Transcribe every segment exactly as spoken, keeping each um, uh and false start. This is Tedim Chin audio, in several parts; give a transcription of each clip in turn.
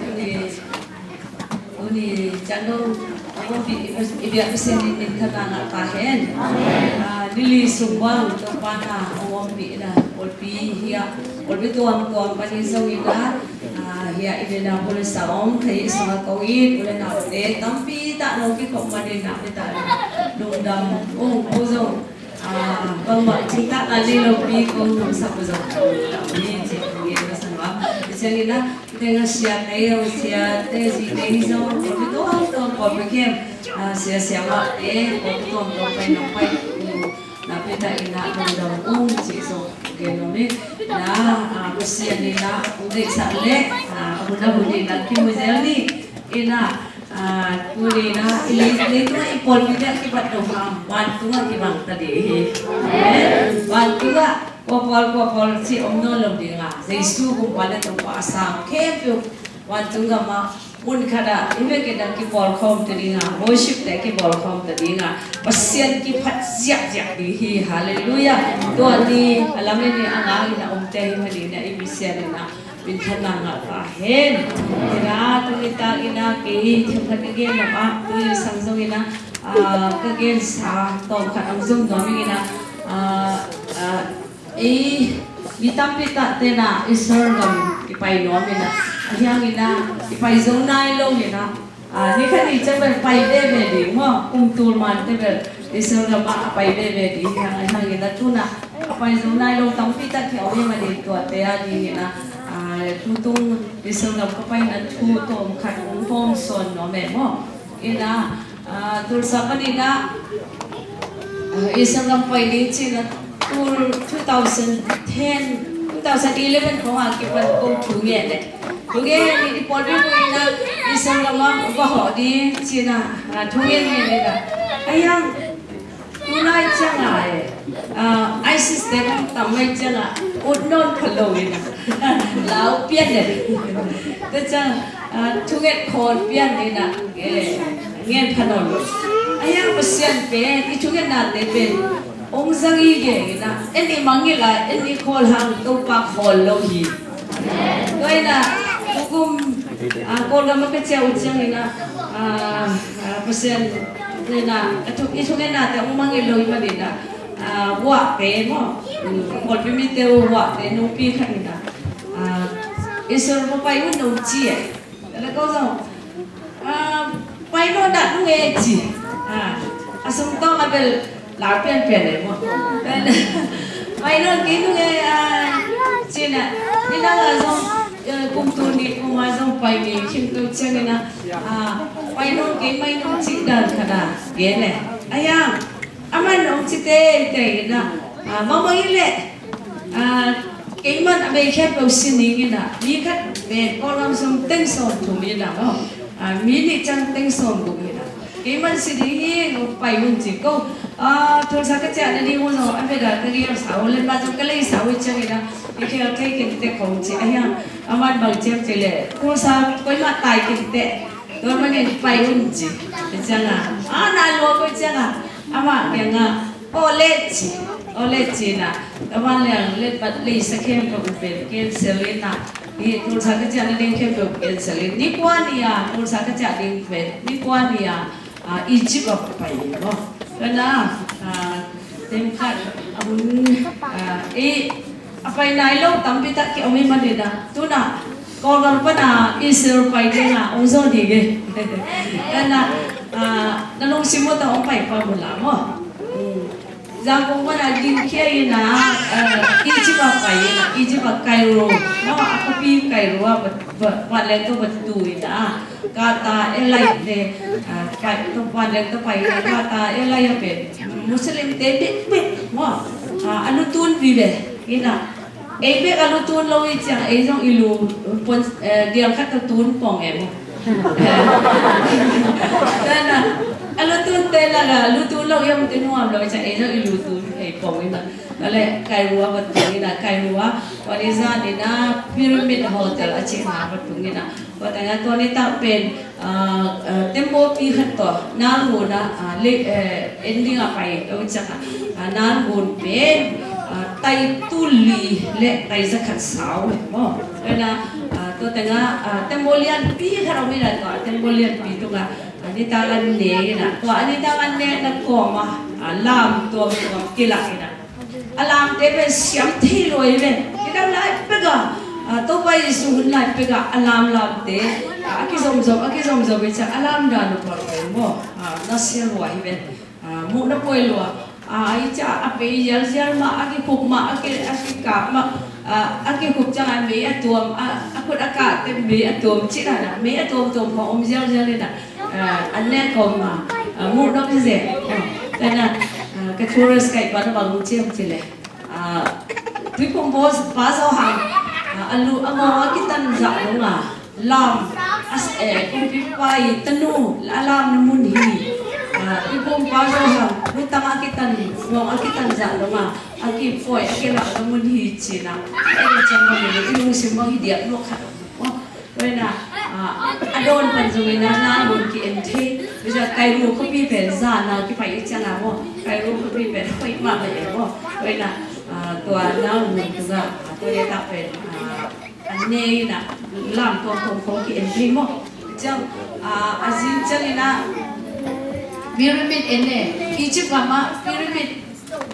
Tuni, tuni ciang dong, a pumpi i biak Pasian in minthanna ngah ta hen. Ah, nili sung bang Topa na a ompih na pawlpi hiah, pawlpi tuamtuam panin zong in ah, ah, hiah i biakna bulsa om thei i sungah kong it u le naute tampi tah lo kikhop manin ah, mi tah lungdam ung ko zong. Ah, bangmah cingtahna nei lopi kong nungsak uh zong ni ci kong ngen ka sa nuam. Tua ciangin ah, tengah siate zong, siate zite hi zong, pawlpi tuamtuam, pawlpi kem, ah, sia siamahte, pawlpi tuamtuam pai nong pai uh, na peta in ah lungdam ung ci zong gen nuam hi. Na, ah, Pasian in ah hong deihsak leh, ah, a hun a hun in ah kimu zel ni. In ah, ah, tuni in ah i lei, leitung ah i pawlpi te a kibat lo hang, vantungah kibang ta ding hi. Amen. Vantungah kua pawl, kua pawl cih om nawn lo ding a, Jesu kumpa le Topa a sang khempeuh vantung gam ah mun khat ah i vekin ah kipawlkhawm ta ding a, worship te kipawlkhawm ta ding a, Pasian kiphat ziahziah ding hi. Halleluiah. Tua ni a lamen i a ngang in ah omte hi manin ah i Pasian in ah minthanna ngah ta hen. Ina, tuni tak in ah kei themkhat ka gen lam ah, tuni sang zong in ah, ah, ka gensa tawmkhat hong zom nuam ing in ah, ah, ah, ei, mi tampi tahte na Israel gam i pai nuam in ah, a hiang in ah i pai zo nai lo in ah, ah, ni khat ni ciang bel pai veve ding maw, kum tul man te bel Israel gam ah a pai veve ding hi hang, a hiang in ah tu in ah a pai zo nai lo tampi tak hi om hi manin tuate a ding in ah, ah, tutung Israel gam ka pai in ah thu tawmkhat hong hawm sawn nuam e maw. In ah, ah, Tulsa panin ah, ah, Israel gam pai ding ci in ah, tul two thousand ten, two thousand eleven khong a kipan kong thu ngen e. Thu ngen in i pawlpi bup in ah Israel gam ah va hawh ding ci in ah, ah, thu ngen ngen in ah. A hiang, tunai ciang a, eh, ah, ISIS te tam mai ciang a, ut nawn pha lo in ah, lau pian le. Tua ciang, ah, thunget khawl pian in ah, eh, ngen pha nawn lo. A hiang Pasian pen, i thungetnate pen hong zang i gen in ah, en i mangngilh a, en i khawl hang Topa khawl lo hi. Tua in ah, tukum, ah, Kawlgam ah ka ciah uh ciangin ah, ah, ah, Pasian in ah, a thu, i thungetnate hong mangngilh lo i manin ah, ah, vuahte maw, mm, pawlpi mite uh vuahte nungpi khat in ah, ah, Israel va pai un nong ci e. Tua leh ko zong, ah, pai nawn dah nung e ci. Ah, a sungtawng a bel lau pianpian e maw. Pai nawn kei nung e, ah, ci in ah, nidang a zong, eh, kum tul nih kum a zong pai ni khin to ciangin ah, ah, pai nawn kei mai nung cih dan khat a gen e. A hiang, a man hong ci teitei in ah, ah, bangmah hi leh, ah, keiman a bei khempeuh si ning in ah, mi khat pen Kawlgam sung teng sawm thum in ah maw, ah, mi nih ciang teng sawm guk in ah, keiman si ding hi, pai un ci ko. Ah, Tulsa ka ciah nading uh zong a bia ka gelsa uh, len mah zong ka leisa uh ciangin ah, i khel thei kei teh khong ci a hiang, a man bang ciam ci leh Tulsa koimah tai kei teh. Tua manin pai un ci. Tua ciangin, a, na lua ko ciangin, amah kiangah, aw le ci, aw le ci in ah, tua ban leng letpat leisa khempeuh pen cancel in ah, i Tulsa ka ciah nading khempeuh cancel in, ni kua ni a Tulsa ka ciah ding pen, ni kua ni a, a, Egypt ah pai in maw. Tua in ah, a, Temkhat a hun, ah, i, a pai nai lo tampi tak ki om i manin ah, tu in ah Kawlgam pan a Israel pai ding ah hong zawn hi ge. Tua in ah, ah, na lungsim uh tawh hong pai pah un la maw. Zangkong pan a dingkhia in ah, ah, Egypt ah pai in ah, Egypt ah Cairo maw, a khuapi Cairo ah va, va, vanleng tawh va tu in ah, Qatar Airlines te, ah, pai, tua vanleng tawh pai in ah, Qatar Airlines ah pen Muslim te bekbek maw, ah, a lutun vive in ah, ei bek a lutun lo i ciang ei zong i lu pon, eh, dial khat tawh tun pong e maw. Tua in ah, a lutun te lak ah lutun lo i om te nuam lo i ciang ei zong i lutun thei pong in ah. Tua leh Cairo ah va tung in ah, Cairo ah tua ni zan in ah Pyramid Hotel a cihna ah va tung in ah, tua teng ah tua ni tak pen, ah, ah, tembaw pi khat tawh Nile Ngun ah, ah, le, eh, en ding a pai lo ciang ah, ah, Nile Ngun pen, ah, tai tul li le tai zakhat sau maw. Tua ina, ah, tua tengah, ah, tembaw lianpi khat om ina, tua tembaw lianpi tungah, ah, nitang an ne ina, tua nitang an ne na kawm ah, ah, lam tuamtuam kilak ina. A lamte pen siam thei lua hi ve. Nidang lai pek ah, ah, Topa Jesu hun lai pek ah a lamlamte, ah, a kizomzom, a kizomzom hi ciang a lam dan uh pang pen maw, ah, na sia lua hi ve. Ah, muh na poi lua. Ah, hi ciang a bei zialzial mah, a kikhup mah, a ki, a kikap mah, ah, a kikhup ciang a mei a tuam, a, a khut a kahte mei a tuam cih dan a, mei a tuamtuam mah om zialzial ina. Ah, an ne kawm a, ah, muh dong hi zen. Ah, tua ina, ah, ka tourist guide pa na bang ci hiam cih leh, ah, Tuiphum pa Zo Hang, ah, a lu a ngawng a kitan zah dong a, lam, a s-, eh, kumpipa i tanu a lamna mun hi. Ah, Tuiphum pa Zo Hang lutang a kitan, ngawng a kitan zah dong a, a kipawi a kilakna mun hi ci ina. Eh, ciang bang i lungsim bang hi diak lua khat. Tua ina, ah, a dawn pan zong ina, na mun ki-en thei. Tua ina Kairo khuapi pen zan a kipai i ciang a maw, Kairo khuapi pen hoih mah mah e maw. Tua ina, ah, tua na mun tungah, ah, tua ina pen, ah, an ne ina, lam tuamtuam khawng ki-en thei maw. Ciang, ah, a zing ciang ina pyramid en e. Egypt gam ah pyramid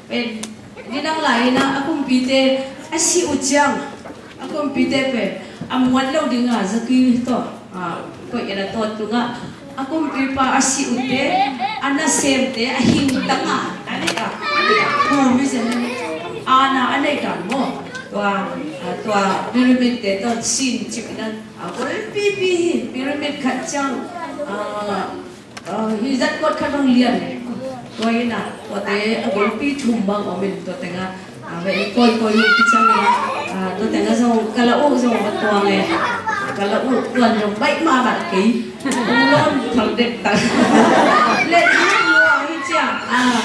pen nidang lai ina a kumpite a sih uh ciang, a kumpite pen a muan lo ding a, zakui tawh, ah, koih ina, tua tungah a kumpipa a sih uh teh, a nasemte a hing tang a, a neih a, a neih a, hu mi zen a neih a, ana a neih dan maw. Tua, ah, tua pyramidte tawh sin cip ina, ah, golpipi hi. Pyramid khat ciang, ah, ah, hi zat kuat khat bang lian. Tua ina, tuate a golpi thum bang om in, tua tengah, ah, ve, koi koi uh kiciang ina, ah, tua tengah zong ka la uh zong va tuang e. Ka la uh tuan zong baih mahmah kei. Ung lawn thal dek tak. Let hang lua hi ciang, ah,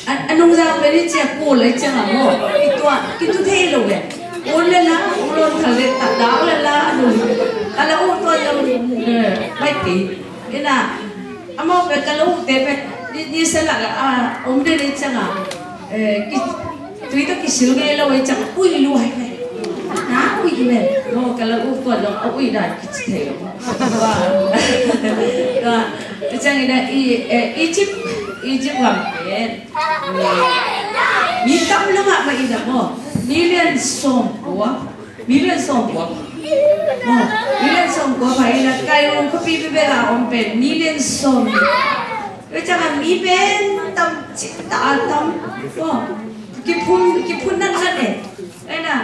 a, a nungzang pen hi ciang kul hi ciang a maw, kituah, kitu thei lo ve. Ung le la, ung lawn thal dek tak, dau le la, a nung. Ka la uh tuan zong, eh, baih kei. Ina, amau pen ka la uhte pen, ni, ni sa la la, ah, om den hi ciang a, eh, ki, tui tawh kisil ngei lo hi ciang, ui lua hi ve. Na ui hi ve. Maw, ka la uh kuan lo, a ui dan kici thei lo. Tua, tua, hi ciang ina i, eh, Egypt, Egypt gam pen, eh, mi tam lo mah mah ina maw. Million sawm kua. Million sawm kua. Maw, million sawm kua pha ina, Kairo khuapi bebek a om pen million sawm. Tua ciang a mi pen tam cih ta a tam. Maw, kiphun, kiphun natnat e. Ina,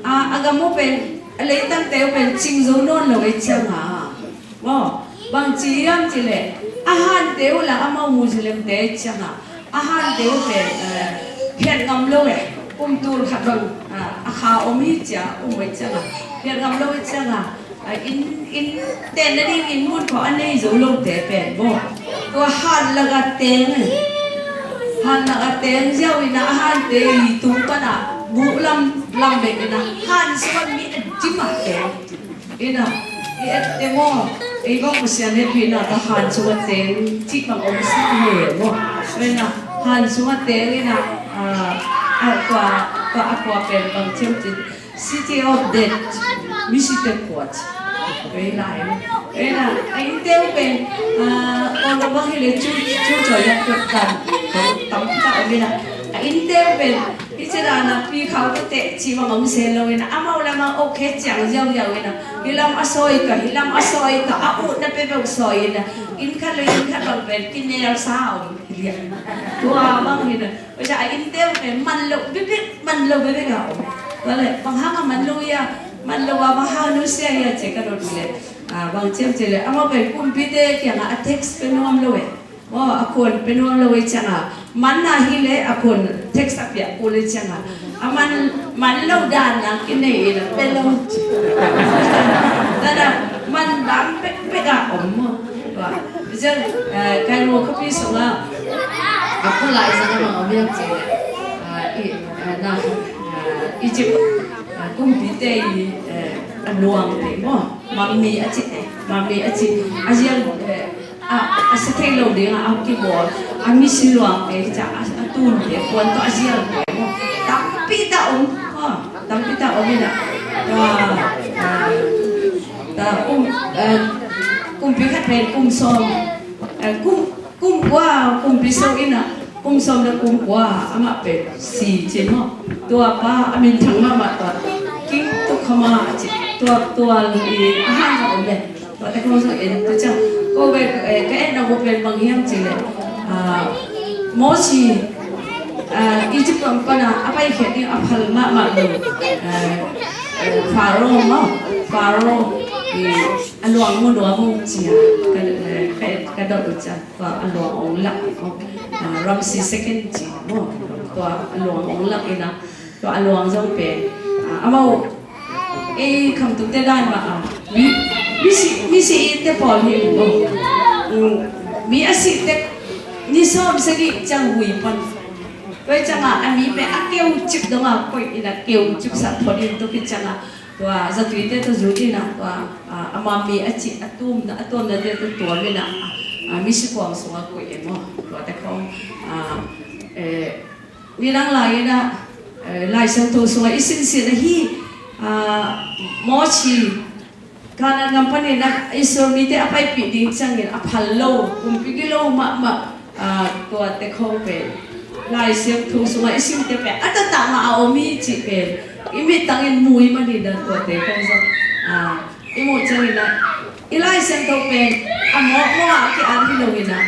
a, a gam uh pen, a leitangte uh pen cing zo nawn lo hi ciang a. Maw, bang ci hiam cih leh, a hante uh la amau Muslimte ciang a, a hante uh pen, eh, phiat ngam lo e, kum tul khat bang, ah, a kha om hi ciang, um hi ciang a, phiat ngam lo hi ciang a, ah, inn, inn tenna ding inn mun khawng a nei zo lote pen maw, tua han lak a teng, han lak a teng ziau ina a hante i tung pan a, buh lam, lam bek ina, han sung a mi a dim a teng. Ina, i et te maw, ei bang Pasian hehpihna tawh han sung a teng cih bang om sa hi e maw. Ina, han sung a teng ina, ah, ah, tua, tua a kua pen bang ci hiam cih leh City of Death, mi site khua ci. Ina, ina, a innte uh pen, ah, kong bang hi leh cu, cu caw yak tuat kan, tam ta om ina. A innte uh pen, hi ci dan a pi khau tawh teh cih bang om se lo ina, amau lam a ok ciang ziauziau ina, hi lam a sawi tawh, hi lam a sawi tawh, a utna peuhpeuh sawi ina, inn khat le inn khat bang pen kinelsa om hi liang. Tua bang hi na, tua ciang a innte uh pen man lo bikbik, man lo bikbik a om. Tua leh bang hang a man lo hia, man lo a bang hang nusia hia ci ka dot uh leh, ah, bang ci hiam cih leh, amau pen kumpite kiangah a text pia nuam lo e. Maw, a khuan pia nuam lo hi ciang a, man na hi leh a khuan text a piak kul hi ciang a, a man, man lo dan a kinei in a pia lo. Tua ina man bang pekpek a om maw. Tua, hi ciang, eh, Kairo khuapi sungah a pulai zang a bang om hiam cih leh, ah, i, eh, na, ah, Egypt, ah, kumpite i, eh, a nuamte maw, mummy a cihte, mummy a cih, a zial, eh, a, a sa thei lo ding a, a kibawl, a misi luangte, hi ciang a, a tunte, puan tawh a zialte maw, tampi Tua, ah, tua kum, ah, kumpi khat pen kum sawm, ah, kum, kum kua, kumpi so in ah, kum sawm le kum kua, amah pen si ci maw. Tua pa a minthang mahmah tua, King Tukhama ci, tua, tua i a hang a om le. Tua te khong zong en tu ciang. Ko ve, eh, ka en na ho pen bang hiam ci le. Ah, Mosi, ah, Egypt lam pana a paikhiat ding a phal mahmah lo. Eh, eh, Pharaoh maw, Pharaoh, eh, a luang mu nuam mu ci a. Ka, eh, ka, ka dot tu ciang. Tua a luang ong lak, ah, Ramsey second ci maw. Tua a luang ong lak in a. Tua a luang zong pen, ah, amau, ei, khamtute dan mah, ah, mi, misi, misi te pawl hi, oh. Mm, mi a sih tek ni sawm sagih ciang hui pan. Tua ciangah a mi pen a keu cip dongah koih in a keu cip sa phot in tuk hi ciangah tua zatuite tua zut in a tua, ah, a mami a cih a tum, a tuamnate tua tuam in a, ah, misi kuang sungah koih e maw. Tua te khong, ah, eh, Nidang lai-in ah, eh, Lai Siangtho sungah i sinsin ahi, ah, Mosi, Kanaan gam panin ah Israel mite a paipih ding ciangin a phal lo, kumpi gilo mahmah, ah, tuate khawng pen. Lai Siangtho sungah i simte pen, a taktak mah a om hi cih pen. I mittangin mu i manin ah tuate khawng zong, ah, i muh ciangin ah, i Lai Siangtho pen a mawkmawk ah ki-at hi lo in ah,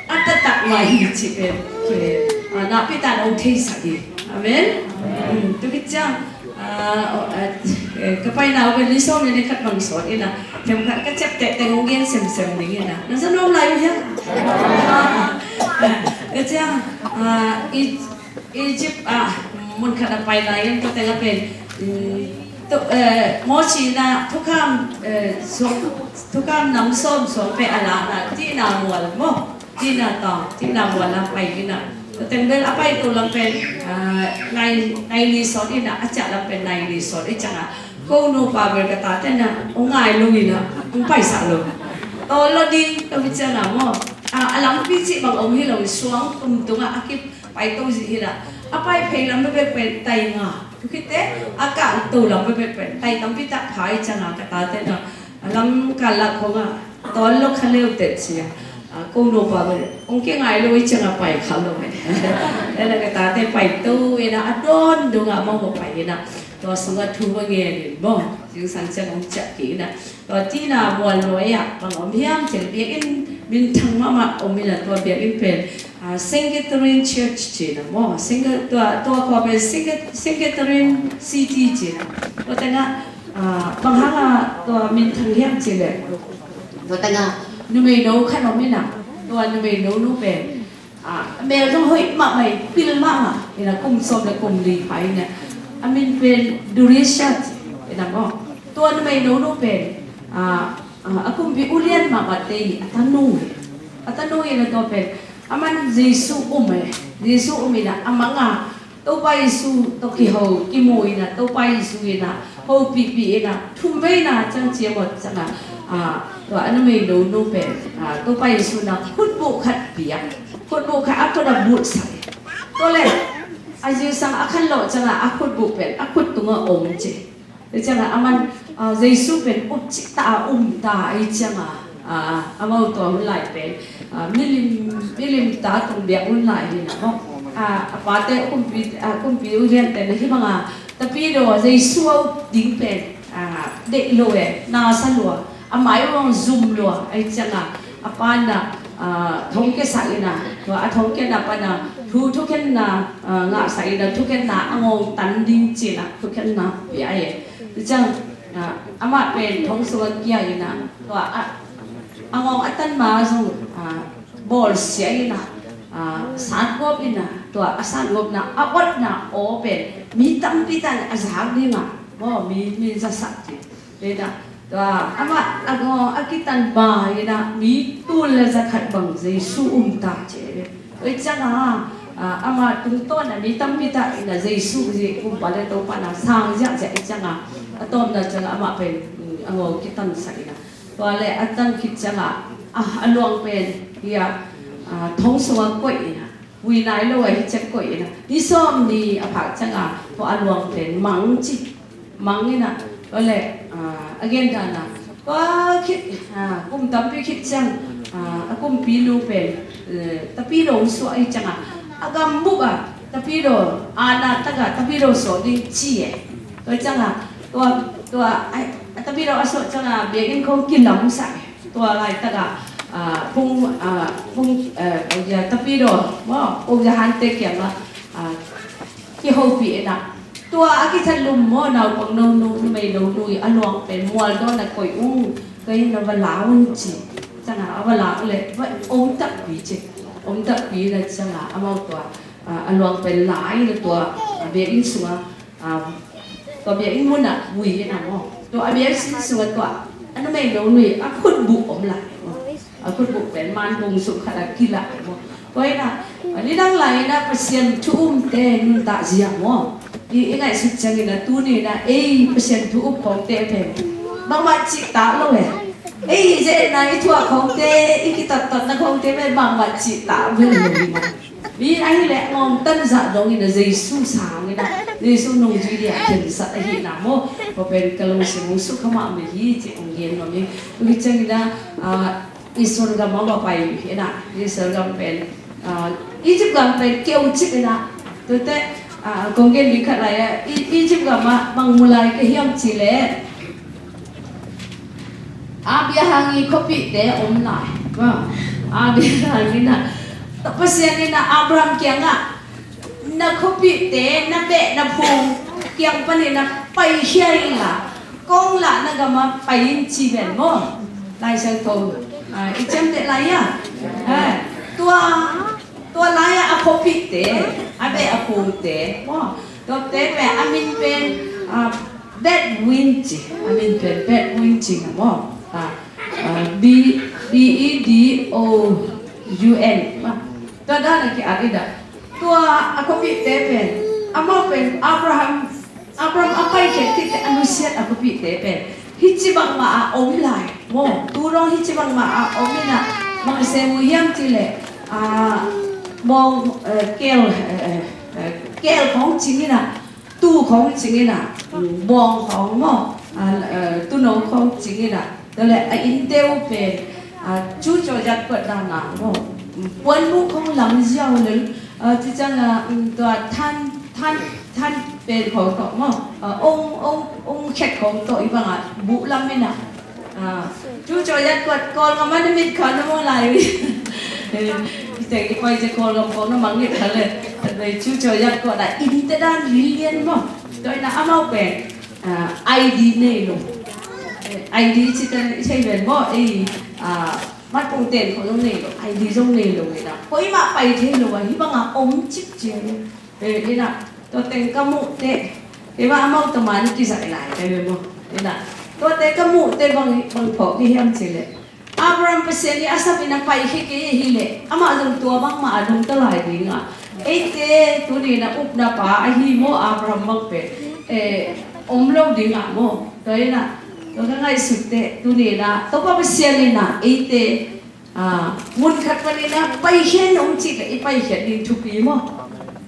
a taktak mah hi cih pen, eh, ah, nakpi takin hong theisak hi. Amen. Mm, tu khit ciang, ah, oh, ah, eh, ka paina uh pen ni sawm le ni khat bang sawt in ah, themkhat ka ciapteh teng hong gen semsem ding in ah. Na za nuam lai uh hiam? Ah, ah, ka ciang, ah, i Egypt ah, mun khat a pai lai in tua teng a pen, mm, tu, eh, Mosi in ah thukham, eh, suang, thukham nam sawm suang pen a lakna, Sinai mual maw, Sinai tang, Sinai mual a pai in ah. Tua teng bel a pai to lam pen, ah, nai, nai li sawt in ah, a ciah lam pen nai li sawt i ciangah. Ko nupa bel ka tate in ah, hong ngai lo in ah, hong paisak lo. Tawl lo ding, ka mi ciangah maw. Ah, a lampi cih bang om hi lo, suang tum tungah a kip pai to zih hi la. A pai phei lam bekbek pen tai nga. Tu khit teh, a kah to lam bekbek pen tai tampi tak pha i ciangah ka tate in ah. A lam kal lak khong ah, tawl lo kha leu teh ci a. Ah, ko nupa bel, hong kia ngai lo i ciangah pai kha lo eh. Tua ka tate pai to in ah, a dawn dongah amau pai in ah. Tua sungah thu va ngen in maw. Zingsang ciang hong ciah kik in ah. Tua Sinai mual nuai ah, bang om hiam cih leh biakinn minthang mahmah om in ah tua biakinn pen, ah, Saint Catherine Church ci in ah maw. Saint Ca-, tua, tua khua pen Saint Ca-, Saint Catherine City ci in ah. Tua tengah, ah, bang hangah tua minthang hiam cih leh. Tua tengah numeino khat om in ah. Tua numeino nu pen. Ah, mel zong hoih mahmah, pil mahmah. In ah kum sawm le kum li pai in ah. A min pen Durisia in ah maw. Tua numeino nu pen, ah, ah, a kumpi ulian mahmahte a tanu hi. A tanu in ah tua pen. Aman Jesu um eh. Jesu um in ah a mang a. Topa Jesu tawh kiho, kimu in ah, Topa Jesu in ah, hopihpih in ah, thumvei na ciang ciam awt ciangah, ah, tua a numeino nu pen, ah, Topa Jesu in ah, khutbuh khat piak, khutbuh khat a khut ah butsak. Tua leh, a zingsang a khanlawh ciangah, a khutbuh pen, a khut tungah om ci. Tua ciangah, aman, ah, Jesu pen up cih ta a um ta, ei ciangah, ah, amau tua hun lai pen, ah, milim, milim ta tung biak hun lai hi na maw. Ah, a pate kumpi, ah, kumpi uliante na hih banga, tapidaw Jesu a up ding pen, ah, deih lo e, na sa lua, a mai uh hong zum lua, ei ciangah, a pa na, ah, thongkia sak in ah, tua a thongkiatna pana, thu, thukhenna, ah, ngahsak in ah, thukhenna a ngawng tan ding ci-in ah, thukhenna pia e. Tua ciang, ah, amah pen thong sungah kia in ah, tua a, a ngawng a tan ma zong, ah, bawlsia in ah, ah, satgawp in ah, tua a satgawpna, a otna aw pen, mi tampi tan a zak ding ah, maw, mi, mi zasak ding. Tua, tua, amah a ngawng a kitan ma in ah, mi tul le zakhat bang Jesu um ta ci. Tua ciangah, ah, amah tungtawn a mi tampi tak in ah Jesu zi kumpa le Topa na sang ziahziah i ciangah, a tawpna ciangah amah pen, mm, a ngawng kitansak in ah. Tua le a tan khit ciangah, ah, a luang pen, hia, ah, thong sungah koih in ah. Vui nai lo a hi ciang koih in ah. Ni sawm ni a phak ciangah, tua a luang pen mang ci. Mang ina, ole, ah, a gen dan a, tua khit, ah, kum tampi khit ciang, ah, a kumpi nu pen, eh, tapidaw suah hi ciang a, a gambup a, tapidaw, a na tak a, tapidaw sawh ding ci e. Tua ciang a, tua, tua, ai, a tapidaw a sawh ciang a, biakinn khong kilamsak e. Tua laitak a, ah, phung, ah, phung, eh, ya tapidaw, maw, phung ya hante kiang a, ah, kihopih ina. Tua a kithat lum maw, naupang nonu, numei nonu i a luang pen mual dawn a koih ung, kei na va la un ci. Ciang a, a va la le, va om takpi ci. Om takpi na ciang a, amau tua, ah, a luang pen la ina tua, ah, biakinn sung a, ah, tua biakinn mun ah vui ina maw. Tua a biakinn sung a tua, a numei nonu i a khutbuh om lai maw. A khutbuh pen man bung sung khat a kila maw. Tua ina, a nidang lai ina Pasian thu umte nuntak zia maw. I, i ngaihsut ciang ina tuni ina ei Pasian thu um khongte pen bangmah cih tak lo e. Ei i zia ina i thuak khongte, i kitattatna khongte pen bangmah cih tak vel lo i maw. Mi ahih leh ngawngtan zah dong ina Jesu sang ina, Jesu nungzui dia khensat ahihna maw. Tua pen ka lungsim hong sukha mahmah hi ci hong gen nuam hi. Tua hi ciang ina, ah, Israel gam ah va pai ina, Israel gam pen, ah, Egypt gam pen keu cip ina. Tuate, ah, kong gen ding khat lai a, I-, Egypt gam ah bang mu lai ka hiam cih leh, Abraham i khuapihte om lai. Abraham ina, Pasian ina Abraham kiangah, na khuapihte, na beh, na phung kiang panin a paikhia inla, kong lahna gam ah pai in ci ven maw. Lai Siangtho, ah, i ciamteh lai a. Ah, tua, tua lai ah a khuapihte, a beh a phungte maw. Tuate pen a min pen, ah, Bedouin ci, a min pen Bedouin ci na maw. Ah, ah, B, B E D O U N maw. Tua dan a ki-at ina. Tua a khuapihte pen, amau pen Abraham, Abraham a paikhiat khit teh a nusiat a khuapihte pen hici bangmah a om lai maw. Tu dong hici bangmah a om ina, bang sem uh hiam cih leh, ah, bawng, eh, keel, eh, eh, eh, keel khong cing ina, tu khong cing ina, bawng khong maw, ah, eh, tuuno khong cing ina. Tua leh a innte uh pen, ah, cu caw zat kuat dan a maw, puanbuh khong lam ziau lel, ah, ci ciang a, um, tua than, than, than pen khong tawh maw, ah, ong, ong, ong khet khong tawh i bang a buh lam ina. Ah, cu caw zat kuat Kawlgam ah na mit kha na maw lai. Eh, i teng i pai ci Kawlgam khong na mang mit kha le. Tua leh cu caw zat kuat a innte dan lilian maw. Tua ina amau pen, ah, I D nei lo. Eh, I D ci ta i thei ven maw, ei, ah, matpung ten khong zong nei lo, I D zong nei lo ina. Koimah pai thei lo a, hih bang a om cip ciang. Eh, ina, tua teng ka muh teh, kei mah amau tawh man kizai lai ka hi ve maw. Ina, tuate ka muh teh bang, bang phawk hi hiam cih leh, Abraham Pasian i a sap ina paikhia kei ahih leh, amah zong tua bangmah a dong ta lai ding a. Eite tuni ina upna pa ahi maw Abraham bang pen, eh, om lo ding a maw. Tua ina, tua ka ngaihsut teh tuni ina Topa Pasian ina eite, ah, mun khat panin a paikhia in hong cih leh i paikhiat ding thupi maw.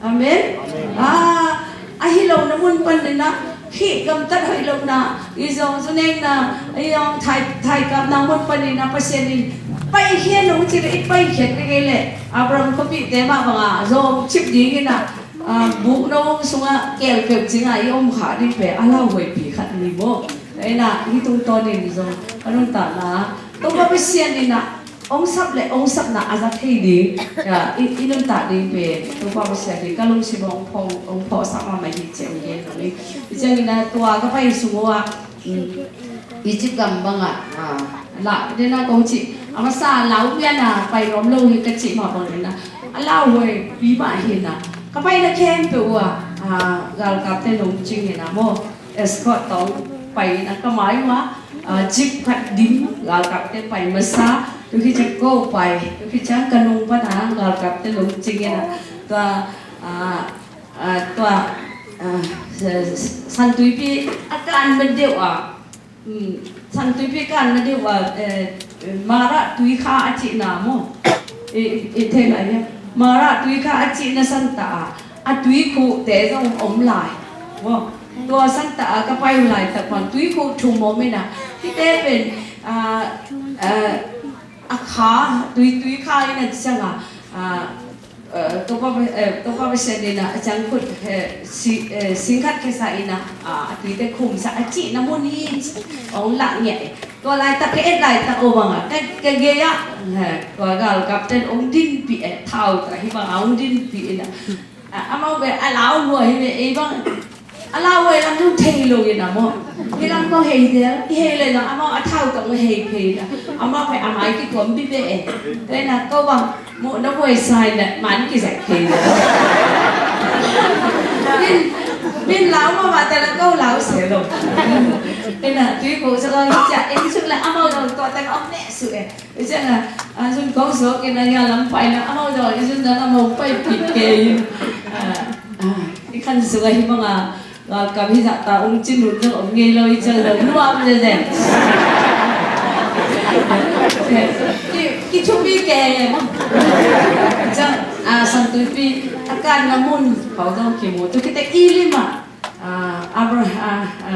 Amen. Ah, ahi lohna mun panin a, hih gamtat hoih lohna, i zong zunekna, i zong thai, thaikapna mun panin a Pasian in paikhia in hong cih leh i paikhiat kei leh Abraham khuapihte mah bang a zong cip ding ina, ah, bukno sungah keel peuh cing a i om kha ding pen a lauhuaipi khat hi maw. Ina, hih tungtawn in zong a nuntakna Topa Pasian ina hong sap le hong sapna a za thei ding, ya, i, i nuntak ding pen Topa Pasian in ka lungsim hong pho, hong phosak mahmah hi ci hong gen nuam ing. Hi ciangin a tua ka pai sung uh ah, um, Egypt gam bang ah, ah, lah den a kong cih, a masa lau pian a pai nuam lo hi ka cih mah bangin a, a lauhuaipi mah hi na. Ka paina khempeuh uh ah, ah, galkapte nong cing hi na maw. Escort tawh pai in a ka mai uh ah, ah, jeep khat dim, galkapte pai masa, tu khit ciang ko pai, tu khit ciang ka nung pan a galkapte nong cing in a, tua, ah, ah, tua, ah, Santuipi a kan ma deuh ah, um, Santuipi kan ma deuh ah, eh, Mara tuikha a cihna maw? I, i, i thei lai hia? Mara tuikha a cihna santa ah, a tuikhuhte zong om lai maw? Tua sangta a ka pai uh laitak pan tuikhuk thum om ina, hite pen, ah, ah, a kha, tui, tui kha ina cianga, ah, eh, Topa, eh, Topa Pasian ina a ciangkhut, eh, si, eh, singkhat khesa ina, ah, a tuite khumsa a cihna mun hi, ong lah ngiah. Tua laitak ka et laitak o banga ka, ka gei ah, eh, tua galkapten ong dinpih eh, thau ta hi banga ong dinpih ina. Ah, amau be a lau lua hi ve, ei bang a lau lua lam nung thei lo ina maw. Hi lam ko hei del, i hei le lam amau a thau tong hei phei ina. Amau be a mai kituam bi be eh. Te na ko bang muh na buai sai na man ki zai phei ina. Min, min lau ma ba te la ko lau se lo. Ina tui ko sa ko hi cia, en suk la amau lo tua te la om ne su eh. I cianga, a, zun kong suak in a ngia lam pai na, amau zaw, i zun dan amau pai pit kei in. A, a, i khan sung a hi banga, galkap hi zah ta ung cin nun zong om ngei lo i ciang lo, nuam ze ze. Ki, ki thupi kei e maw. I ciang, a, Santuipi, a kan na mun, khau zong kimu. Tu kite i lima, a, Abra-, a, a,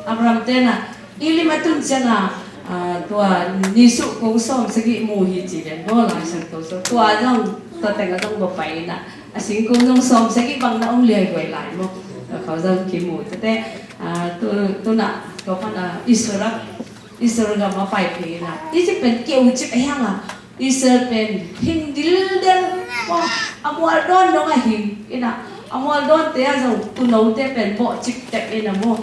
Abraham tena, Elim a tun cianga, ah, tua nisuh kung sawm sagih mu hi ci ven maw, Lai Siangtho sung. Tua zong, tua teng a zong va pai ina, a singkung zong sawm sagih bang na om liai guai lai maw. Tua khau zong kimu. Tua te, ah, tu, tu na, tua pan, ah, Israel, Israel gam a pai pi ina. Egypt pen keu cip a hiang a, Israel pen hing dildel maw, a mual dawn dong a hing ina, a mual dawnte a zong tunote pen bawh ciptep ina maw.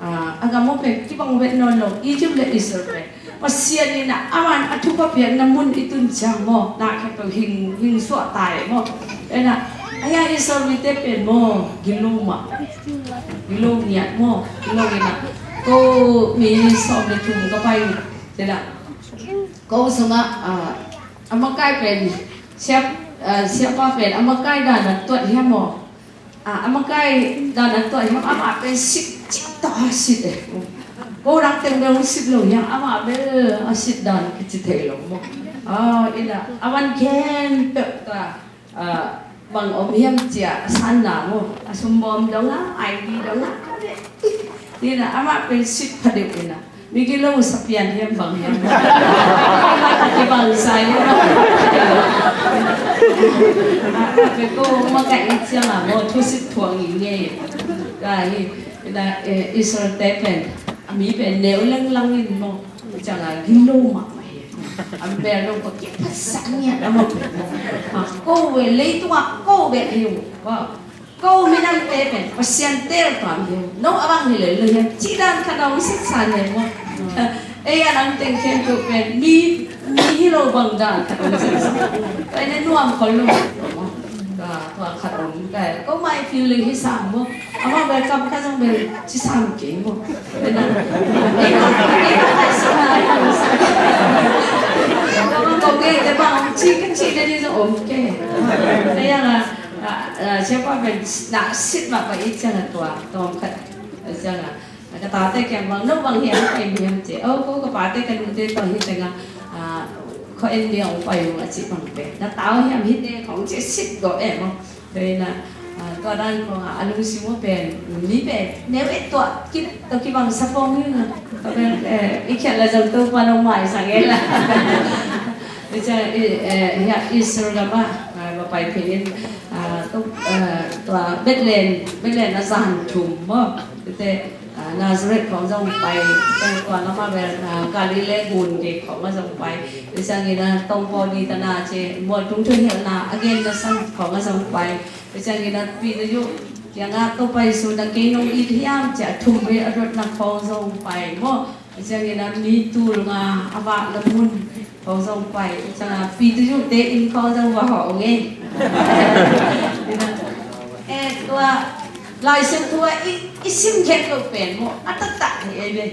A, a gam maw pen kibang vet nawn lo, Egypt le Israel pen Pasian ina a man a thupha piakna mun i tun ciang maw, na khe pe hing, hing suah tai maw. Ina, a hia Israel mite pen maw, gilo mah, gilo ngiat maw, gilo ina. Ko mi sawm le thum ka pai ina. Ko sungah, ah, a makai pen siap, ah, siapa pen a makai dan a tuat hiam maw? Ah, a makai dan a tuat hiam, amah pen sit cik tawh a sit eh. Ko dang teng bel sit lo hiam, amah bel a sit dan kici thei lo maw? Ah, ina, a van khempeuh ta. Ah, bang om hiam cia, a sanna maw, a sumbawm dong a, I D dong a, ina, amah pen sit phadeuh ina, migilo sapian hiam bang hiam. Amah ta kibang sa hiam. Amah pen ko makaih ciang a maw, thusit thuang i ngei. Ka hi, ina, eh, Israel te pen, a mi pen neu lenglang in maw. Cianga gilo mahmah hi. A bel dong ko kiphasak ngiat a maw. Ha, ko ve leitung ah ko bek hi uh. Ko minamte pen Pasian tel tuam hi uh. No a bang hi lel lo hiam. Ci dan khat a hong sitsan hi uh. Ei a nang teng khempeuh pen mi, mi hi lo bang dan khat a hong sitsan. Tua ina nuam khol lo. Ka, tua khat om ka, ko mai feeling hi sam maw. Amah bel kam ka zong bel ci sam kei maw. Bel na, kei ka, kei ka kai sa na, ko bang ko kei te bang om ci ka ci na di zong om kei. Te yang a, a, a, siapa bel na sit mah pa i ciang a tua, tua om khat, a ciang a. Ka tate kiang bang, no bang hiam pai hiam ci. O, ko ka pate ka nute tawh hi tengah, ah, kho en ding ong pai ung a ci bang pen. Na tau hiam hi te kong ci sit go em o. Tua ina, ah, tua dan kong a, a lungsim uh pen, mi pen neu et tua, ki, tua kibang sa pong hi na. Tua pen, eh, i khiat la zong Topa nong mai sang e la. I ca, i, eh, hia Israel gam ah, ah, va pai phei in, ah, tua, eh, tua Bethlehem, Bethlehem a zan thum maw. Te, ah, Nazareth khawng zong pai, tua lamah bel, ah, Galilee gun gei khawng a zong pai. Tua ciangin a tongpaw ni tana ci, mualtung thuhilhna a genna sang khawng a zong pai. Tua ciangin a Peter uh kiangah, Topa Jesu, na kei nong it hiam, ci a thum vei a dotna khawng zong pai maw. Tua ciangin a mi tul nga a vak na mun khawng zong pai, ciangin a Peter uh te inn khawng zong va hawh ngei. Eh, tua Lai Siangtho ah i, i sim khen lo pen maw, a taktak hi ei ve.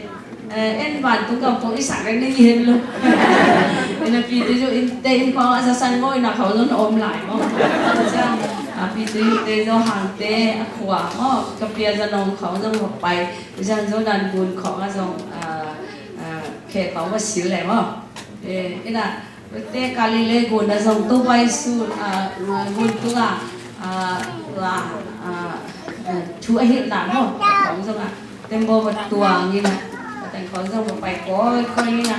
Eh, en vantung gam khawng i sak reng na hi hen lo. Ina Peter uh inn, te inn khawng a zasan maw, ina khawng zong na om lai maw. Ciang, a Peter uh te Johan te a khua maw, ka pia za nong khawng zong va pai. Tua ciang Jordan gun khawng a zong, ah, ah, khe khawng va sil le maw. Eh, ina, te Galilee gun a zong Topa Jesu, ah, gun tunga, ah, ah, ah, thu a hilhna maw, khawng zong a tembaw va tuang ina, a teng khawng zong va pai kawikawi ina,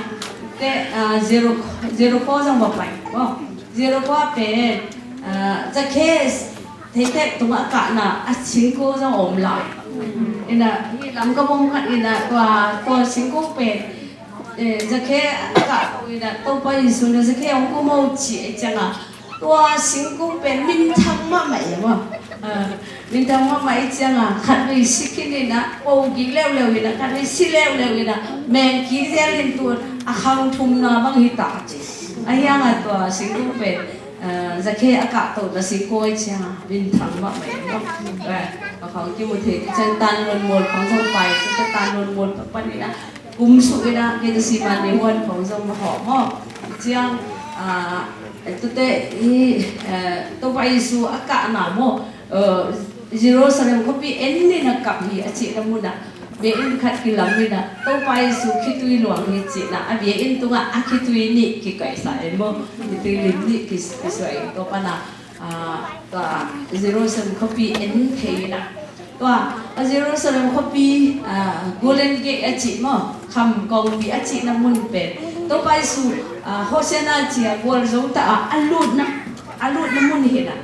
te, ah, Jericho, Jericho zong va pai maw. Jericho a pen, ah, Zacchaeus theitep tungah a kahna a singkung zong om lai ina, hi lam ka bom khat ina, tua, tua singkung pen, eh, Zacchaeus a kah to ina, Topa Jesu na Zacchaeus hong kum o ci ei cianga, tua singkung pen minthang mahmah e maw. Ah, minthang mahmah i cianga, khatvei si khin ina, po gik leuleu ina, khatvei si leuleu ina, meng kik zel in tu a khang thumna bang hi ta ci. A hianga tua singkung pen, ah, Zacchaeus a kah to na singkung i cianga, minthang mahmah e maw. Ah, a khang kimu thei, ciang Tanluanmual khang zong pai, ciang Tanluanmual pan ina, kum suk ina, Gethsemane huan khong zong va hawh maw. Ciang, ah, tute hi, eh, Topa Jesu a kahna maw, eh, Jerusalem khuapi en ina kap hi a cihna munah, biakinn khat kilam ina, Topa Jesu khitui luang hi cihna, a biakinn tungah a khitui nih kikaihsa en maw, khitui lim nih ki, kisuai, tua pana, ah, tua Jerusalem khuapi en thei ina. Tua, a Jerusalem khuapi, ah, Golden Gate a cih maw, kham kongpi a cihna mun pen. Topa Jesu, ah, Hosanna ci a gualzo ta a, a lutna, a lutna mun hi ina.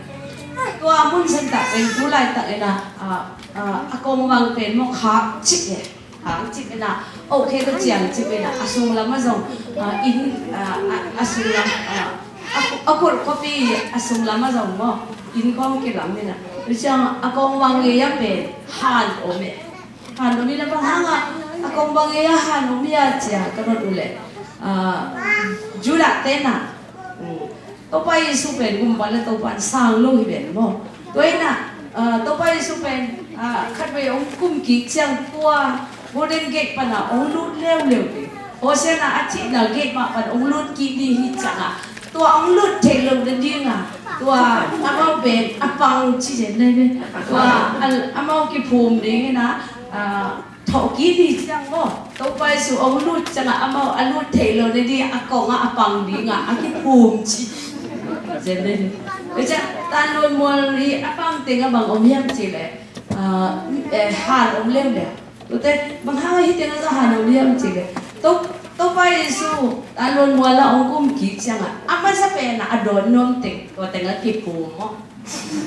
Tua mun santah pen tu laitak ina, ah, ah, a kongvang pen maw khak cih e. Hang cip ina, oh khe ka ciang cip ina, a sung lam a zong, ah, inn, ah, a, a sung lam, ah, a, a kulh khuapi a sung lam a zong maw, inn kong kilam ina. Ciang a kongvang ngei a pen han om e. Han om ina bang hanga, a kongvang ngei a han om ia cia ka dot uh leh, ah, Judah te na, mm, Topa Jesu pen gumpa le Topa in sang lo hi ven maw. Tua ina, ah, Topa Jesu pen, ah, khatvei hong kum kik ciang tua Golden Gate pana hong lut leuleu ding. Hosanna a cihna gate mah pan hong lut kik ding hi cianga, tua hong lut theih lo nadinga, tua amau pen a pang ci zen nai ve. Tua a, amau kiphum ding ina, ah, thawhkik ni ciang maw, Topa Jesu hong lut ciangah amau a lut theih lo nading a kongah a pang dingah a kiphum ci. Zen ding. Tua ciang Tanluanmual i a pang tengah bang om hiam cih leh, ah, eh, han om leuleu. Tute bang hang hi tengah zong han om hiam cih leh, To, Topa Jesu Tanluanmual ah hong kum kik ciangah a masa penah a dawn nuam teng, tua tengah kiphum maw.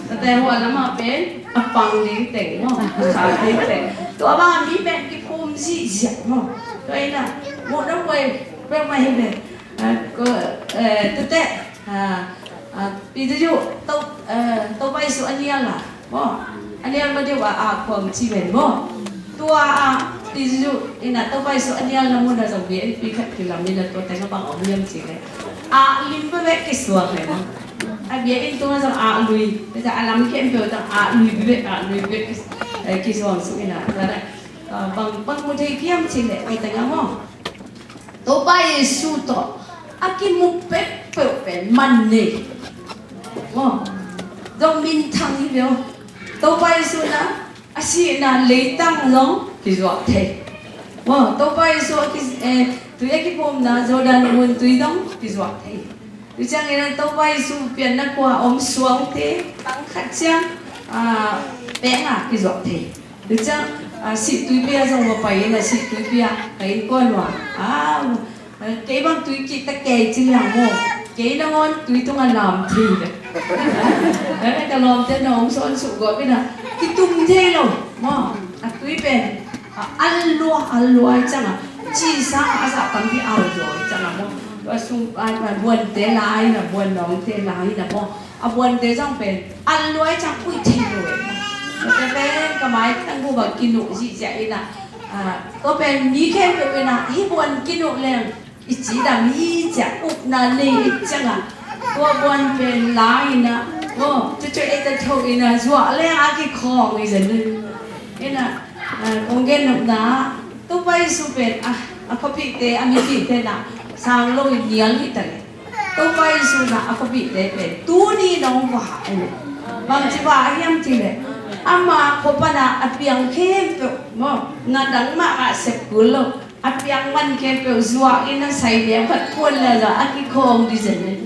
Tate hua lamah pen a pang ding teng maw, a khak ding teng. Tua bang a mi pen kiphum zihziah maw. Tua ina muh na buai peuhmah hi pen. Ah, ko, eh, tate, ah, ah, Peter Yu, to, eh, Topa Jesu a nial a maw, a nial ma deuh a, a khuam ci pen maw. Tua a Peter Yu ina Topa Jesu a nialna mun a zong biakinn pi khat kilam ina, tua tengah bang om hiam cih leh, a lim bebek kisuak hi maw. A biakinn tungah zong a lui, tua a lam khempeuh tang a lui bebek, a lui bebek, eh, kisuang suk ina. Tua ina, ah, bang, bang mu thei hiam cih leh, tua tengah maw, Topa Jesu tawh a kimu peuhpeuh pen man nei maw. Zong minthang hi ve aw. Topa Jesu na a sihna leitang zong kizuak thei. Maw, Topa Jesu a ki, eh, tui a kiphumna Jordan gun tui zong kizuak thei. Tua ciangin a Topa Jesu pianna khua om suangte tang khat ciang, ah, peng a kizuak thei. Tua ciang, ah, sih tuipi a zong va pai in a sih tuipi a ka innkuan uh a, ah, kei bang tui kik ta kei ci liang maw. Kei nangawn tui tungah lam thei ve. Ka lawmte na hong sawn suk guak in a kitum thei lo maw. A tui pen a al lua, al lua i ciangah, ci sang a zah tampi al zaw i ciangah maw. Tua sung, a, a buante lai na, buan nawngte lai na maw. A buante zong pen al lua i ciang puih thei lo e. Tua pen ka mai tang bu bang kinuh zihziah in a, a, tua pen mi khempeuh in a, hih buan kinuh leng i cidam hi ciah upna nei i ciangah, tua buan pen la in a, aw, cucu ei ta tho in a, zuah leng a kikhawng i zen in a, ah, kong gen nopna ah, Topa Jesu pen, ah, a khuapihte, a mipihte na sang lo in nial hi ta leh, Topa Jesu na a khuapihte pen tuni dong va hah in a. Bangci va hiam cih leh, ama khua pan a a piang khempeuh maw, na dang mahmah sep kul lo. A piang man khempeuh zuak in a sai liam khat puan le zong a kikhawng ding zen in.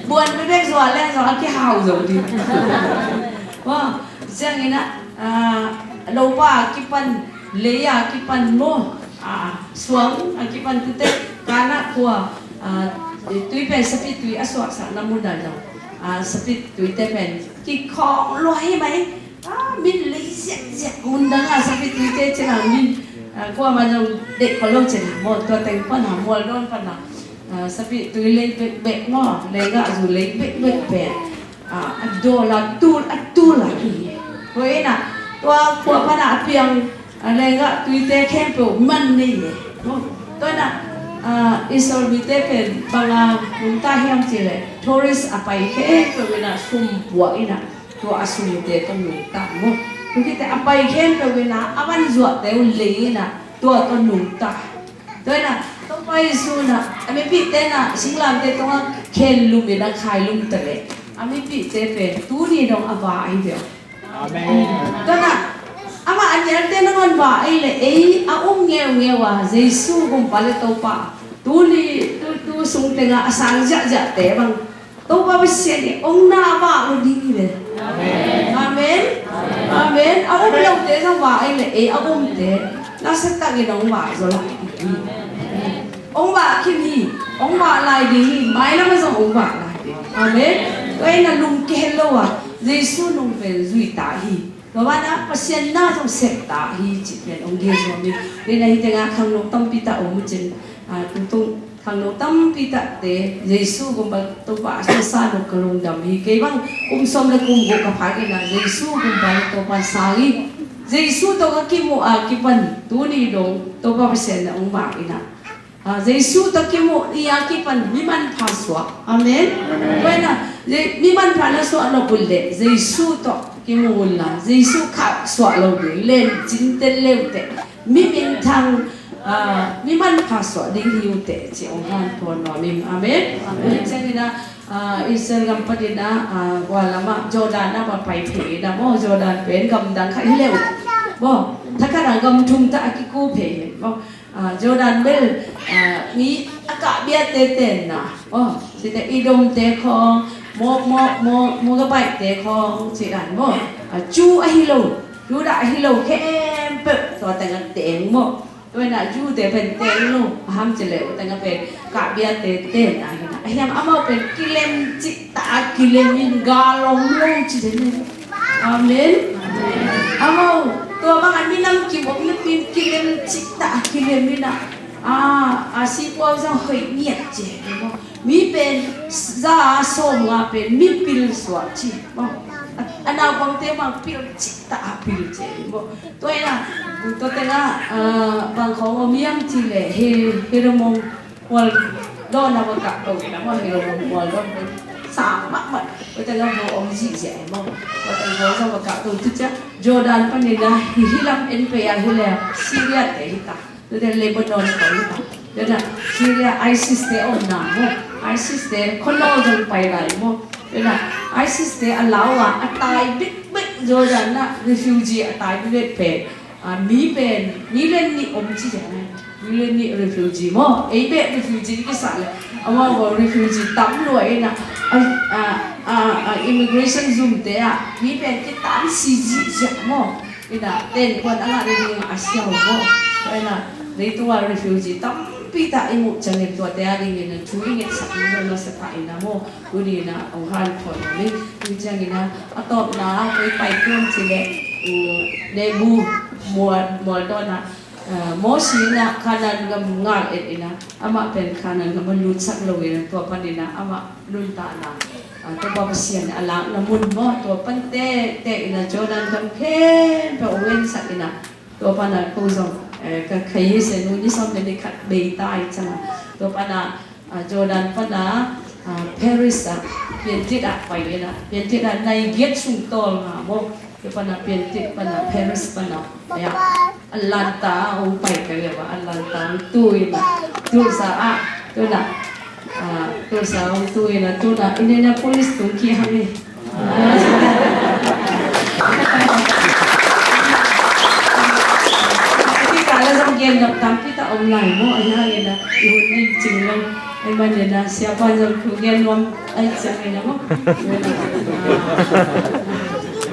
Buan bebek zuak le zong a kihau zo ding. Maw, ciangin a, Ah, lopa a kipan, lei a kipan maw, ah, suang a kipan tute, Kana khua, ah, tui pen sapi tui a suahsakna mun ah zong, ah, sapi tuite pen kikhawng lua hi mai. Ah, min lei ziakziak, mun dang ah sapi tuite cin ah min, ah, kuamah zong deih pah lo cin ah maw, tua teng pan ah, Mualdawn pan ah, ah, sapi tui lei bekbek maw, lei gah zu lei bekbek pen, ah, a dawl a tul, a tul a hi. Tua in ah, tua khua pan ah a piang, ah, lei gah tuite khempeuh man nei e. Tua in ah, ah, Israel mite pen bang a nungta hiam cih leh, tourist a pai khempeuh in ah sum puah in ah, tua a sumte tawh nungta maw. Tua khit teh a pai khempeuh in ah a van zuahte uh lei in ah tua tawh nungta. Tua in ah Topa Jesu in ah a mipihte in ah singlamteh tungah khen lum in ah khai lum ta leh, a mipihte pen tuni dong a va ahi ve uh. Amen. Tua in ah amah a nialte nangawn va ahi leh ei a um ngeungeu a Jesu Gumpa le Topa tuni tu, tu sung tengah a sang ziahziahte bang Topa Pasian in hong na vak lo ding hi ve. Amen. Amen. Amen. A um lote zong vak hi leh ei a umte na sa takin hong vak zaw lai ding hi. Hong vak khin hi. Hong vak lai ding hi. Mailam ah zong hong vak lai ding. Amen. Tua in a lungke lo a Jesu nung pen zui ta hi. Tua banah Pasian na zong sep ta hi cih pen hong gen nuam hi. Tua in a hih tengah khangno tampi tak om uh cin, ah, tutung khangno tampi takte Jesu Gumpa Topa a sa lo ka lungdam hi. Kei bang kum sawm le kum guk ka phak in ah Jesu Gumpa le Topa sang hi. Jesu tawh ka kimuh a kipan tuni dong Topa Pasian na hong vak in ah, ah, Jesu tawh kimuh ni a kipan mi manpha suak. Amen. Amen. Tua in ah, Je-, mi manpha na suah nop uh leh Jesu tawh kimuh un la, Jesu kha suah lo ding, len cinte leute, mi minthang, ah, mi manpha suah ding hi uh teh ci hong hanthawn nuam ing. Amen. Amen. Ciangin ah, ah, Israel gam panin ah, ah, gua lamah Jordan ah va pai phei in ah maw, Jordan pen gamdang khat hi leh uh maw, thakhat ah gam thum tah a kiku phei hi maw. Ah, Jordan bel, ah, mi a kahbiate tenna, oh, cite Edomte khawng, Mo-, Mo-, Mo-, Moabite khawng ci dan maw. Ah, Jew ahi lo, Judah ahi lo khempeuh tua tengah teng maw. Tua in ah Jew te pen teng lo, a ham ci leh tua tengah pen kahbiate tenna hi na. A hiang amau pen kilem cih ta a kilem in gal om lo ci den. Amen. Amau tua bang a minam kim om napi in kilem cih ta a kilem in ah, a, a sipuau zong hoih ngiat ci hi maw. Mi pen za a sawm nga pen mi pil suah ci maw. A, a naupangte bang pil cih ta a pil ci hi maw. Tua in ah, tua tengah, ah, bang khawng om hiam cih leh hi, hi ramong Mualdawn ah va kah to in ah maw, hi lo Mualdawn pen sang mahmah. Tua teng ah vo om zihziah e maw. Tua teng vo zong va kah to tu ciang Jordan panin ah hi, hi lam en pei ah hi leh Syria te hi ta. Tua teng Lebanon pawl hi ta. Tua teng ah Syria ISIS te omna maw. ISIS te khonol zong pai lai maw. Tua teng ah ISIS te a lau ah a tai bekbek Jordan ah refugee a tai bekbek pen. Ah, mi pen, million nih om ci ziah nai. Million nih refugee maw. Ei beh refugee kisah leh amau bang refugee tam lua in ah, ah, ah, ah, ah, immigration zumte ah mi pen kitam si zihziah maw. In ah tenkuan a ngah ding a siau maw. Tua in ah leitung ah refugee tampi tak i muh ciangin tuate a dingin ah thu i ngetsak ding zong na sa pah in ah maw. Tuni in ah hong hanthawn nuam ing. Tua ciangin ah a tawpna ah koi pai tuam ci leh, um, Nebu Mual, Mualdawn ah, ah, Mosi in ah Kanaan gam ngal et in ah amah pen Kanaan gam a lutsak lo in ah tua panin ah amah nuntakna, ah, Topa Pasian a lakna mun maw, tua pan tektek in ah Jordan gam khempeuh hong ensak in ah tua pan ah ko zong, eh, ka khaise nu ni sawm le ni khat bei ta i ciang ah tua pan ah, ah, Jordan pan ah, ah, Paris ah, piantit ah pai in ah, piantit ah nai giat sung tawl nga maw. Tua pan ah piantit pan ah Paris pan ah, ya, Atlanta ah hong pai ka leh ah, Atlanta hong tu in ah, Tulsa ah, tu in ah, ah, Tulsa hong tu in ah, tu in ah, Indianapolis tung kik hang e. Hih kal ah zong gen nop tampi tak om lai maw, ahih hangin ah i hun ning cing lo. Ahih manin ah siapa zong thu gen nuam ahih ciangin ah maw.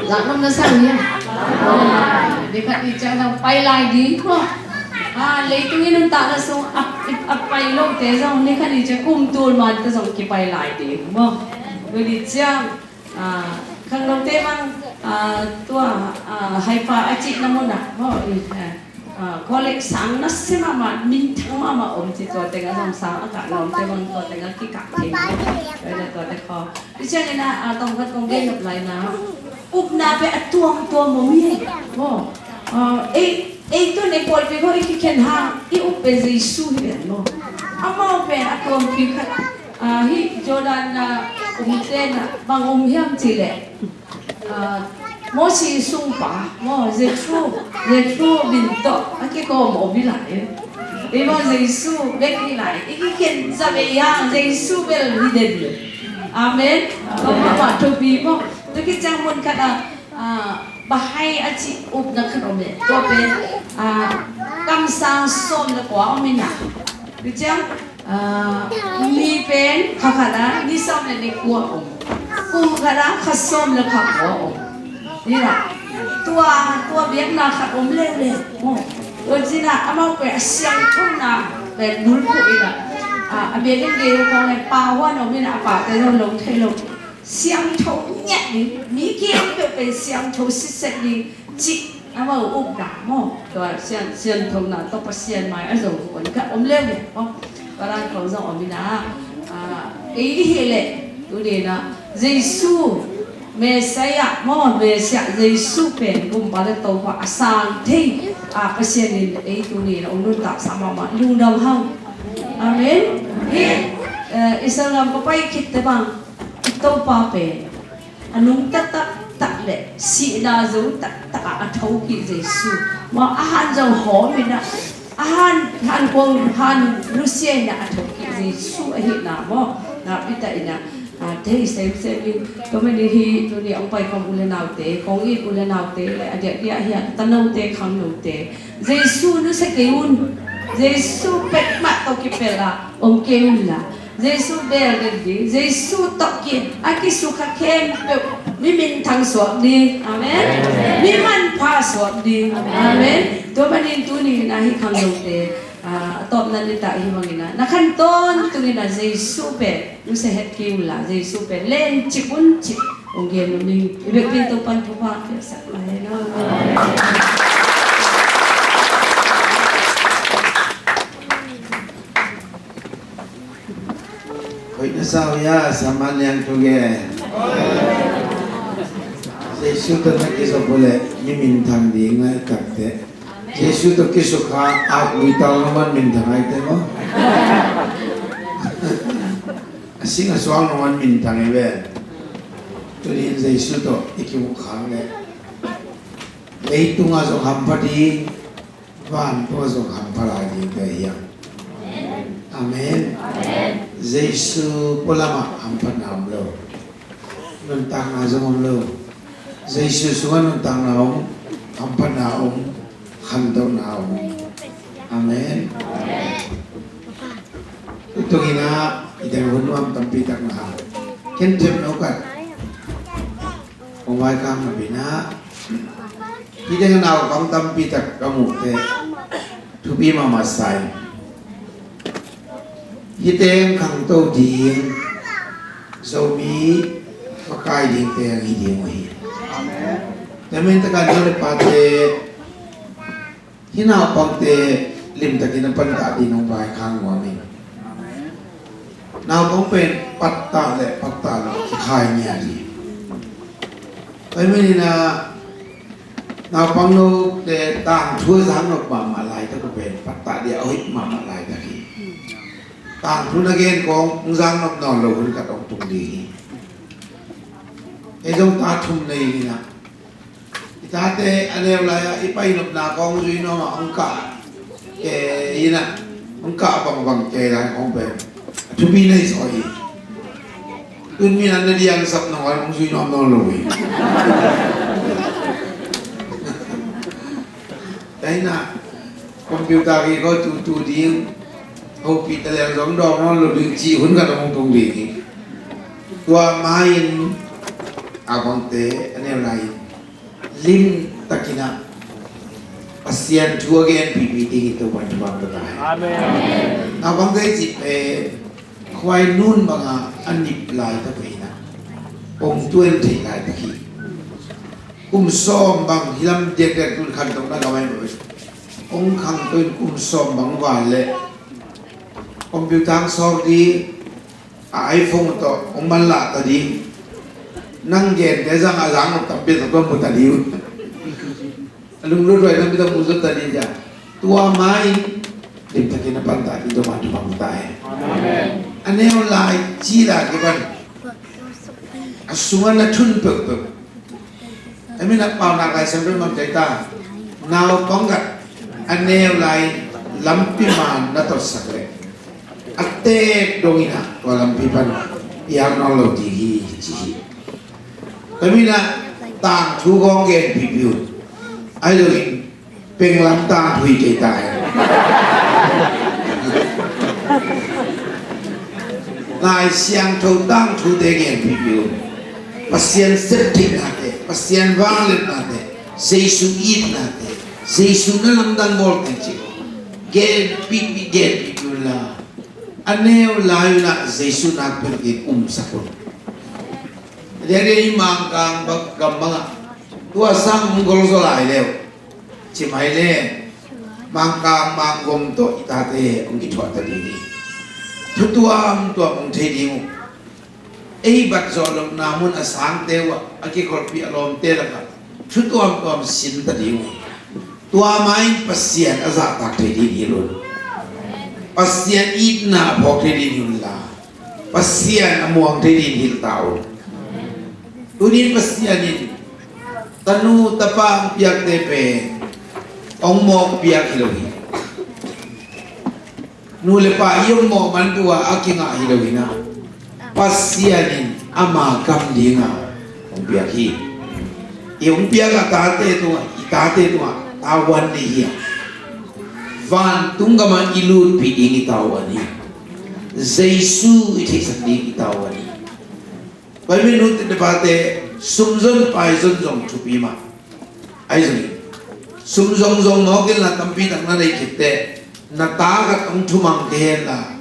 Lak nuam na sa uh hiam? Ni khat ni ciang zong pai lai ding maw. Ah, leitung i nuntakna sung a, a pai lote zong ni khat ni ciang kum tul man tawh zong kipai lai ding maw. Tua ni ciang, ah, khangnote bang, ah, tua, ah, Haifa a cihna munah maw, i, ah, ah, college sang nasia mahmah, minthang mahmah om ci, tua tengah zong sang a kah lawmte bang tua tengah kikah thei. Tua tengah tua te khaw. Tua ciangin ah, ah, tawmkhat kong gen nop lai na, upna pen a tuamtuam om hi. Maw, ah, ei, ei tun ei pawlpi khaw i kikhen hang i up pen Jesu hi pen maw. Amau pen a tuampi khat, ah, hih Jordan, ah, umte na bang om hiam cih leh, ah, Mosi sungpa maw, Jethro, Jethro min tawh a kikawm om hi lai. Ei maw Jesu bek hi lai. I kikhen zavei hang Jesu bel hi den. Amen. Tua mah thupi maw. Tua khit ciang mun khat ah, ah, Baha'i a cih upna khat om e. Tua pen, ah, kamsang sawm le kua om in ah. Tua ciang, ah, mi pen kha khat ah ni sawm le ni kua om. Kum khat ah kha sawm le kha kua om. Ni la, tua, tua biakna khat om leuleu. Maw. Tua ci-in ah amau pen a siangthona pen bulphuh in ah, ah, a biakinn gei kong le pa huan om in ah, a pate zong lo thei lo. Siangtho ngiat ding, mi khempeuh pen siangtho sitset ding cih amau upna maw. Tua siang, siangthona tawh Pasian mai a zo huan khat om leuleu maw. Tua dan kong zong om in ah, ah, kei i hih leh tuni in ah Jesu Messiah maw, Messiah Jesu pen Gumpa le Topa a sang thei, ah, Pasian in ei tuni in ah hong nuntaksak mahmah, lungdam hang. Amen. Hih, eh, Israel gam ka pai khit teh bang i Topa pen a nungta taktak le sihna zo taktak ah a thokik Jesu. Maw, a han zong hawm in ah, a han, han kuang, han nusia in ah a thokik Jesu ahihna maw. Nakpi tak in ah, ah, thei semsem in, tua manin hih tuni hong paikhawm u le naute, kong it u le naute le a diakdiak hih a tanote, khangnote, Jesu nusia kei un. Jesu pek mah tawh kipelh a om kei un la, Jesu beel den ding, Jesu tawh ki, a kisukha khempeuh mi minthang suak ding. Amen. Mi manpha suak ding. Amen. Tua manin tuni in ah hih khangnote, ah, a tawpna nitak hih bangin ah na khan tawntung in ah Jesu pen nusia het kei un la, Jesu pen lencip un cih hong gen nuam ing. I biakpiak Topa'n thupha piaksak lai hen aw. Hoih na sa uh hia, Saman Liang Thu Gen. Jesu tawh na kizop uh leh mi minthang ding a i tak teh. Jesu tawh kisukha, a lui tau na man minthang a i teh maw. A sing a suang na man minthang i ve. Tuni in Jesu tawh i kimuh khak leh leitung ah zong hampha ding, vantung ah zong hampha lai ding te hiam? Amen. Jesu pualam ah hamphatna om lo. Nuntakna zong om lo. Jesu sungah nuntakna om, hamphatna om, khantohna om. Amen. Tutung in ah i dang hun nuam tampi tak na. Ken themno khat kong vaikhak na pi na. Hih teng naupang tampi tak ka muh teh thupi mahmah sa ing. Hih teng khangto ding, Zomi makai ding teng hi ding uh hi. Tua manin tak a nu le pate, hih naupangte limtakin a pattah ding hong vaikhak nuam ing. Naupang pen pattah le pattah lo kikhai ngiat hi. Tua ahih manin ah naupang note tangthu a zak nop mahmah laitak uh pen pattah ding a hoih mahmah laitak hi. Tangthu na gen kong hong zak nop nawn lo hun khat hong tung ding hi. Kei zong ta thum nei ing in ah, i tate a neu lai-ah i pai nopna kong zui nuam ah hong kah kei in ah, hong kah bangbang kei lai kong pen a thupi nei zaw hi. Tun mi nan na diang sap nong an hong zui nuam nawn lo hi. Tua in ah computer kei ko tutu ding, hopih ta leng zong dawng nawn lo ding cih hun khat hong tung ding hi. Tua ma-in a bangte a neu lai-in lim takin ah Pasian thu a genpipi dingin Topa'n thupha pia ta hen. Amen. Naupangte i cih pen khuai nun bangah a nip laitak hi na, hong tuan theih laitak hi. Kum sawm bang hi lam diakdiak tun khantohna ka mai mawk hi. Hong khangto in kum sawm bang val leh computer hong sawk ding, a iPhone tawh hong manlah ta ding. Nang gente zang a zang nop tampi tak tua mu ta ding uh. A lunglut huai tampi tak mu zaw ta ding cia. Tua ma-in limtakin a pan ta ding, tua ma-in tua ma mu ta hen. Amen. A neu lai ci la kipan a sungah na thun peuhpeuh. Amen. A paunak Lai Siangtho in bang ci ta? Naupang khat a neu lai lampi man na totsak leh a teek dongin ah tua lampi pan piak nawn lo ding hi, ci hi. Tua hi na, tangthu kong genpipi un. Ahi zongin penglam tangthu hi kei ta hen. Lai Siangtho tangthute genpipi un. Pasian septheih nate, Pasian vangliat nate, Jesu it nate, Jesu na lamdang bawl teng ci ko. Genpipi, genpipi un la. A neu lai un ah Jesu nakpi takin umsak un. Diakdiak i Mangkang bang, gam bangah tua sang hong gol zaw lai leu, ci mai le Mangkang Mangvom tawh i tate hong kithuah ta ding hi. Thu tuamtuam hong thei ding uh. Ei bat zawh lohna mun a sangte uh ah a kikholhpih a lawmte lakah thu tuamtuam sin ta ding uh. Tua ma-in Pasian a zahtak thei ding hi lo. Pasian itna a phawk thei ding hi lo la, Pasian a muang thei ding hi ta uh. Tunin Pasian in tanu tapa hong piakte pen hong mawk piak hi lo hi. Nu le pa i om mawh man tua a kingah hi lo hi na, Pasian in ama gam dinga hong piak hi. I hong piak a tate tungah, i tate tungah tavuan nei hi a, vantung gamah i lutpih ding i tavuan hi. Jesu i theihsak ding i tavuan hi. Bible nute pate, sumzon paizon zong thupi mah. Ahi zongin sum zongzong mawk inla, tampi tak na neih khit teh na ta khat hong thumang kei henla,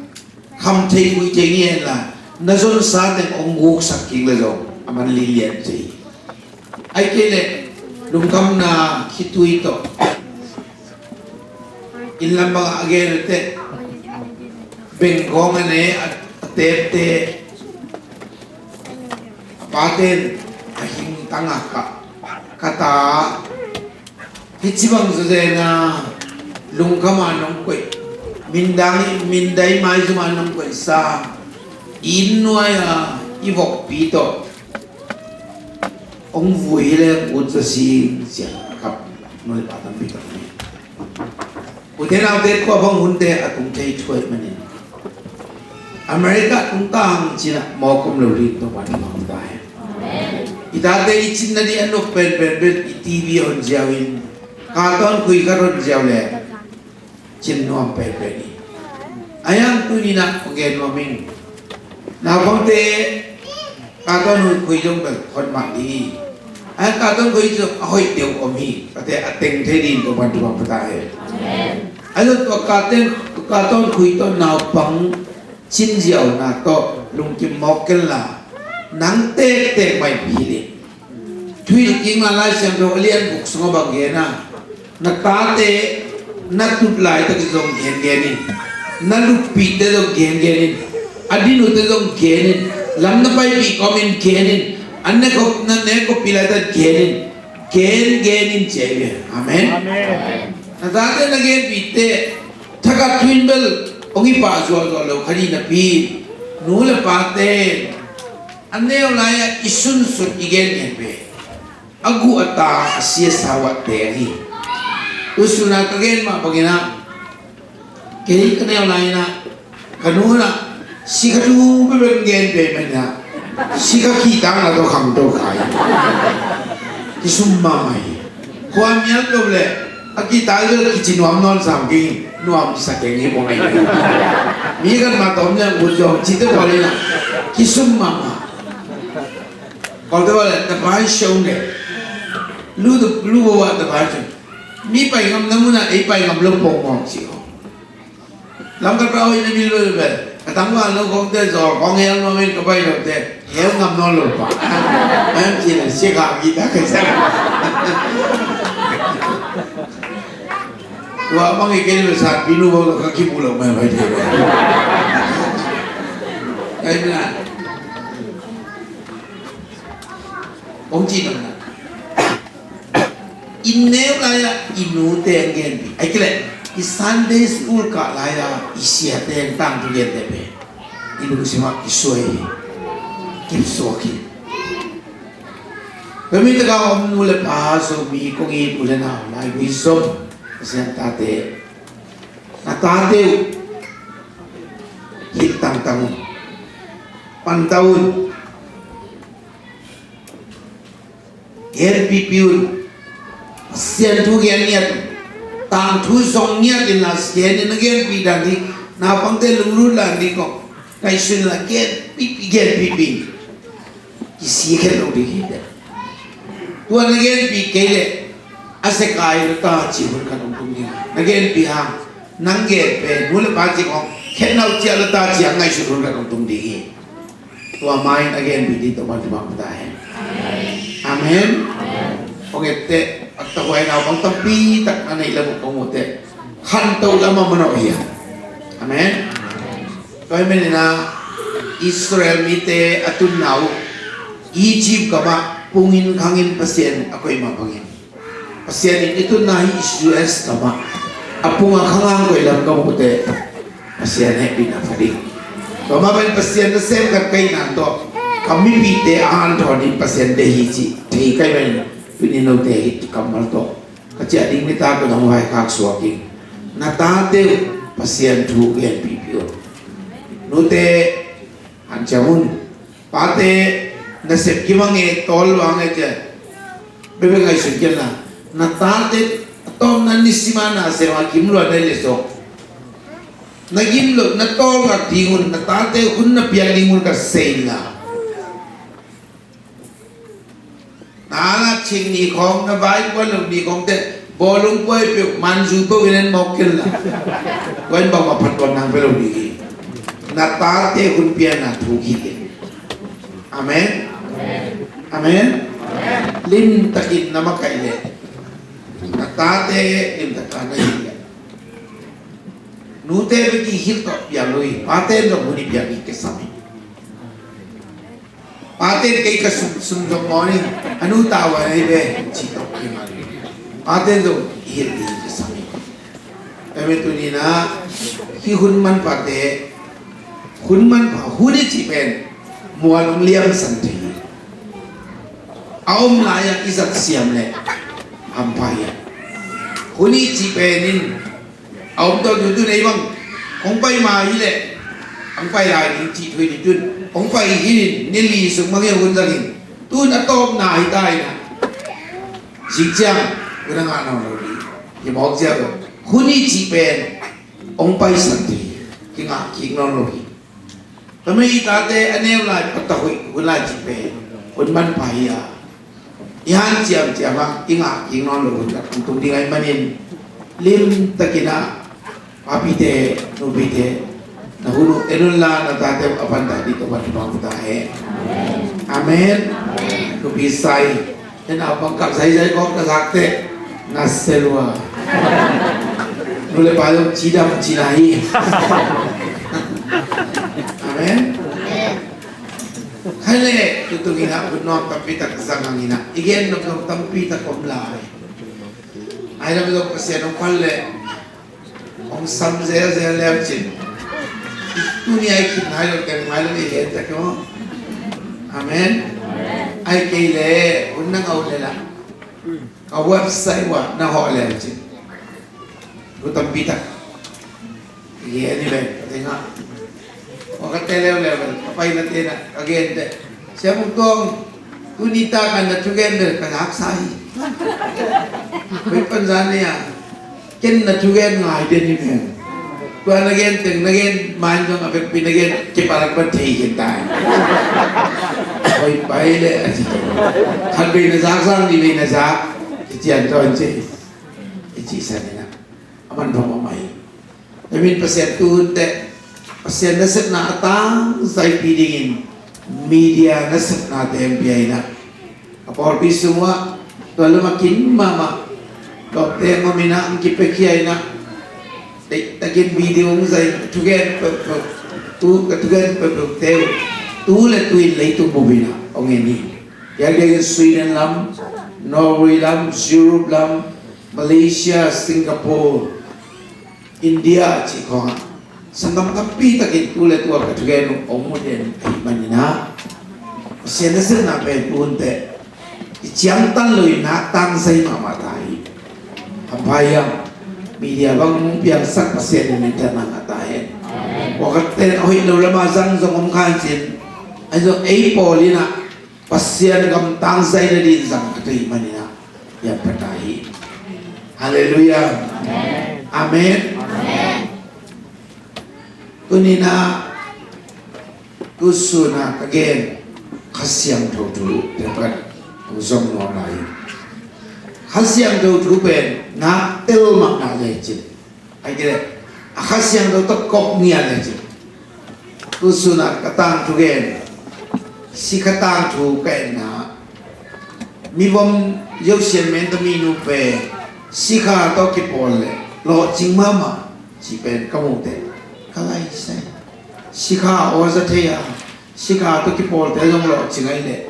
kham thei kuih thei ngi henla, na zonsa teng hong guksak kik le zong a man lilian thei. Ahi kei leh lungkhamna khitui tawh inn lam bangah a gen uh teh, bengkawng a ne a, a tepte, a paten a hing tangah ka, ka ta hi ci bang zawzena lungkhama nong koih, mindang, mindai maizuma nong koihsa, i inn nuai-a i vokpi tawh hong vui le ut za sing sia kap nuai pa tampi tak ni. Ute naute, tua bang hunte a tung thei thuai manin America tung tang cinah mawk om lo ding Topa in mawk ta hen. I tate i cinna ding a nop penpen pen i TV hon ziau in, cartoon khui khat hon ziau le cin nuam penpen hi. A yang tuninah hong gen nuam in. Naupangte cartoon khui zong bel hot mah ding hi. A cartoon khui zong a hoih deuh om hi. Tate a teng thei ding Topan thupha pia ta hen. A zong tua cartoon, cartoon khui tawh naupang cin ziauna tawh lungkim mawk kenla, nang tektek maipi hi ding. Thuhilhkikna Lai Siangtho a lian guk sungah bang gen a, na tate na tut laitak zong gengen in, na luppihte zong gengen in, a din uhte zong gen in, lam na paipih kawmin gen in, a nekhop, na nekhoppi laitak gen in, gengen in ci ahi ve. Amen. Amen. Na tate na genpihte thakhat thu in bel hong i pah zuahzuah lo kha ding napi, nu le pate a neu lai-ah i sunsun i gengen ve. A guh a ta a sia sa uah te ahi. Tusuna ka gen mah banginah, kei ka neu lai-inah ka nunah sikha thu bebek gen ve manah, sikha khitang la tawh khangto khai. Kisum mahmah hi. Khua mial lo le a kitai le kici nuam nawn sam kei, nuam sa keng hi bong ahi. Mi kan ma tom le ut zong cite pawh le na kisum mahmah. Kawlte pawh le na pai shong le Lu tu, lu bo wa ta ba cun. Mi pai ngam na mun ah ei pai ngam lo pong mawng ci ko. Lam ka tau in a mi lo bel. Ka tang wa lo kong te zaw kong hel mawng in ka pai lo te. Hel ngam nawn lo pa. Em ci le si ka mi ta ka sa. Tua bang i kei le sa pi nu bo ka ki bu lo mai pai te. Kai na. Kong ci nang na. I neu lai-ah i nute an genpih. Ai kei leh i Sunday school kah lai-ah i siate an tangthu gente pen i lungsim ah kisuai hi. Kipsuak hi. Tua mi takah om nu le pa Zomi kong it u le nau lai gui zom Pasian tate, na tate uh hilh tangtang un. Panta un. Genpipi un. Pasian thu gen ngiat un. Tangthu zong ngiat in la, Pasian in a genpih dan ding, naupangte lunglut dan ding kong ngaihsun la, genpipi, genpipi. Kisi khen lo ding hi te. Tua na genpih kei leh a sekai lo ta ci hun khat hong tung ding. Na genpih hang nang gen pen nu le pa ci kong khen lo ciah lo ta ci a ngaihsun hun khat hong tung ding hi. Tua mai in a genpih ding tawh bang kibang ta hen. Amen. Kong etteh a tahuai naupang tampi tak na neih lam uh kong uhteh khanto lam a manawh hi a. Amen. Tua hi manin a Israel mite a tunna uh Egypt gamah pungin khangin Pasian a koih mah bangin Pasian in i tunna hi U S gamah a pung a khang hang koih lam ka muh teh Pasian hehpihna pha ding. Tua mah bangin Pasian nasem khat ka hihna tawh ka mipihte a hanthawn in Pasian deih hi cih thei ka hih manin tuni note hih kammal tawh ka ciah ding nitak uh nang vaikhak suak in na tate uh Pasian thu genpihpih un. Nute hanciam un. Pate nasep kim a nge tawl lua nge cia. Bebe ngaihsun kei la. Na tate a tawpna nisim a na sem a kim lua na le sawk. Na gim lo na tawl ngak ding un, na tate hun na piak ding un ka sei la. Na la cing ni khawng, na vai kuan lo ni khawng te bawlung puai peuh, manzu peuh in en mawk ken la. Kuan bang ma phat kuan nang peuh lo ni hi. Na tate hun piakna thu hi te. Amen. Amen. Lim takin na makaih le na tate lim takin na hi le. Nute beki hil tawh piak lo hi. Pate zong hun i piak hi ke sam hi. Pate kei ka sum, sum zong maw ni, a nu tau a nei ve, ci tawh ki ngal. Pate zong i hilh ding ki sam hi. Tua mi tuni na, hi hun manphate, hun manpha, hun i cih pen muan hong liamsan thei hi. A om lai-ah i zat siam leh hampha hi a. Hun i cih pen in a om tawh tu tun ei bang hong pai ma hi leh hong pai lai ding cih thu hi ni tun hong pai hi nin ni li sung bang hi a hun zang in tun a tawpna hi ta in a zing ciang hun a ngah nawn lo ding hi mawk ziak lo hun i cih pen hong paisan thei hi. Kingah kik nawn lo hi. Tua mah i tate a neu lai pata huih hun lai cih pen hun manpha hi a. I hanciam ciam ah i ngah kik nawn lo hun khat hong tung ding ahih manin lim takin ah papite nupite na hun uh en un la na tate a pantah dih tawh van kibang ta hen. Amen. Nupi sai. Ena bangkak zaizai kawk ka zakte na selua. Nu le pa zong cidam cina hi. Amen. Khai le tutung ina hun nuam tampi tak zang ang ina igen nuam nuam tampi tak om lai. Ai lam zong Pasian hong pal le hong sam zelzel leu cin. Tuni ai khin hai lo teng mai lo ni hen ta kyo. Amen. Ai kei le hun na ngau le la. Ka website wa na ho leu cin. Lu tampi tak. Ye ni ben ka tenga. Wa ka te leuleu ka pai na te na ka gen te. Sia Mung Tuang, tuni ta kan na thugen bel ka lak sa hi. Pai pan zan ni a. Ken na thugen ngai den hi pen. Tua na gen teng na gen main zong a vekpi na gen kipalak ban thei hi tai. Pai pai le a si. Khat bei na zak sang ni bei na zak. Khristian tawh an ci, i cih san inah a man thong a mai. Tua min Pasian tu hun teh Pasian nasepna a tangzaipi dingin media nasepnate hong pia inah, a pawlpi sungah tua lama kin mahmah lawmte hong om inah, hong kipiakhia inah, takin video hong zai, thugen peuhpeuh, tu ka thugen peuhpeuhte uh tu le tu in leitung bup inah hong en hi. Hiangte in Sweden lam, Norway lam, Europe lam, Malaysia, Singapore, India cih khawngah sanggam tampi takin tu le tu a ka thugen uh hong mu den ahih maninah, Pasian nasepna pen tu hun teh i ciangtan lo inah tangzai mahmah ta hi. Hampha hiam, media bang hong piangsak Pasian in minthanna ngah ta hen. Pawlkhatte in a hoih lo lama zang zong om kha in cin, ahi zong ei pawl inah Pasian gam tangzai nadin zang ka thei maninah hiam pha ta hi. Halleluiah. Amen. Tuninah tusunah ka gen Kha Siangtho thu peuhpeuh hong zong nawn lai hi. Kha Siangtho thu pen nak tel mahmah le cin, ai kei leh a Kha Siangtho tawh kop ngiat le cin. Tusunah ka tangthu gen, sikha tangthu ka etna, mivom Zosian Menta minu pen sikha tawh kipawl le lawhcing mahmah cih pen ka muh teh ka laisai. Sikha aw za thei a, sikha tawh kipawlte zong lawhcing ahih leh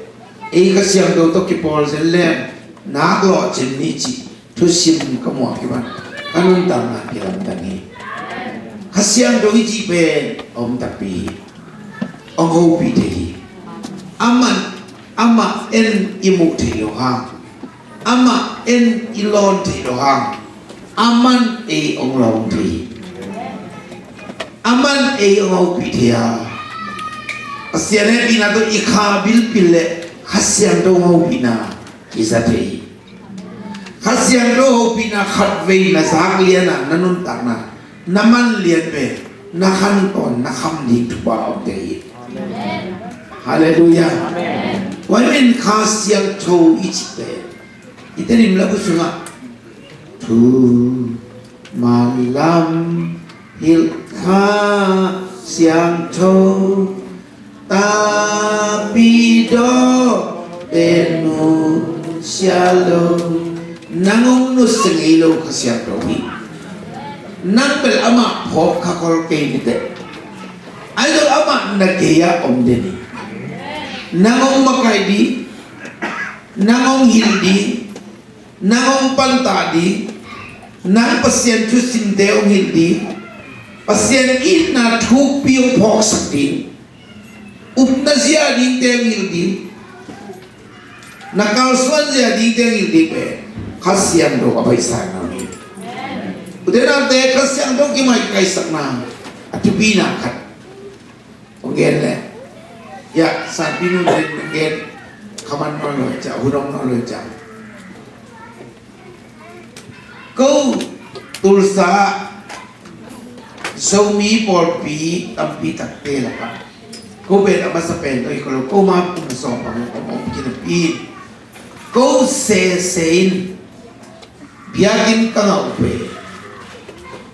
ei Kha Siangtho tawh kipawl zen leng nak lawhcing ni cih thusim ka muak hi bang ka nuntakna kilamdang hi. Kha Siangtho i cih pen a om takpi hi. Hong hopih thei hi. Amah, amah en i muh theih loh hang, amah en i lawn theih loh hang, aman ei hong lawng thei hi. Aman ei hong hopih thei a, Pasian hehpihna tawh i kha bilpil le Kha Siangtho hong hopihna i za thei hi. Kha Siangtho hopihna khatvei na zak lian a, na nuntakna na man lian pen na khan tawn na kham ding thupha a om thei hi. Halleluiah. Tua ahih manin Kha Siangtho i cih pen i Tedim labu sungah thu man lam hilh Kha Siangtho, tapidaw te nusia lo. Nang hong nusia ngei lo Kha Siangtho hi. Nang bel amah phawk kha khol kei ni teh. Ahi zong amah na gei-ah om den hi. Nang hong makaih ding, nang hong hilh ding, nang hong pantah ding, nang Pasian thusimte hong hilh ding, Pasian itna thukpi hong phawksak ding, upna zia dingte hong hilh ding, na kalsuan zia dingte hong hilh ding pen Kha Siangtho a baihsa na hi. Ute naute, Kha Siangtho kimaikaisakna a thupina khat hong gen leh, ya, Sanpi nu pen hong gen, khaman nawn lo hi ciah, hun hong nawn lo hi ciah. Ko Tulsa ah Zomi pawlpi tampi takte lakah ko pen a masa pen tawh hi ko lo, ko ma kum sawm bang om om kinapi. Ko sese in biakinn ka ngah uh pen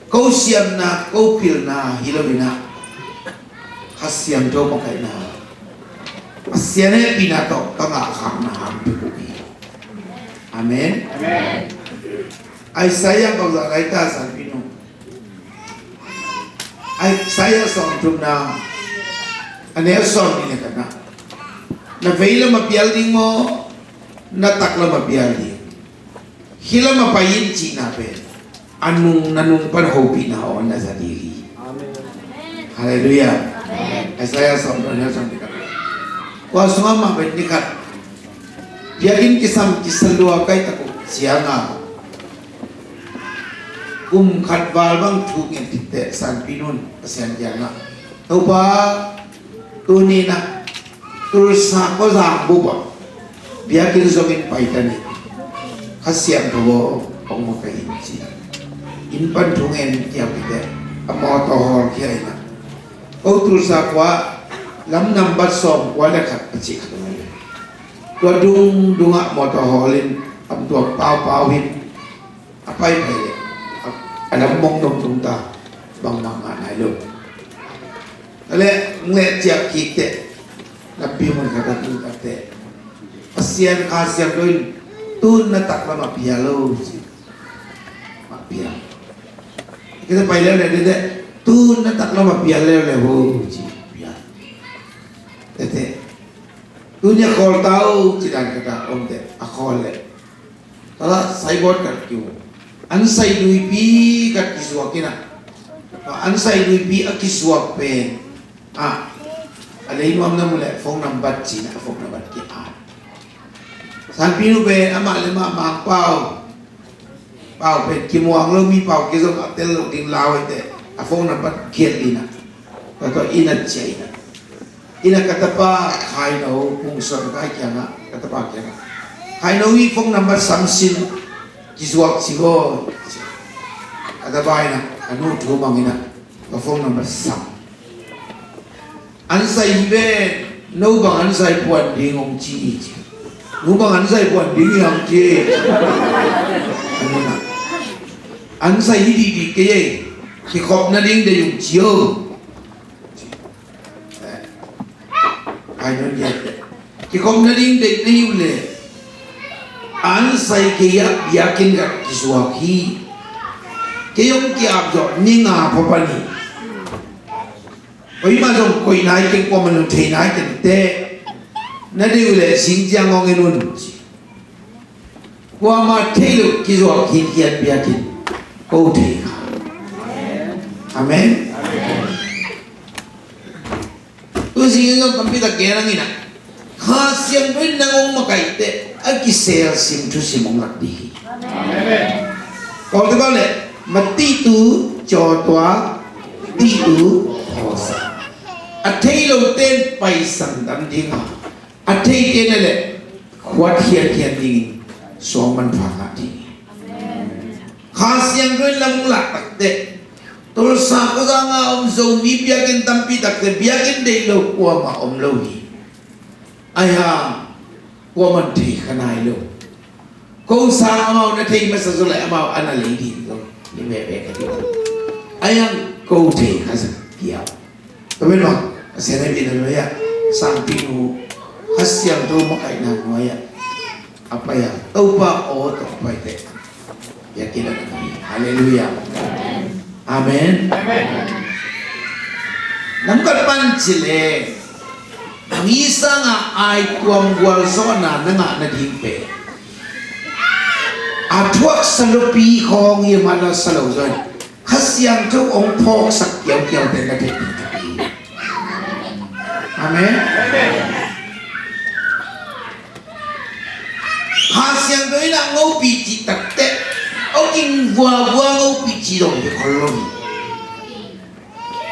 ko siamna, ko pilna hi lo inah, Kha Siangtho makaihna, Pasian hehpihna tawh ka ngahkhakna hong pia uh hi. Amen. Isaiah bangzah lai ta Sanpi nu? Isaiah sawmthumna a neu sawmnih le khatna, na vei lam a pial ding maw, na tak lam a pial ding? Hih lam a pai in cihna pen a nung na nung pan hopihna aw na za ding hi. Amen. Halleluiah. Amen. Isaiah sawm dua neu sawm ding khat. Kua sungah mah pen ni khat biakinn kisam kisa lua kai tak uh ciangah kum khat val bang thu ngen khit teh Sanpi nun Pasian kiangah, Topa, tuni inah Tulsa khuazang bup ah biakinn zongin pai ta ni, Kha Siangtho aw hong makaih in ci. Inn pan thu ngen kiam khit teh a mawtaw hawl khia inah, ko Tulsa khua lam nambat sawmkua le khat a cih khat a ngai. Tua dung dungah mawtaw hawl in Lamtuam paupau hi. A paipai le a lam mong dong tung ta, bangmah ngah nai lo. A le ngleh ciak kik teh, lampi mun khat a tung tak teh, Pasian Kha Siangtho in tun na taklam a pia lo ci. Mah pia. Kita pai leu le teh, tun na taklam a pia leu le ho ci. Pia. Teh teh. Tun ya khawl tau ci dan kata om teh a khawl le. Tala saibawt kat kiu. An sai luipi kat kisuak ina. An sai luipi a kisuak pen a, a lei nuam na mu le phone number cina a phone number ki a. Sanpinu pen amah le mah Mangpau. Pau pen kimuang lo mi pau kizom a tel lo ding lau ite a phone number kiat ina. Tato ina cia ina. Ina ka tapa Khaino Pungson kai kiangah, ka tapa kiangah, Khaino hi phone number sam sin, kizuak ci bo. Ka tapa ina, a nu thu mang ina, ka phone number sam. An sai hi ve, no bang an sai puan ding ong ci ci. Nu bang an sai puan ding hi ang ci. An sai hi didi kei ei. Kikhop nading dei ung ci o. Ai non ya. Kikhop nading dei na hi uh le. An sai kei a biakinn ka kisuak hi. Kei ong kiap zawh ni nga pha pan hi. Oi ma zong koi nai kei, kua man zong thei nai kei te. Na dei uh le sing ciang ong en un. Kuamah thei lo kizuak khinkhian biakinn ko thei kha. Amen. Tu sing in zong tampi tak gen ang ina. Kha Siangtho in nang ong makaihte a kisel sim thusim ong lak dih hi. Kawlte kawle, matihtu cawtua, tihtu hawsa. A thei lote in paisan dam dinga, a theite na le khuat khiankhian dingin suang manpha ngah ding hi. Kha Siangtho in lam ong lak takteh, Tulsa khuazanga om Zomi biakinn tampi takteh biakinn deih lo kuamah om lo hi. Ahi hang kuamah thei kha nai lo. Ko sang amau na thei masa zaw le amau a na lei ding zaw. Ni meh meh ka ding. Ahi hang ko thei kha sa kiau. Tua pen bang a sian a bit a nuai ah sangpinu Kha Siangtho makaihna nuai ah a pai a Topa aw tawh a paite. Biakinn ah a nuai. Halleluiah. Amen. Namkhat pan ci le mi sangah aituam gualzawhna na ngah nading pen a thuaksa lopi khawng hi mah la sa lo zaw in Kha Siangtho ong phawksak kiaukiau te na thei ding ka hi. Amen. Kha Siangtho in a ngopi cih takteh ong ing vuavua ngopi cih dong hi khol lo hi.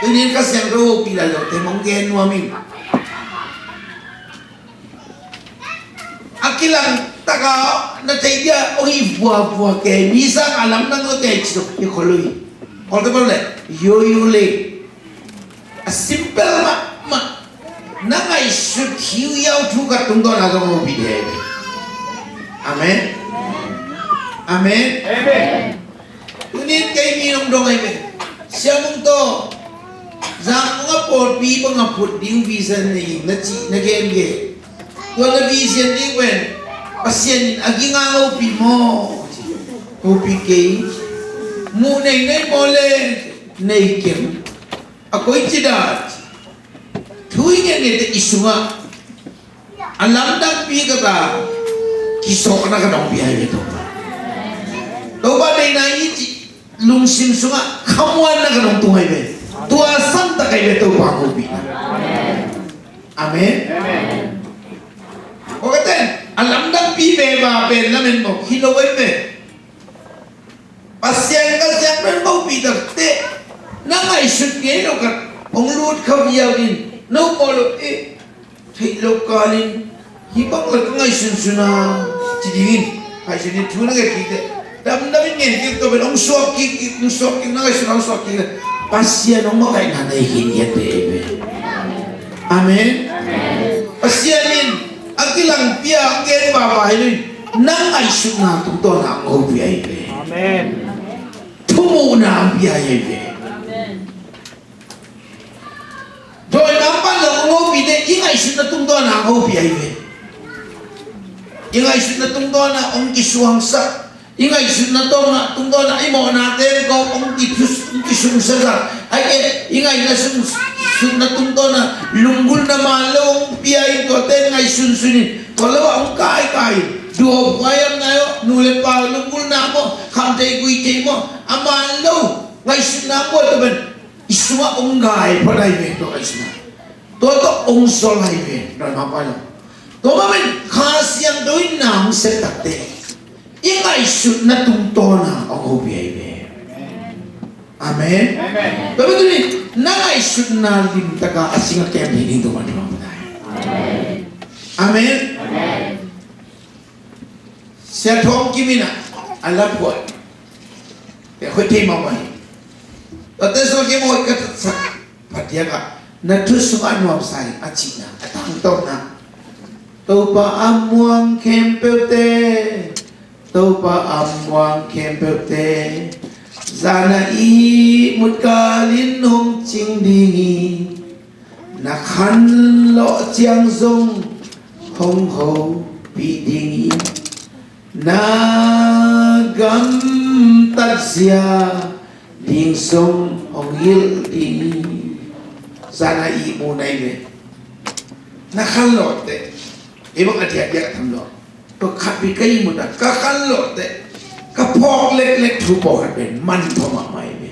Tuni in Kha Siangtho ngopi lai lo te mong gen nuam ing. A kilang taka na thei dia ong hi vuavua kei mi sang a lamdang lo kei ci lo hi khol lo hi. Khol te bang le yoyo le. A simple mahmah. Na ngaihsut hiuhiau thu khat tungtawn a zong hopih thei. Amen. Amen. Amen. Tuni in kei mi nong dong ahi ve. Siamung tawh Zangmung a pawlpi bang a phut ding vision nei na cih na gen ge. Tua na vision ding pen Pasian in a ging a hopih maw? Hopih kei. Muh nei nei maw le nei keng. A koici dah thu i ngen ngen te i sungah a lamdangpi ka ta kisawhna ka dong pi ai ve Topa. Topa deihna i cih lungsim sungah khamuanna ka dong tung ai ve. Tua santak ai ve Topa hopihna. Amen. Amen. Ko ka ten a lamdangpi ve ba pen lamen maw hi lo ai ve. Pasian ka siang pen mopih takteh na ngaihsut ngei lo khat hong lut kha viau in no pawl lo eh, theih lo kalin hih bang la ka ngaihsunsun a ci dingin ngaihsun in thu na nget kik teh damdam in ngen kik tua pen hong suak kik, hong suak kik, na ngaihsun a hong suak kik le Pasian hong makaihna nei khin hian te ei ve. Amen. Pasian in a kilangpi a hong gen vava hi lo in Na ngaihsutna tungtawn a hong hopih ahi ve. Amen. Thumuhna hong pia ahi ve. Amen. Dawimangpa lo hong hopih teh i ngaihsutna tungtawn a hong hopih ahi ve. I ngaihsutna tungtawn a hong kisuangsak, i ngaihsutna tungtawn a i mawhnate kong hong kisu-, hong kisungsasak. Ahih kei leh i ngaihsutna tungtawn a lunggulhna man lo hong pia in, tuate ngaihsunsun in, tua lo ah hong kaikai in, duhop huai am nai aw, nu le pa lunggulhna maw, khamtheih guihtheih maw, a man lo ngaihsutna buai tua pen i sungah hong gai phot ahi ve, tua ngaihsutna. Tua tawh hong zol ahi ve, dawimangpa lo. Tua mah pen Kha Siangtho in na hong sep takteh i ngaihsutna tungtawn a hong hopih ahi ve. Amen. Amen. Tua pen tuni na ngaihsutna limtak a a sing a kem hi ding tua mah ding mah. Amen. Amen. Amen. Sia Thawng Kim in ah a la phuah, pia hoih thei mahmah hi. Tua te sung kim hoih ka sak phadiak ah, na thu sungah nuamsa in a cihna, a tangtawpna, Topa a muang khempeuhte, Topa a muang khempeuhte, zan a ihmut kalin hong cing ding hi. Na khanlawh ciang zong hong hopih ding hi. Na gamtat zia ding zong hong hilh ding hi. Zan a ihmu na hi ve. Na khanlawh teh, ei bang a diakdiak a tham lawh. Tua khat pi ka ihmut a ka khanlawh teh, ka phawk leklek thu pawlkhat pen manpha mahmah hi ve.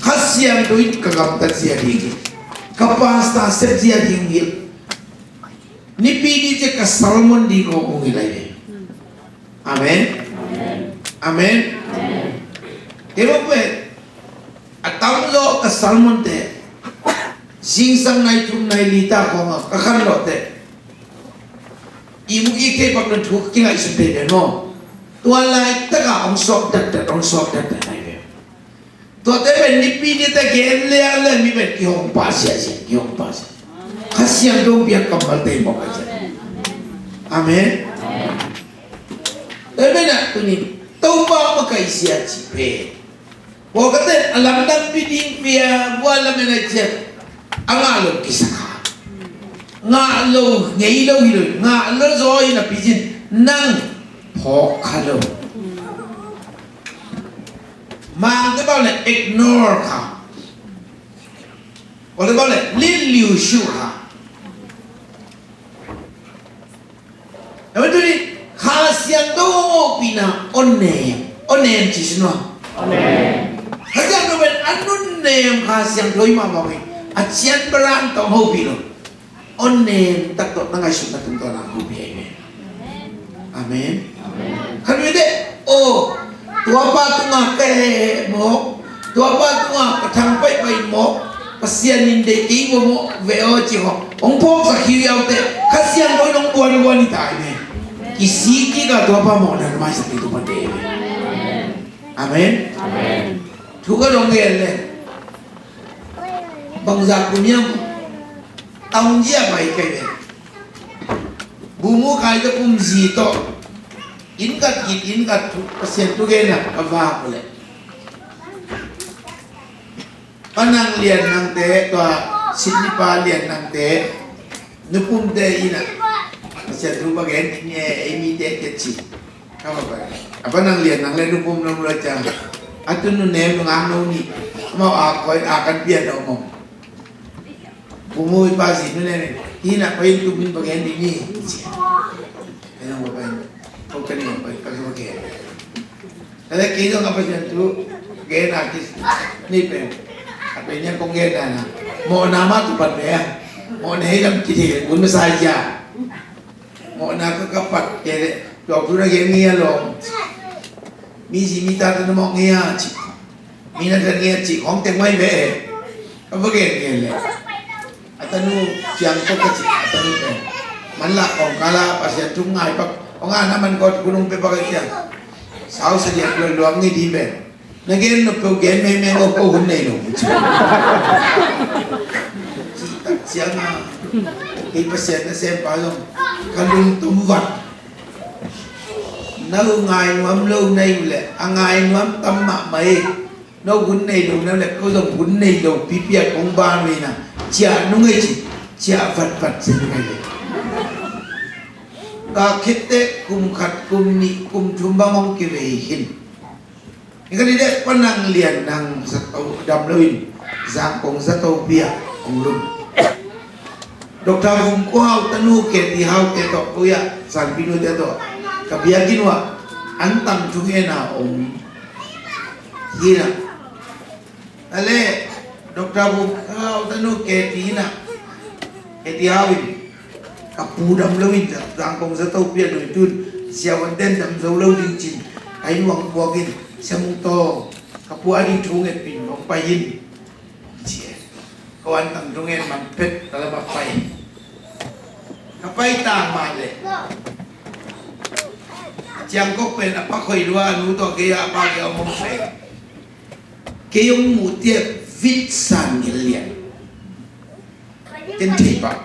Kha Siangtho in ka gamtat zia ding hi. Ka pastor sep zia ding hi. Nipi ni ciang ka sermon ding kong hong hilh ahi ve. Amen. Amen. Kei bang pen a tam zaw ka sermon te, zingsang nai thum nai li ta khawng a ka khanlawh teh, ihmu ikhei pak na thu ka kingaihsun thei ve maw. Tua laitak a hong sawp datdat, hong sawp datdat ahi ve. Tuate pen nipi ni te gen lianlian mi pen kihong pah siasia, kihong pah sia. Kha Siangtho piak kammal te mawk a cian. Amen. Amen ah, tuni Topa makaih sia cih pen pawlkhatte a lamdang pi ding pia, vua lamen a cian a ngah lo kisak a, ngah lo ngei lo hi lo, ngah lo zaw hi napi cin nang phawk kha lo. Mangte bang le ignore kha. Awte bang le lin liu shu kha. Amen. Tuni Kha Siangtho hopihna on nem, on nem ci sih nuam. Amen. Kha Siangtho pen a nun nem Kha Siangtho hi mahmah hi. A cian baran tawh hopih lo. On nem tak tawh na ngaihsutna tungtawn a hopih ahi ve. Amen. Khat vei teh, aw, tuapa tungah ka heh mawk, tuapa tungah ka thang paihpaih mawk, Pasian in deih kei vua mawk ve aw ci khawng hong phawksak hi uh teh, Kha Siangtho in hong buanbuan hi ta hi ve. Kisik kik a tuapa mawkna na maisak ding Topa deih hi ve. Amen. Thu ka dong gen le bangzah kum hiam? Taung zia pai kai ve. Bumu kai te kum zi tawh inn khat git, inn khat thu, Pasian thu gen a ka vak uh leh, Pa Nang Lian Nangte, tua Sydney Pa Lian Nangte nupumte in ah Pasian thu va gen ding e, ei mite kiat ci. Ka va pai a, Pa Nang Lian Nang le nupum nong lua ciang, a tunu nem nung ang no nih, amau a koi a kan pian a om om. Bumu i pa zi nu nem in, hi na pai in tu min va gen ding ni. Kei zong va pai, ko kani va pai, ka va gen. Ka le kei zong a Pasian thu gen a kis ni pen, a pen nian kong gen a na, mawhna mah tu pan ve a, mawhna hi lam kithei un masa hi a. Mawhna ka ka pat kei leh tua thu na gen ngia lawm. Mi zi mi ta ta na mawh ngia cih, mi na ta ngia cih khawng teng mai ve. Ka va gen gen leh, a tanu ciang tok ka cih, a tanu pen man lah kawng ka la Pasian thu ngai pak, kawng a na man kawt kunung pe pak a ciang, sau sa lian luan luang ngi di pen. Na gen nop peuh gen mengmeng aw, ko hun nei lo. Cih tak ciang a, kei Pasian nasem pa zong ka lungtum vat. Na uh ngai nuam lo na hi uh leh, a ngai nuam tam mahmah hi. No hun nei lo na uh leh, ko zong hun nei lo pipi a kong ban uh hi na, ciah nung ei ci, ciah vatvat zen ngai lo. Ka khit teh kum khat, kum nih, kum thum bang hong kivei hi. Hi ka ni deh, Pa Nang Lian Nang zato dam lo in, Zangkong zatopi ah hong lum. Doctor Vum Kua Hau tanu Keti Hau te tawh, ko ia Sanpinu te tawh, ka biakinn uah an tang thungen a om hi na. Ale, Doctor Vum Kua Hau tanu Keti hi na, Keti Hau in, ka pu dam lo in, Zangkong zatopi a nuitun, siavuanten dam zo lo ding cin, ka inn uah puak in, Sia Mung Tawng, ka pu a ding thu ngetpin hong pai in, ci e. Ko an tang thungen man phet ka la va pai. Ka pai tang mah leh, Ciangkok pen a pa khoi lua, a nu tawh kei a pa kei a om hong pai. Kei hong muh teh vit san ngel lian. Ken thei pah.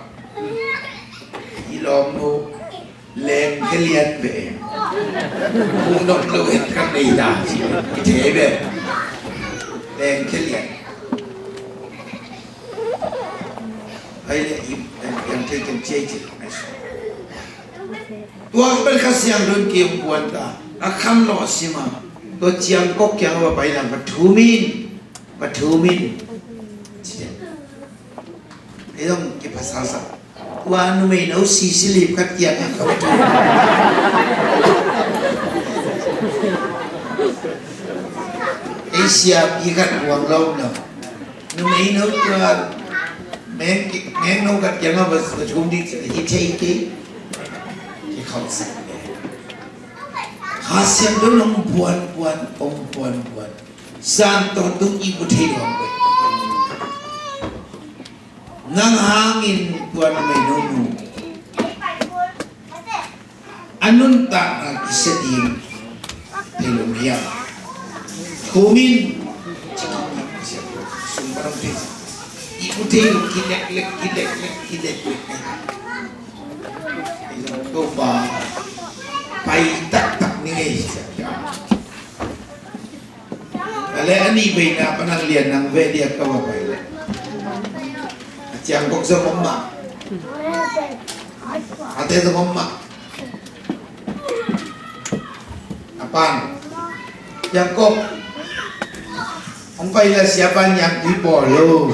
I lawm nu leng khe lian ve. Muh nop lo het kan nei ta ci. I thei ve. Leng khe lian. Ai le i, i, i thei ken ciai ci. Tua ka pen Kha Siangtho in kei hong puan ta. A kham lawh sim a. Tua Ciangkok kiang a va pai lang va thum in. Va thum in. Ci den. Ei zong kiphasalsak. Tua numei no sisi lip khat kiang a ka va thum. Ei siapi khat huang lawm lo. Numei no tua meng, meng no khat kiang a va, va thum ding ci hi thei kei. Kikhauhsak. Kha Siangtho in hong puan puan, hong puan puan. Zan tawntung i mu thei lo hong pia. Nang hangin tua numei no mu. A nuntakna kisia ding thei lo hiam? Thum in. Sum pan hong thei. I mu thei lo kileklek, kileklek, kileklek. Topa pai taktak ni ngei. A le a nih veina Pa Nang Lian Nang ve dia ka va pai le. A Ciangkok zong om mah. A te zong om mah. A pan. Ciangkok. Hong pai la siapa niang tui bawl lo.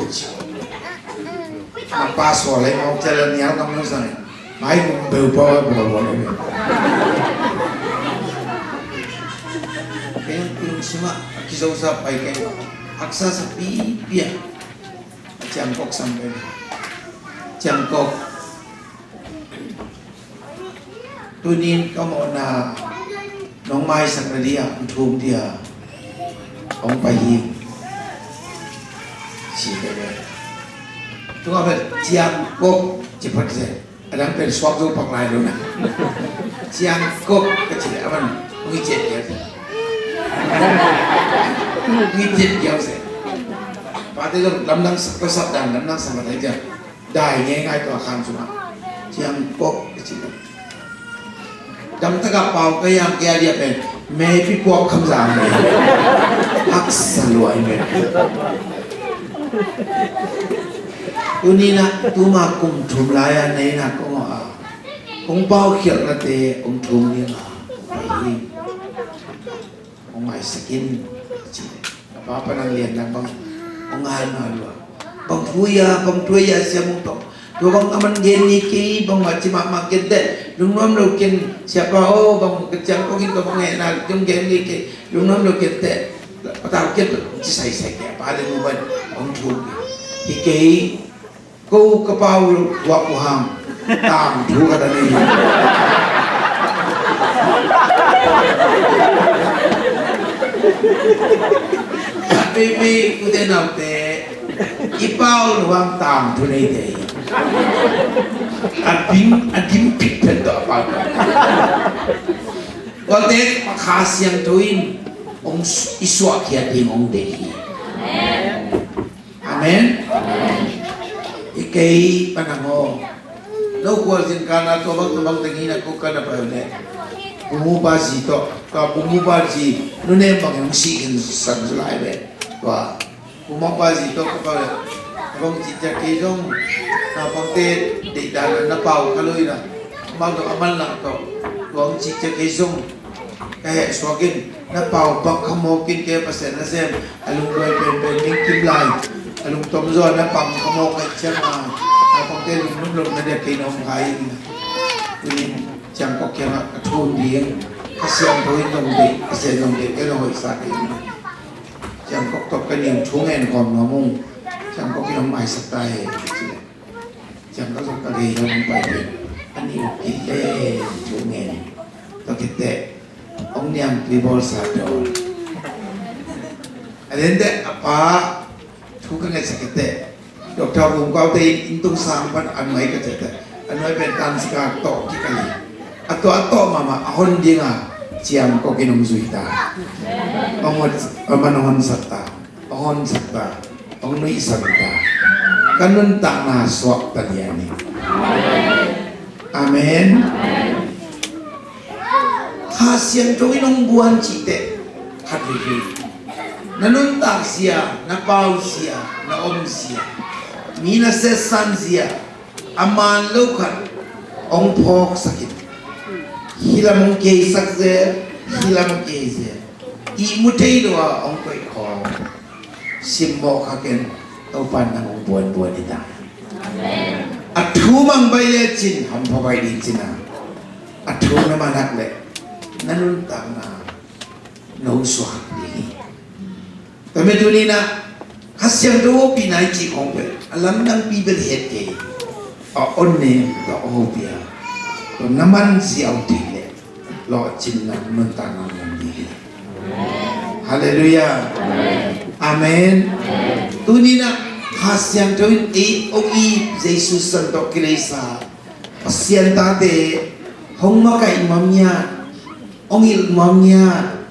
A pa sual lai mawk cia la nial kam lo sang. Mai kum beu pau a bawl bawl lo. Kei hong kum sungah a kizosa pai kei. Haksa sa pipi a. A Ciangkok sam kei. Ciangkok. Tunin ka mawhna nong maisak na dia, hong thum dia, hong pai hi. Ci ka ve. Tunga pen Ciangkok ci phat se. A dang pen suak zo pak lai lo na. Ciangkok ka ci le a man hong i ciat kiau se. Hong i ciat kiau se. Pate zong lamdang sak, ko sap dan lamdang sak na dai ciang. Dai ngeingai tua khan sungah Ciangkok ka ci. Damtak a pau ka yang kia dia pen meipi puak kham zang le haksa lua i mei. Tuni na tuma kum thum lai a nei na kong a kong pau khialh na te kong thum ding a pai hi. Hong ngaisak in, ci. A pa Pa Nang Lian Nang bang hong ngai ma lua. Bang thu ia, bang thu ia, Sia Mung Tawng. Tua bang a man gen ni kei, bang ma ci mahmah ken teh. Lungnuam lo ken, siapa aw, bang ka Ciangkok in tua bang ngen na, ken gen ni kei. Lungnuam lo ken teh. Patau ken, ci saisai kei, a pa le mu ban, bang thu kei. Hi kei, Ko ka pau lo tuak uh hang tangthu ka ta nei. Pipi ute naute i pau lo hang tangthu nei te hi. A ding a ding pit pen tawh a pau. Kote Kha Siangtho in hong s- i suahkhiat ding hong deih hi. Amen. I kei panang aw. No khualzin kana tua bang tua bang tengina ko kana pai le. Bumu pa zi tawh, tua bumu pa zi nunem bangin hong sih khin san zu lai ve. Tua bumu pa zi tawh ka pau le, a bang ci ciat kei zong, naupangte deihdan na pau kha lo in a, amau zong a manlang tawh, tua hong ci ciat kei zong ka heh suak in, na pau bang kha mawk in, kei Pasian na sem a lungduai penpen ming kim lai, a lungtom zaw na pang kha mawk ka ciang a, naupangte lungdam lo na dia kei na om kha in. Tuni in Ciangkok kiangah ka thum ding, Kha Siangtho in zong deih, Pasian zong deih, kei zong hoihsa kei in. Ciangkok tawh ka niu thu ngen khawm nuam ung. Ciangkok in hong maisak ta hen, ci leh, Ciangkok zong ka gei lo hong pai ding. A niu kit le thu ngen. Tua khit teh hong niangtui bawlsa dawn. A lian teh a pa thu ka ngetsak khit teh, Doctor Vum Kau te in, inn tung sang pan a nuai ka ciah teh, a nuai pen tanzakah tawh kikal hi. A tua a tawh mahmah a hon ding a, Ciangkok in hong zui ta. Hong hon, a man hong honsak ta, hong honsak ta, hong nuihsan ta. Ka nuntakna suak ta lian hi. Amen. Kha Siangtho in hong buan cih teh khat veivei, na nuntak zia, na pau zia, na om zia, mi na setsan zia, a man lo khat hong phawksak in, hih lam hong keisak zel, hih lam hong kei zel, ihmu thei lo a hong koih khawm, simmawh kha ken, Topa in nang hong buanbuan hi ta. A thu mang baih lecin hampha baih ding cin a, a thu na man hak leh na nuntakna no suak ding hi. Tua mah tuni in a, Kha Siangtho hopihna i cih khawng pen a lamdangpi bel het kei, a on ne, tua a hopih a, tua na man ziau thei leh lawhcinna nuntakna ngam ding hi. Halleluiah. Amen. Tuni in a, Kha Siangtho in ei hong it, Jesu san tawh kileisa Pasian tate hong makaih nuam ngiat, hong hilh nuam ngiat,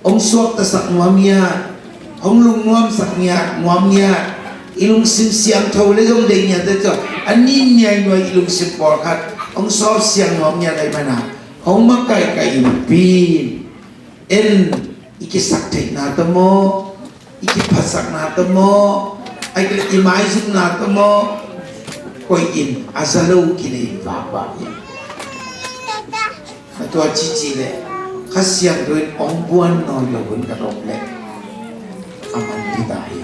hong suaktasak nuam ngiat, hong lungnuamsak ngiat, nuam ngiat, i lungsim siangtho le zong deih ngiat te tawh a nin niainuai i lungsim pawlkhat hong sawpsiang nuam ngiat ahih manin a, hong makaih ka innpi in, i kisaktheihna tawh maw, i kiphatsakna tawh maw, ahih kei leh i maizumna tawh maw, koih in, a za lo kinei vakvak in. A tua cici leh Kha Siangtho in hong buan nawn lo hun ka dong leh a man ding ta hi.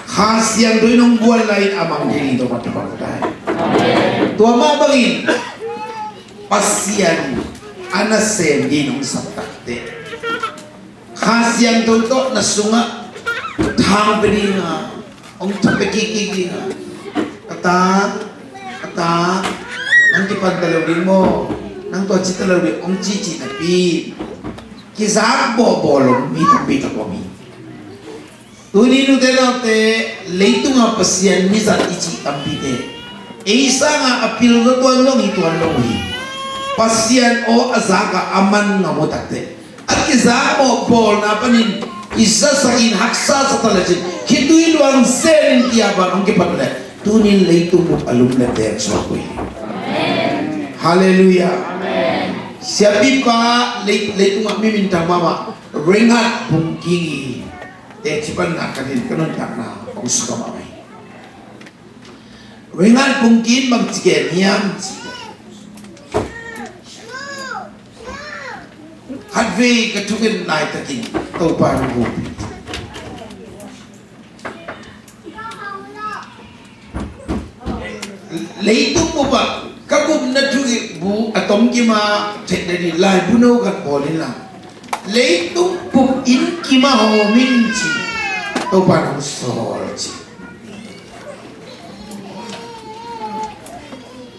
Kha Siangtho in hong buan lai in a man ding hi, tua mah tua ka ta hi. Tua mah bangin Pasian a nasem ding hong sap takteh, Kha Siangtho tawh na sungah thang pia ding a, hong thapia kik ding a, ka ta, ka ta, nang kipan ta lo ding maw, nang tua ci ta lo ding, hong cici napi, kizak bawhbawl lo mi tampi tak om hi. Tuni nute naute, leitungah Pasian mizat i cih tampite ei sangah a pil zaw tuan zong hi tuan lo hi. Pasian aw a zakah a man ngam uh takteh, a kizak mawh bawlna panin i zasak in haksa sa ta lecin, khitui luang senin kiapan hong kipat leh tunin leitung bup a lum le teng suak uh hi. Halleluiah. Siapipa lei, leitungah mi minthang mahmah Reinhard Bonnke teci panna ka din ka nuntakna hong sukha mahmah hi. Reinhard Bonnke in bang ci gen hiam cih leh, khatvei ka thugen laitakin Topa in hong hopih. Leitung bupah ka gupna thu bu a tomkim a theihna ding laibu no khat bawl inla, leitung bup inn kimah hawm in ci, Topa in hong sawl ci.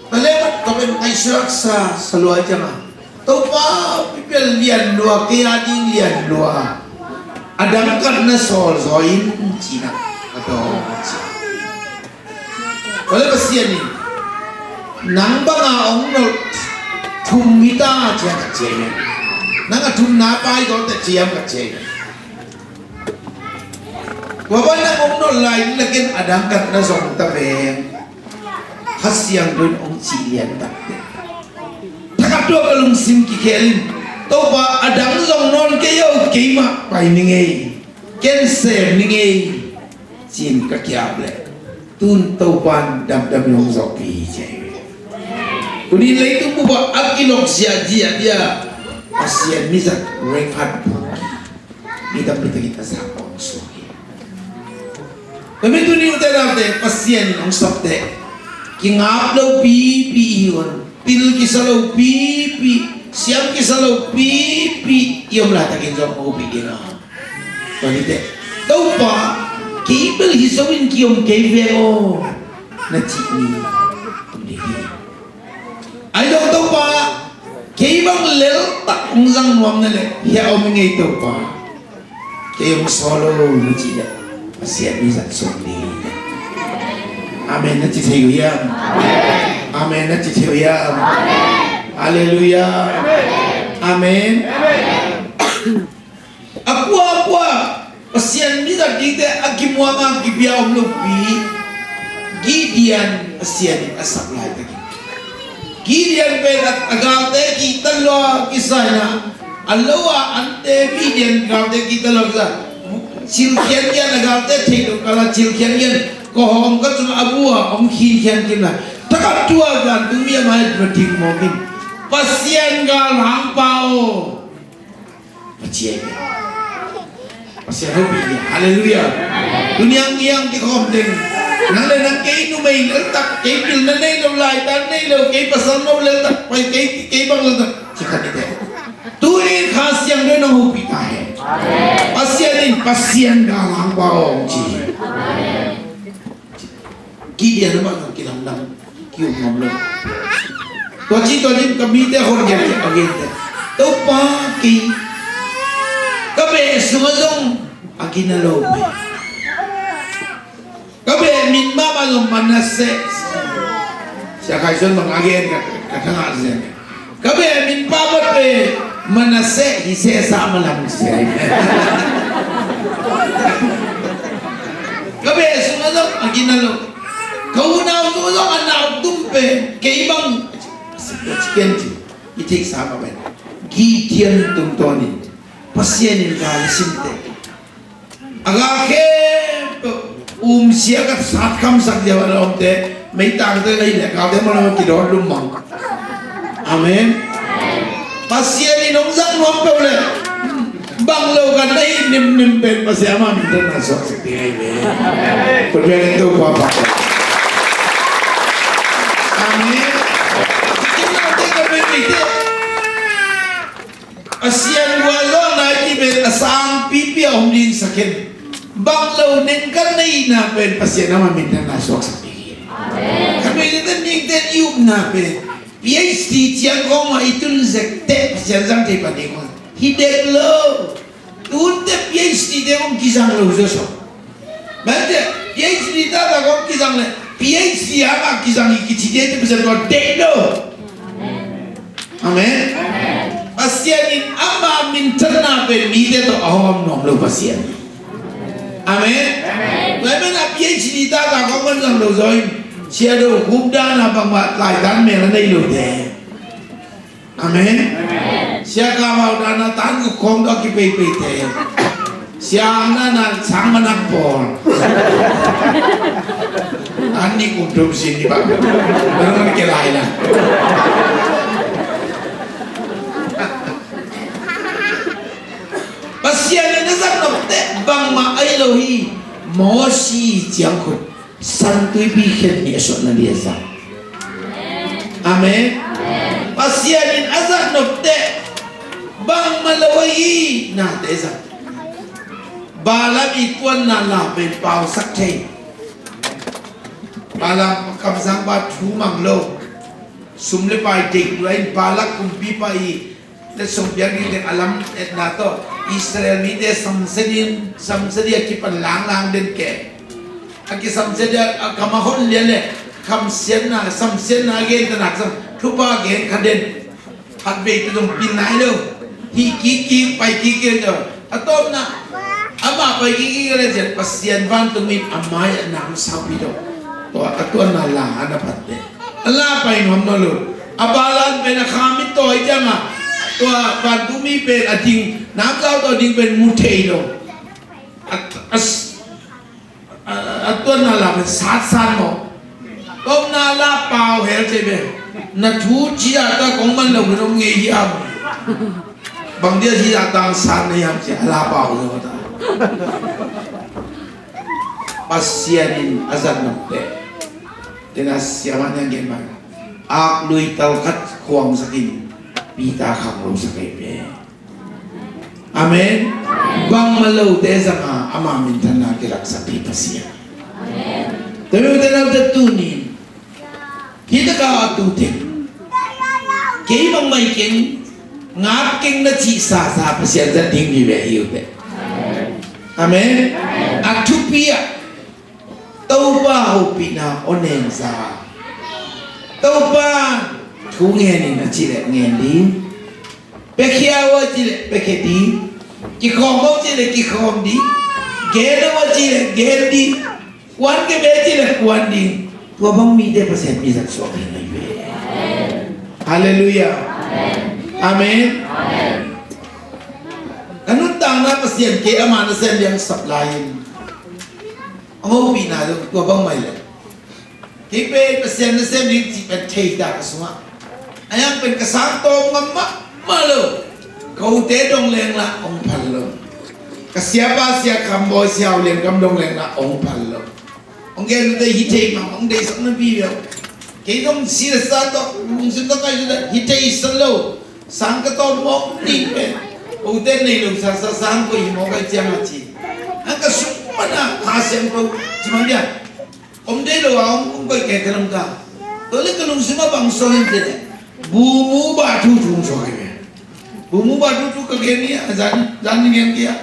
Tua leh mat tua pen ngaihsutsa sa lua ciangin, Topa, pipial lian lua, kei a ding lian lua, a dang khat na sawl zaw in ci-in a dawng ci. Tua leh Pasian in, nang banga hong nolh thum hi ta ciang ka ci hi. Nang a thumna pai zaw teh ciam ka ci hi. Tua bang nang hong nolh lai ding leh ken a dang khat na zong ta veng. Kha Siangtho in hong cih lian takteh, thakhat Tua ka lungsim kikhel in, Topa, a dang zong nawn kei o, keimah pai ni ngei, ken sem ni ngei, ci-in ka ki-ap leh, tun Topa in damdamin hong zawhpih hi ci hi. Tuni leitung bup ah a kilok ziahziah dia Pasian mizat renghat buk mi tampi takin a zak hong suak hi. Tua mi tuni ute naute, Pasian in hong sap teh kingap lo pipi hi un, pil kisa lo pipi, siam kisa lo pipi i om laitakin zong hong hopih ding a. Tua ni teh, Topa, kei bel hi zo in ki-om kei veng aw, na cih ni om ding hi. Ahi zong Topa, kei bang leltak hong zang nuam na leh hiah om ing ei Topa. Kei hong sawl o na cih leh Pasian mizat suak ding hi. Amen na ci thei uh hiam? Amen na ci thei uh hiam? Halleluiah. Amen. A kuakua Pasian mizat dingte a kimuang a kipia om lopi Gideon Pasian in a sak laitakin, Gideon pen a, a galte kihta lua kisa in ah, a lo a ante Midian galte kihta lua kisa, cilkhian khian a galte theih loh kala cilkhian khian, kawhawm ka cungah a bu a hong khinkhian khin la, thakhat thu a vantungmi a mai va ding mawk in, Pasian galhangpa aw, Pasian, Pasian hopih hi. Halleluiah. Tuni a ngiang kikhawm teng, nang le nang, kei numei leltak, kei pilna nei lo, laitan nei lo, kei pasal no leltak, pai kei, kei bang leltak, ci khat ni teh. Tuni Kha Siangtho in hong hopih ta hen. Pasian in Pasian galhangpa aw hong ci hi. Gideon amah zong kilamdang, ki-um ngam lo. Tua ci, tua ci, ka mite hong gen, a gente, Topa, kei ka beh sungah zong a gina lo, ka beh min mahmah zong Manasseh. Sia Khai Suan bang a gen ka, ka thangah zen. Ka beh min pa mat pe Manasseh hi sesa malam sia hi. Ka beh sungah zong a gina lo, ka unau sungah zong a nau tum pe kei bang. Ciken ci i theihsa mah pen Gideon tungtawnin Pasian in gal i simte. A gal khempeuh umsia ka satkamsak dia a lawmte, meitangte ka hih leh galte mah lam a kidawt lum mang. Amen. Pasian in hong zang nuam peuh leh bang lo kan na hih nimnim pen Pasian amah minthanna suaksak ding ahi ve. Kut beng in Topa pah. Amen. Kinaute ka bebeite, Pasian gualzawhna i cih pen a sangpipi a om ding sak hen. Bang lo nengkan na hihna pen Pasian amah minthanna suaksak ding hi. Amen. Ka mite, mite i upna pen PhD ciang kawngah i tun zek teh Pasian zang thei pan ding hi dek lo. Tunte PhD te hong kizang lo zawsawh. Mate, PhD tata hong kizang le, PhD hangah kizang i kici te te Pasian tua deih lo. Amen. Pasian in ama minthanna pen mite tawh a hawm nuam lo Pasian. Amen. Tua ahih manin a PhD tata hong kan zang lo zaw in, sia do khuk dan a bangmah laitan mel a nei lo te. Amen. Sia Kavau dan a tan guk khawng tawh a kipeipei te. Sia Ang dan a sang manak pawl. An nih kum thum sin ni bang. Bang man ke lai la. Pasian in a zat nop teh bangmah ahi lo hi. Mosi ciang khut San Tuipi khen nih a suahna dia zang. Amen. Pasian in a zat nop teh bangmah lo ahi nate zang. Balaam i tuanna la pen pausak thei. Balaam kamsangpa thu mang lo. Sum le pai deih lua in Balak kumpipa i letsong piak ding teng a lam etna tawh Israel mite samsia ding, samsia ding a kipan langlang den ke. A kisamsia ding a kam a hon lian le khamsiatna, samsiatna a gentehna zong thupha gen kha den. Khatvei tawh zong pil nai lo. Hih kik kik, pai kik kik tawh. A tawpna amah pai kik kik le cian Pasian vantung in a mai a nang saupi tawh. Tua a tuanna la a na phatte. A la pai nuam nawn lo. A balan pen a kha mittawi ciang a, tua vantung mi pen a ding, namsau tawh ding pen mu thei lo. A, a, a, a tuanna la pen satsan maw. Tawpna la pau hel thei pen. Na thu ci a ta kong man lo pen om ngei hiam. Bang dia ci a tang san na hiam ci a la pau lo ta. Pasian in a zat nop teh. Tena siaman yang gen mai. Ak lui tal khat khuangsak in Peter khang lo sak ei ve. Amen. Bangmah lote zanga ama minthanna kilaksak hi Pasian. Tua mite naute tunin hih taka a tu teng kei bangmah i keng, ngap keng na cihsa sa Pasian zat ding hi ve hi ute. Amen. A thupi ah Topa hopihna aw nengsa. Topa thu ngen in a cih leh ngen ding. Piakhia uh a cih leh piakhia ding. Kikhawm uh a cih leh kikhawm ding. Gen uh a cih leh gen ding. Kuan kei be a cih leh kuan ding. Tua bang mite Pasian mi zat suak ding ahi ve. Halleluiah. Amen. Ka nuntakna Pasian kei ama nasem liang sap lai-in a hopihna zong tua bang mai leh kei pen Pasian nasem ding cih pen thei ta ka sungah. A yang pen ka sang tawm ngam mahmah lo. Ka ute dong leng lah hong phal lo. Ka siapa sia Kham Bawi sia Hau Lian Kam dong leng lah hong phal lo. Hong gen ute hi thei mah hong deihsak na pi bel. Kei dong si le sa tawh lungsim tawh kai ute hi thei sa lo. Sang ka tawm mawk ding pen. Ka ute nei lo sa sa sang ko hi mawk ai ciang a ci. Ang ka sung mana ka siang ko ci mang dia. Om dei lo a om kong koih kei ka lam ka. Tua le ka lungsim a bang sawng in te le. Bumu ba thu thu sawng kei ve. Bumu ba thu thu ka gen ni a zan zan ni gen kia.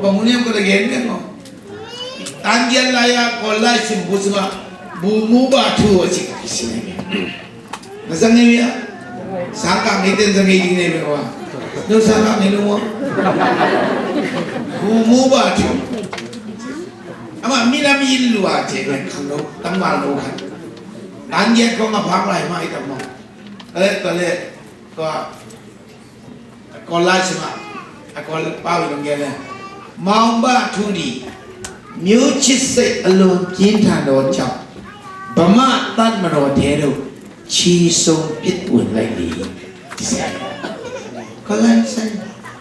Bang mu ni am ka da gen ni am. Tan gian lai a ko lai sim bu sima. Bumu ba thu a sik a kisi ni. Na zang ni mi a. Sang ka ngi ten zang ngi ding ni mi wa. No sang ka ngi no mo. Bumu ba thu. Ama minam inn lua ce pen khang lo tangval lo khat. Tan giat kong a phak lai mah i tam maw. Tale tale tua kol lai sima a kol pau i long gen le. Maung ba thu di. Miu chit sei a lom kin than do chap. Bama tan ma do the do. Chi song pit un lai di. Ka lai sai.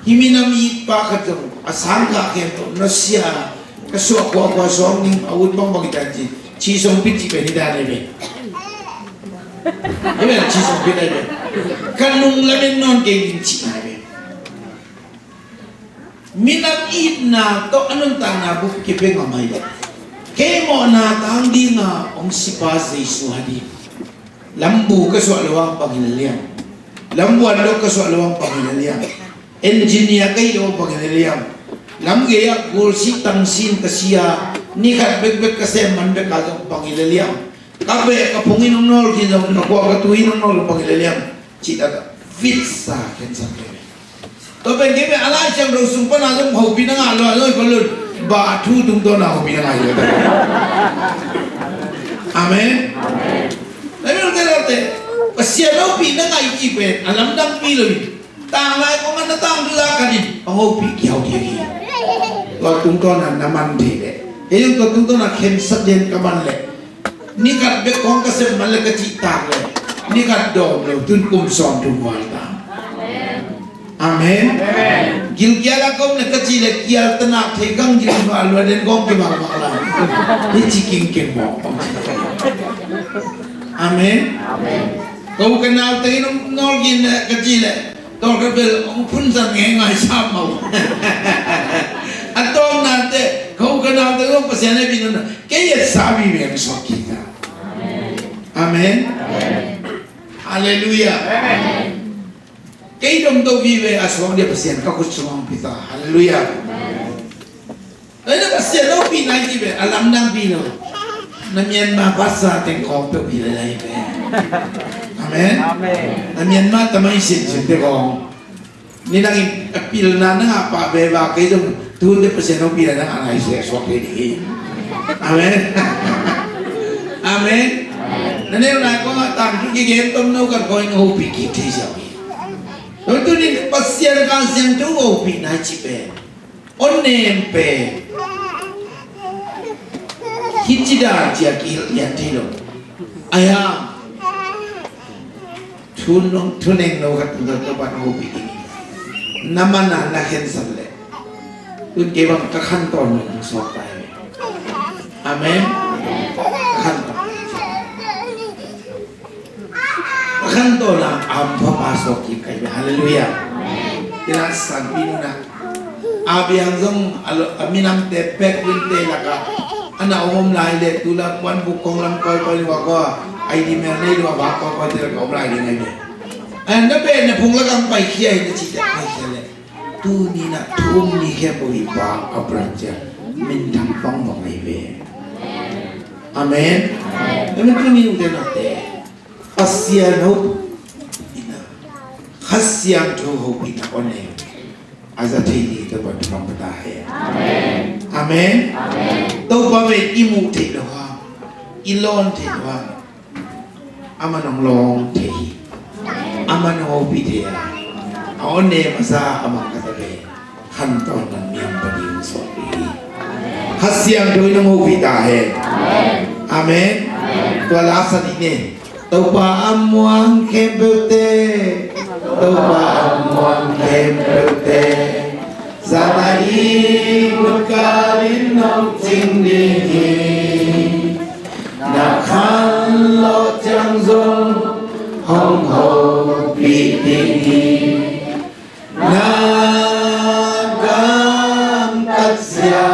Hi minam i pa khat zong a sang ka khen to na sia ka suak kua kua suak ning a ut bang bang i tan ci. Chi song pit ci pen i dan ai ve. Hi pen chi song pit ai ve. Ka nung lamen non ke ning ci ai ve. Minam itna tawh a nuntakna bup kipia ngam hi lo. Kei mawhna tang dinga hong sipa Jesu ha ding. Lambu ka suah lo ang bang hi leliang. Lambu an lo ka suah lo ang bang hi leliang. Engineer ka hi lo ang bang hi leliang. Lam gei ah gul si tang sin ka sia. Ni khat bekbek ka sem man bek a zong bang hi leliang. Ka beh ka phung in hong nawl khin zong ka kua ka tu in hong nawl bang hi leliang. Cih tak a vitsa khensak kei. Tua pen kei pen a Lai Siangtho sung pan a zong hopih na ngah lo a zong i kol lun. Ba thu tungtawn a hopih na ngah hi lo. Amen. Amen. Pasian hopih na ngah i pen a lamdang pi lo hi. Tang lai kong an na tang tu la kan in a hopih kiau thei hi. Tua tungtawn a na man thei leh. Kei zong tua tungtawn a khensak den ka man leh. Ni khat bek kong ka sem man le ka cih tak le ni khat dawm lo tun kum sawm thum val ta. Amen. Gilkial a kom le ka cih le kial tanak thei kang gil val lo den kong ki val val lai. Hi ci king king mawk. Amen. Ko ka nau te nong nol gin le ka cih le Tawlkhat bel hong phunzang nge ngai sa mau. A tawpna teh ko ka nau teh zong Pasian hehpihna kei et sa mi veng suak kik a. Amen. Halleluiah. Kei dong to vive a suak dia Pasian ka khut sungah hong pia ta. Halleluiah. Ahi na Pasian hopihna i cih pen a lamdang pi lo. Na Myanmar pastor teng khawng peuh hi lel ahi pen. Amen. Na Myanmar tamai sinsin te khawng. Nidangin a pilna na ngah pah veva kei zong tu hun te Pasian hopihna na ngah nai suak thei ding hi. Amen. Amen. A neu lai kong a tangthu kigen tom no kan koi na hopih kik thei siam hi. Tua tunin Pasian Kha Siangtho hopihna i cih pen, aw nem pen, hih ci dan cia kihilh lian thei lo. Ahi hang thu nong, thu neng no khat tungtawn Topa na hopih ding hi. Na man a na khensat leh tun kei bang ka khantawn nong sawk ta hi. Amen. Ka khantawn. Ka khantawn a hampha pa sawk kik ka hi. Halleluiah. Tina sanpi nuna a biang zong a lo, a minamte pek winte lakah a na om om lai le tu la kuan buk kong lam koi koi lua ko a ID mel nei lua ba koi koi te lakah om lai ding ai be. An da be na phung lakah ang paikhia hi na cite paikhia le. Tuni na thum ni khempeuh i Pa Abraham ciang minthang pang mawk ahi ve. Amen. Amen. Tuni ute nate Pasian hopihna, Kha Siangtho hopihna aw nem a za thei ni Topa thupha pia ta hen. Amen. Topa pen i muh theih loh hang, i lawn theih loh hang, aman hong lawng thei hi. Aman hong hopih thei a, a aw nem a za a mang ka ta ve. Khantawn nan miam pa ding sawt hi. Kha Siangtho in hong hopih ta hen. Amen. Tua la sa dih ni. Topa a muang khempeuhte, Topa a muang khempeuhte, zana i mutkalin hong cing ding hi. Na khanlawh ciang zong hong hopih ding hi. Na gamtat zia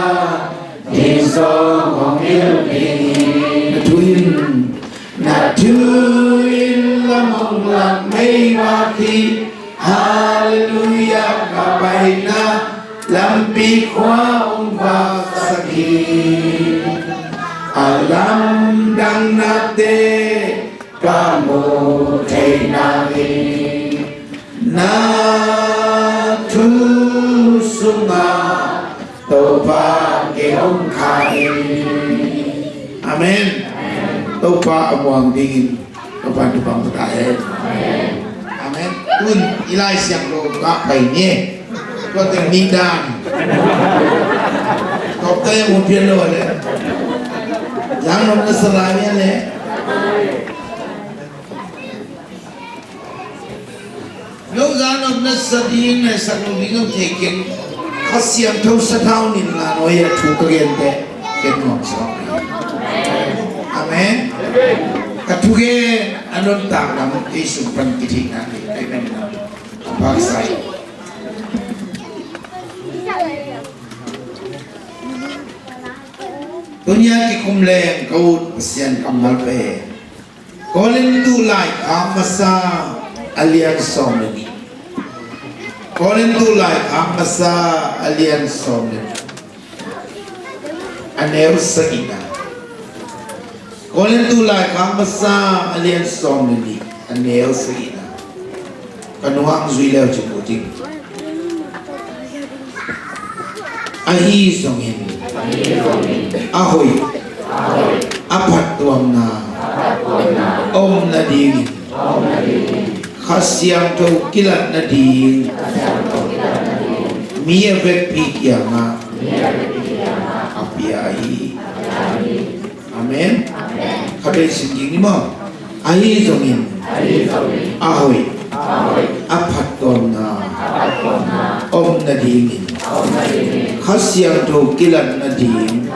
ding zong hong hilh ding hi. Na thu in, na thu in lam hong lak mei vak hi. Halleluiah, ka paina lampi khua hong vaksak hi. A lamdangnate ka mu thei nangin na thu sungah Topa kei hong kha hi. Amen. Topa a muang dingin Topa thupha pia ta hen. Amen. Tun i Lai Siangtho kah pai ni. Tua teng mi dan. Tawpte hong pian lo le. Zang nop na sa lai ni le. Lo zang nop na sa ding na sak lo ding zong thei keng. Kha Siangtho sathau nin la nuai a thu ka gente ken nuam sa. Amen. Ka thugen a nuntak lam kei sung pan kitheihna kei, kei pen na paksa hi. Tuni a kikum leng ka ut Pasian kammal pen Korintu laikhak masa a lian sawm le nih. Korintu laikhak masa a lian sawm le nih, a neu sagihna. Korintu laikhak masa a lian sawm le nih, a neu sagihna. Ka nuang zui leu cin uh ding. Ahi zongin a hoih, a phattuamna om nadingin Kha Siangtho kilat nading mi a vekpi kiangah a pia hi. Amen. Kha bei sim ding ni maw? Ahi zongin a hoih, a phattuamna om nadingin Kha Siangtho kilat nading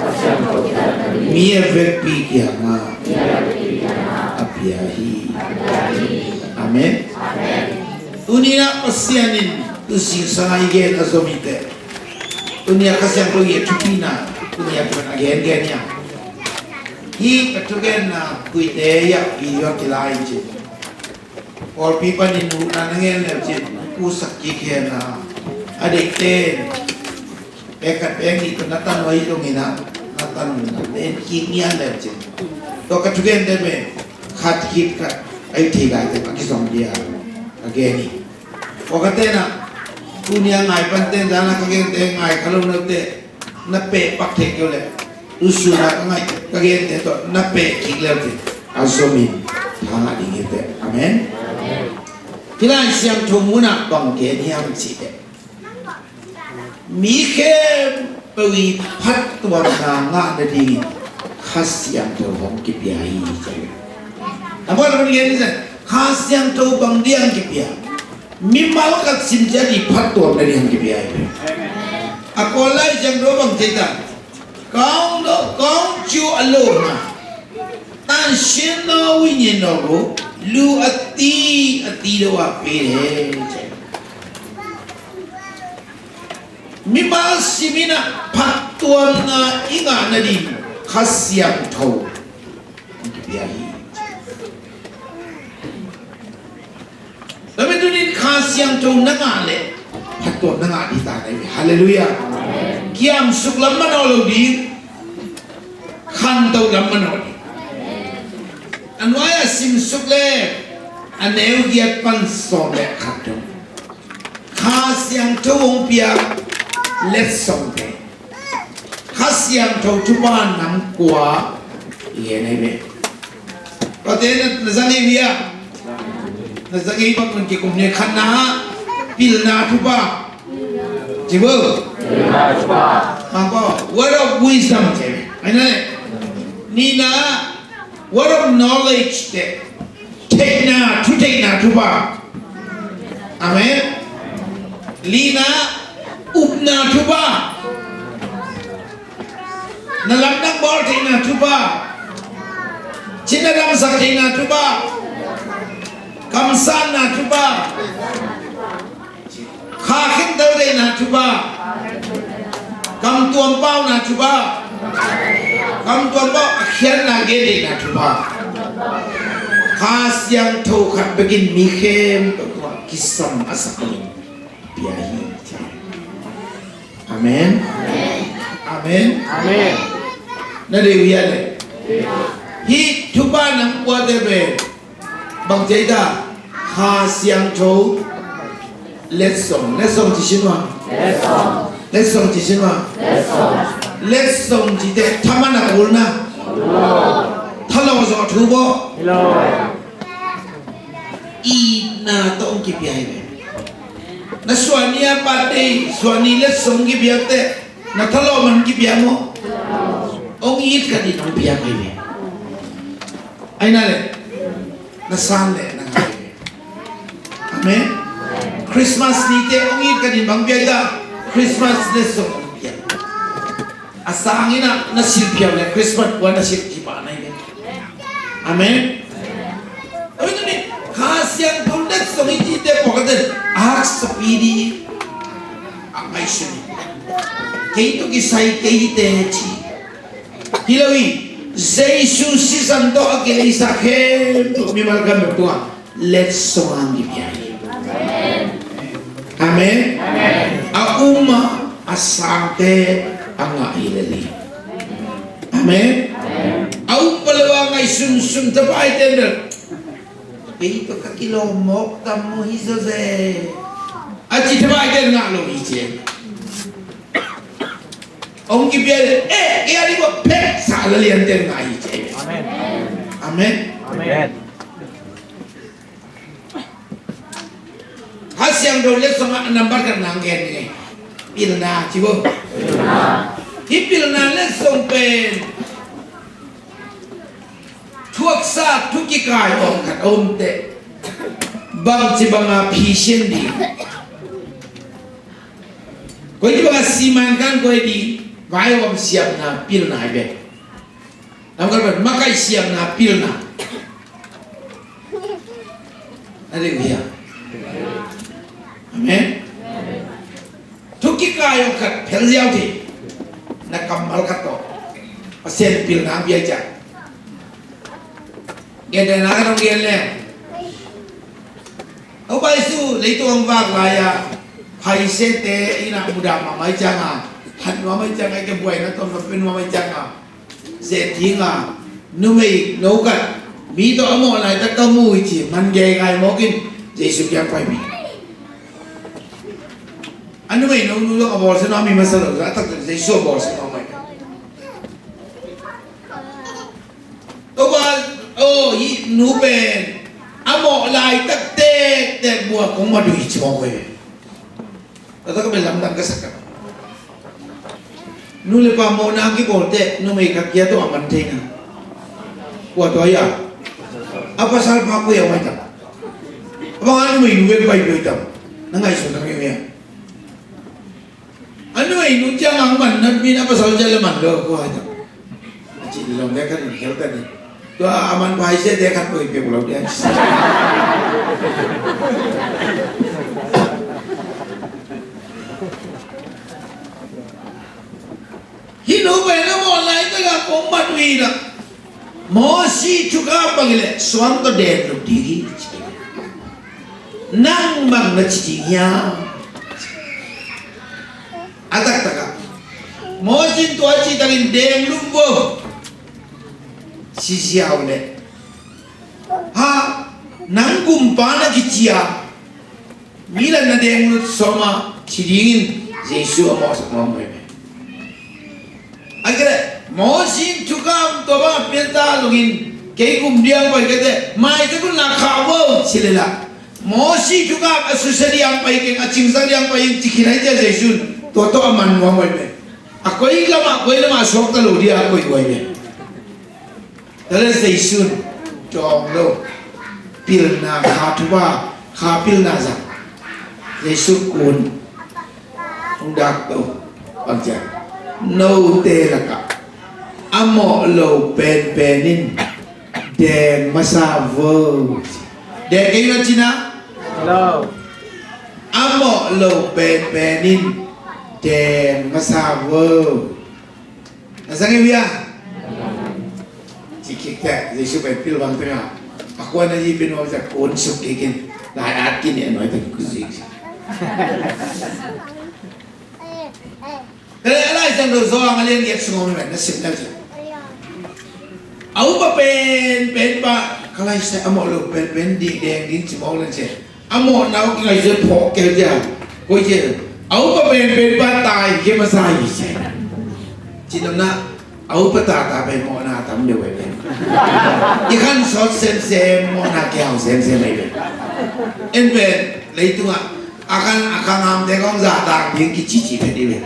mi a vekpi kiangah a pia hi. Amen. Tuni-ah Pasian in tu singsang a i gen a zom hi teh. Tuni-ah Kha Siangtho i a thupina tuni-ah a gengen hi a. Hih ka thugenna kuite iah video kilai in cin. Pawlpi panin huhna na ngen leu cin, kusak kik hen a, a deihte in pek khat pek nih tawh na tan uh ahi zongin ah, na tan uh na en kik ngian leu cin. Tua ka thugente pen khat khit khat a i thei laite a kizom dia ka gen hi. Tua ka tenah tuni a ngai pante in zana ka gente ngai kha lo note na peh pak thei kei uh leh, tu suna ka ngai ka gente tawh na peh kik leu te. a zomin thangah ding hi teh. Amen. Hih Lai Siangtho munah bang gen hiam cih teh, mi khempeuh i phattuamna ngah nadingin Kha Siangtho hong kipia hi, ci. A buat hong gen hi, Kha Siangtho bang ding hong kipia? Mimal khat sim ciat i phattuam nading hong kipia hi. A Kawl Lai Siangtho bang ci ta? ကောင်းသော၊ ကောင်းကျိုးအလိုငှာ၊ သန့်ရှင်းသောဝိညာဉ်တော်ကို၊ လူအသီးအသီးတို့အားပေးတယ်။ Mimal simin ah phattuamna i ngah nading Kha Siangtho hong kipia hi. Tua manin tuni-in Kha Siangtho na ngah leh phattuam na ngah ding ta na hi. Halleluiah. Kiamsuk lam manawh lo ding, khantoh lam manawh ding. A nuai-ah simsuk leh a neu giat pan sawm leh khat dong, Kha Siangtho hong piak letsongte, Kha Siangtho thupha nam kua i gen ahi ve. Tuate na, na za ngei uh hia? Na za ngei bang un kikum ni. Khatna ah pilna thupha. Ci bo. Pilna thupha. Mangko, word of wisdom ci ve. Ahi na le. Nihna ah word of knowledge teh, theihna, thutheihna thupha. Amen. Lina, upna thupha. Na lamdang bawl theihna thupha. Cina damsak theihna thupha. Kamsanna thupha. Kha khentel theihna thupha. Kamtuam pauna thupha. Kamtuam pau a khiatna gen theihna thupha. Kha Siangtho khat bekin mi khempeuh tungah kisam a sak ding pia hi. Amen. Amen. Amen. Na deih uh hia le? Hih thupha nam kuate pen bang ci hiam? Kha Siangtho letsong. Letsong ci sin ua. Letsong ci sin ua. Letsong cite thaman a kulna, thalawh zawh thu bawl, itna tawh hong kipia hi ve. Na suahni a pat dei, suahni letsong hong kipia teh, na thalawh man hong kipia maw? Hong it khat in hong piak hi ve. Ahi na le, na san le na ngai. Amen. Christmas ni teh hong it khat in bang pia hiam? Christmas letsong hong pia. A sang in ah na silh phial le Christmas kua na silh ci pah na hi ve. Amen. Amen. Kha Siangtho letsong i cihte pawlkhat in a haksapi ding a ngaihsun hi. Kei tawh kisai kei hi teh ci. Hi lo hi, Jesu sisan tawh a kileisa khempeuh mimal khempeuh tungah letsong a hong kipia hi. Amen. A um a, a sangte a ngah hi lel hi. Amen. A um pah lo a ngaihsunsun thapaite in bel, kei tawh ka kilawm mawk tam maw hi zaw ze, a ci thapaite in ngah lo hi ci. Hong kipia le, eh, kei a ding bang phet sa la lian ten ngai hi ci. Amen. Amen. Amen. Kha Siangtho letsong a nambat khat nang gen ni. Pilna ci bo. Hih pilna letsong pen thuaksa, thu kikai awk khat a om teh, bangci banga phisian ding, koici banga siman kan koi ding, vaihawm siamna pilna hi ve. Lamkal pen makaih siamna pilna. Na deih uh hia? Amen. Thu kikai awk khat phel ziau thei. Na kammal khat tawh Pasian pilna hong pia ciang. Gentehna khat hong gen leng, Topa Jesu leitung hong vak lai-a Pharisee-te in ah mudah mahmah ahih ciangin, hat nuam ahih ciangin, eite buaina tawm pia nuam ahih ciangin, zeh ding a numei no khat mi tawh a mawh laitak ka mu hi ci, man geigai mawk in Jesu kiang pai mi. A numei no nu zong a bawlsia nuam mi masa lo, a taktak Jesu a bawlsia nuam mai. Topa, oh, Hih nu pen a mawh laitak tektek bua kong mat uh hi ci mawk uh hi. Tua tak a pen lamdang ka sak a, nu le pa mawhna kibawl teh numei khat kia tawh a man thei na. Kua tua hi a? A pasal pa kua hi a mai tam? A bang a numei nu pen pai pai tam? Na ngaihsun na ngei ngei a. A nuai nu ciang ang man na min a pasal ciang le man lo kua hi ta. A cih lawm le khat in khel ta ni. Tua a man pai se te khat poi pek lo te. Hih nu pen a mawh laitak a kong mat uh hi na. Mosi thukham bang hi leh suang tawh deng lup ding hi. Nang bang na ci ding hiam? A taktak ah Mosi in tua cih takin deng lup vo. Sisiau leh ha, nang gumpa na kici a, mi lam na deng lut sawm a ci dingin Jesu a mawhsak nuam mai mai. A kei leh Mosi in thukham tua bang a pian ta zongin kei gum diang pai kei teh mai te kun la kha vo ci leh la. Mosi thukham a susia diang pai keng, a cingsak diang pai keng ci khin ai cia Jesu in tua tawh a man nuam mai mai. A koi lamah koi lamah suakta lo dia a koi uai mai. Tua leh Jesu in tawng lo pilna kha thuba kha pilna zang. Jesu kun hong dak to bang ciang note lakah a mawh lo penpen in deng masa vo. Deng kei na cina lo. A mawh lo penpen in deng masa vo. Na zang hi uh hia? Ci kik teh Jesu pen pilvang tengah a kuan a yi pen nuam teh kun suk kik in lai at kin e nuai teng kuzik. Kale a Lai Siangtho Johan a lian giat sungah om pen na sim na ci. A upa penpen pa ka lai sai a mawh lo penpen ding deng ding ci mawk len ci. A mawhna uh kingaihsut phawk kei cia. Koi cia. A upa penpen pa tai kei masa hi cia. Cinamna a upa tata pen mawhna a tam deuh ai pen. I khan sawt semsem mawhna kiau semsem ai pen. En pen leitungah a khan a khangamte kong zahtak ding kicici phet i pen.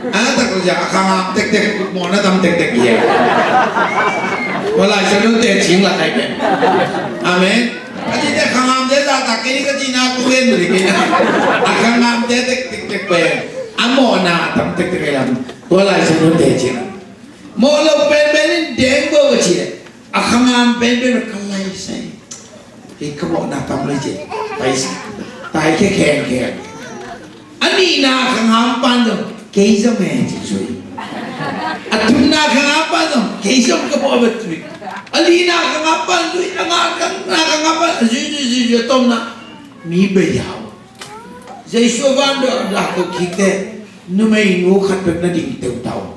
A taktak cia a khangam tektek mawhna tam tektek i. Tua Lai Siangtho teci lak ai pen. Amen. A cite khangamte zahtak kei ni ka cina kong gen beli kei na. A khangamte tektek pen a mawhna a tam tektek ai lam. Tua Lai Siangtho teci lak. Mawh lo penpen in deng bo ka ci leh a khangam penpen ka lai sai. Kei ka mawhna tam lai ci. Tai sai. Tai khe kheng kheng. A nihna khangam pan zong kei zong e ci zui. A thumna khangam pan zong kei zong ka mawh a bat zui. A lina khangam pan zui. A ngana khangam pan zui zui zui zui a tomna mi bei hau. Jesu a van dawh dah ko kik teh numei nu khat bek na ding teutau.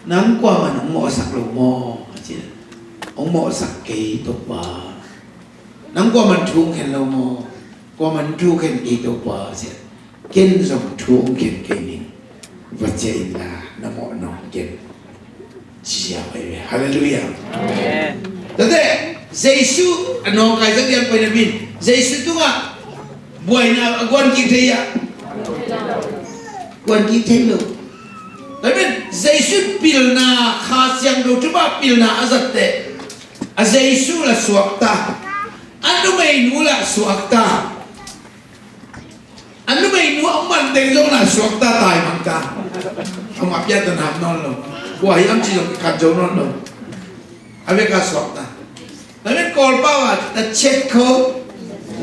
Nang kuaman hong mawhsak lo maw? A ci. Hong mawhsak kei Topa. Nang kuaman thu hong khen lo maw? Kuaman thu khen kei Topa a ci. Ken zong thu hong khen kei ning. Va ciah inla na mawhna hong ken. Ci a pai ve. Halleluiah. Amen. Tate Jesu a nawngkai zang diang pai na bin Jesu tungah buaina a guan kik thei a. Guan kik thei lo. Amen. Jesu pilna Kha Siangtho thuba pilna a zat teh a Jesu la suakta. A numeinu la suakta. A numeinu a man teng zong la suakta tai mangta. A ma piat ta nam nawn lo. Kua hi am ci zong kan zo nawn lo. A vek a suakta. Na met kawlpau a na ciat kho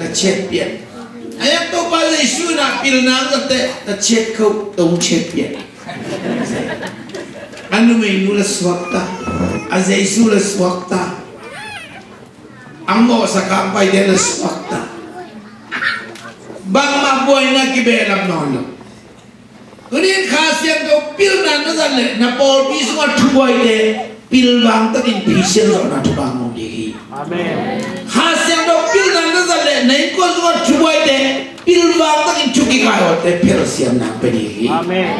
na ciat piat. A yak Topa Jesu na pilna ang zate na ciat kho tong ciat piat. A numeinu la suakta. A Jesu la suakta. Ang mawhsak ang paite na suakta. Bangmah buaina kibehlap nawn lo. Tunin Kha Siangtho pilna na zat leh na pawlpi sungah thubuaite pilvang takin phisian zawhna thubuai mawng ding hi. Amen. Kha Siangtho pilna na zat leh na innkuan sungah thubuaite pilvang takin thu kikaiawte phelsiamna pe ding hi. Amen.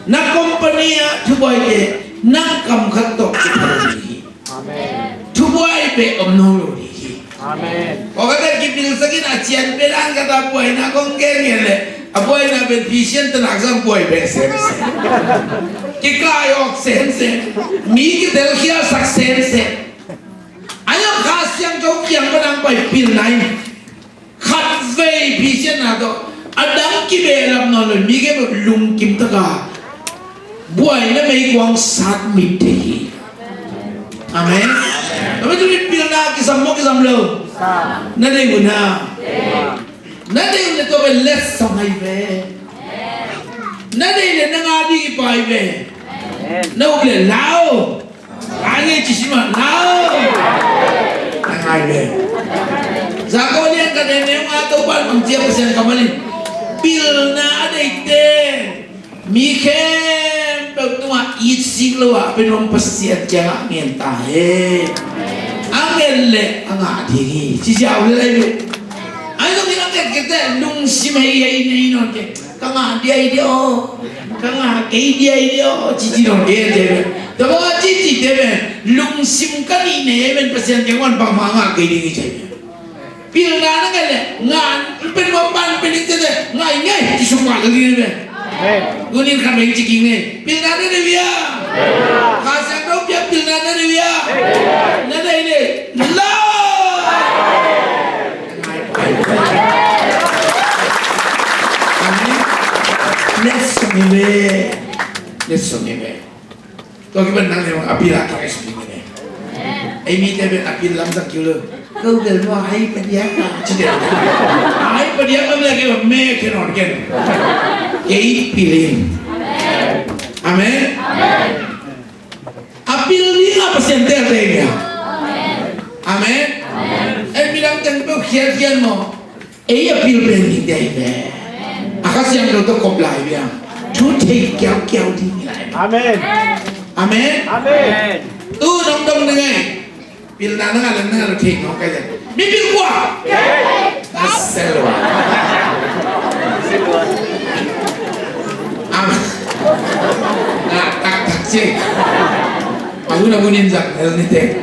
Na company ah thubuaite nang kam khat tawh kipel ding hi. Amen. Thubuai peh om nawn lo ding hi. Amen. Aw, ka tel kipilsak in a ciang peh dan ka ta buaina kong gen ngen leh, a buaina pen Pasian te nak zang buai peh semsem. Kikai awk semsem. Mi kitelkhialsak semsem. A hiang Kha Siangtho kiang pan hong pai pilna in khatvei Pasian na tawh a dang kibehlap nawn lo, mi kei bek lungkim taka buaina meikuang sat mit thei hi. Amen. Amen. Tuni pilna kisam maw kisam lo? Na deih uh na. Na deih uh le tua pen letsong ahi ve. Na deih le na ngah ding i pai ve. Na up le lau. Ai ngei ci si mah lau. Ai ngei ve. Jakob lian khat neu nga, Topa in bang ci a, Pasian kammal in, pilna a deihte mi khempeuh tungah it sik lo a pen om Pasian kiangah ngen ta hen. A nget leh a ngah ding hi ci ziau le lai ve. Ai zong in a nget kei teh lungsim hei hei nei nawn kei. Ka ngah diai diai aw. Ka ngah kei diai diai aw. Cici dong diai diai ve. Tua bang a cici te ve. Lungsim ka nih nei ve. Pasian kiang wan bangmah ngah kei ding hi ci ve. Pilna na ngah leh ngah pen mah pan pen ning te te ngah i ngei. Ci suk mah lel ding ve. Amen. Gunin khat meng ci ging ne. Pilna na deih uh hia? Kha Siangtho pia pilna na deih uh hia? Na deih leh la. Amen. Letsong hi ve. Letsong hi ve. Tua kipan nang leh a pil a kha letsong hi ve. Ei mite pen a pil lam zang kiu lo. Ko bel mua hai padiak a ci de. Hai padiak lam leh kei me kei nawn ken. Kei pil ing. Amen. A pil ding a Pasian te a tei nia. Amen. Ei midang teng peuh khialkhial maw? Ei a pil pen ding te hi ve. A Kha Siangtho tawh kop lai bia. Thu thei kiaukiau ding hi lai. Amen. Amen. Amen. Tu nong dong ding ei. Pilna na ngah leh na ngah lo thei nong kai leh. Mi pil kua? Na sel wa. Am. Ngah taktak ci. A hun a hun in zang el ni te.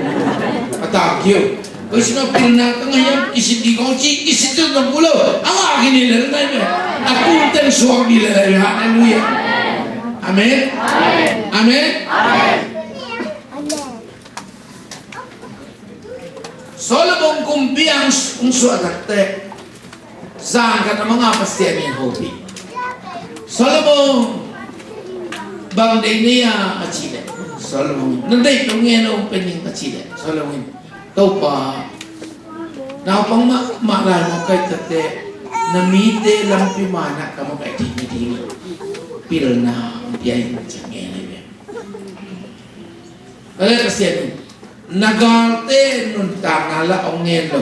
A tak kiu. Ko si na pilna ka ngah hiam, kisit ding kong ci, kisit ding kong pulo. A ngah kei ni lel nai me. A kul teng suak ni lel nai me. Halleluia. Amen. Amen. Solomon kumpi ang s-, ang suah takte. Zan khat a manga Pasian in hopih. Solomon, bang deih na hia a cih leh, Solomon, na deih tawh ngen aw pen ning a cih leh, Solomon in, Topa, naupang mahmah lai mawk ka hih takteh, na mite lampi manah ka makaih theih nading pilna hong pia in, ci-in ngen hi ve. Tua leh Pasian in, na galte nuntakna lah hong ngen lo,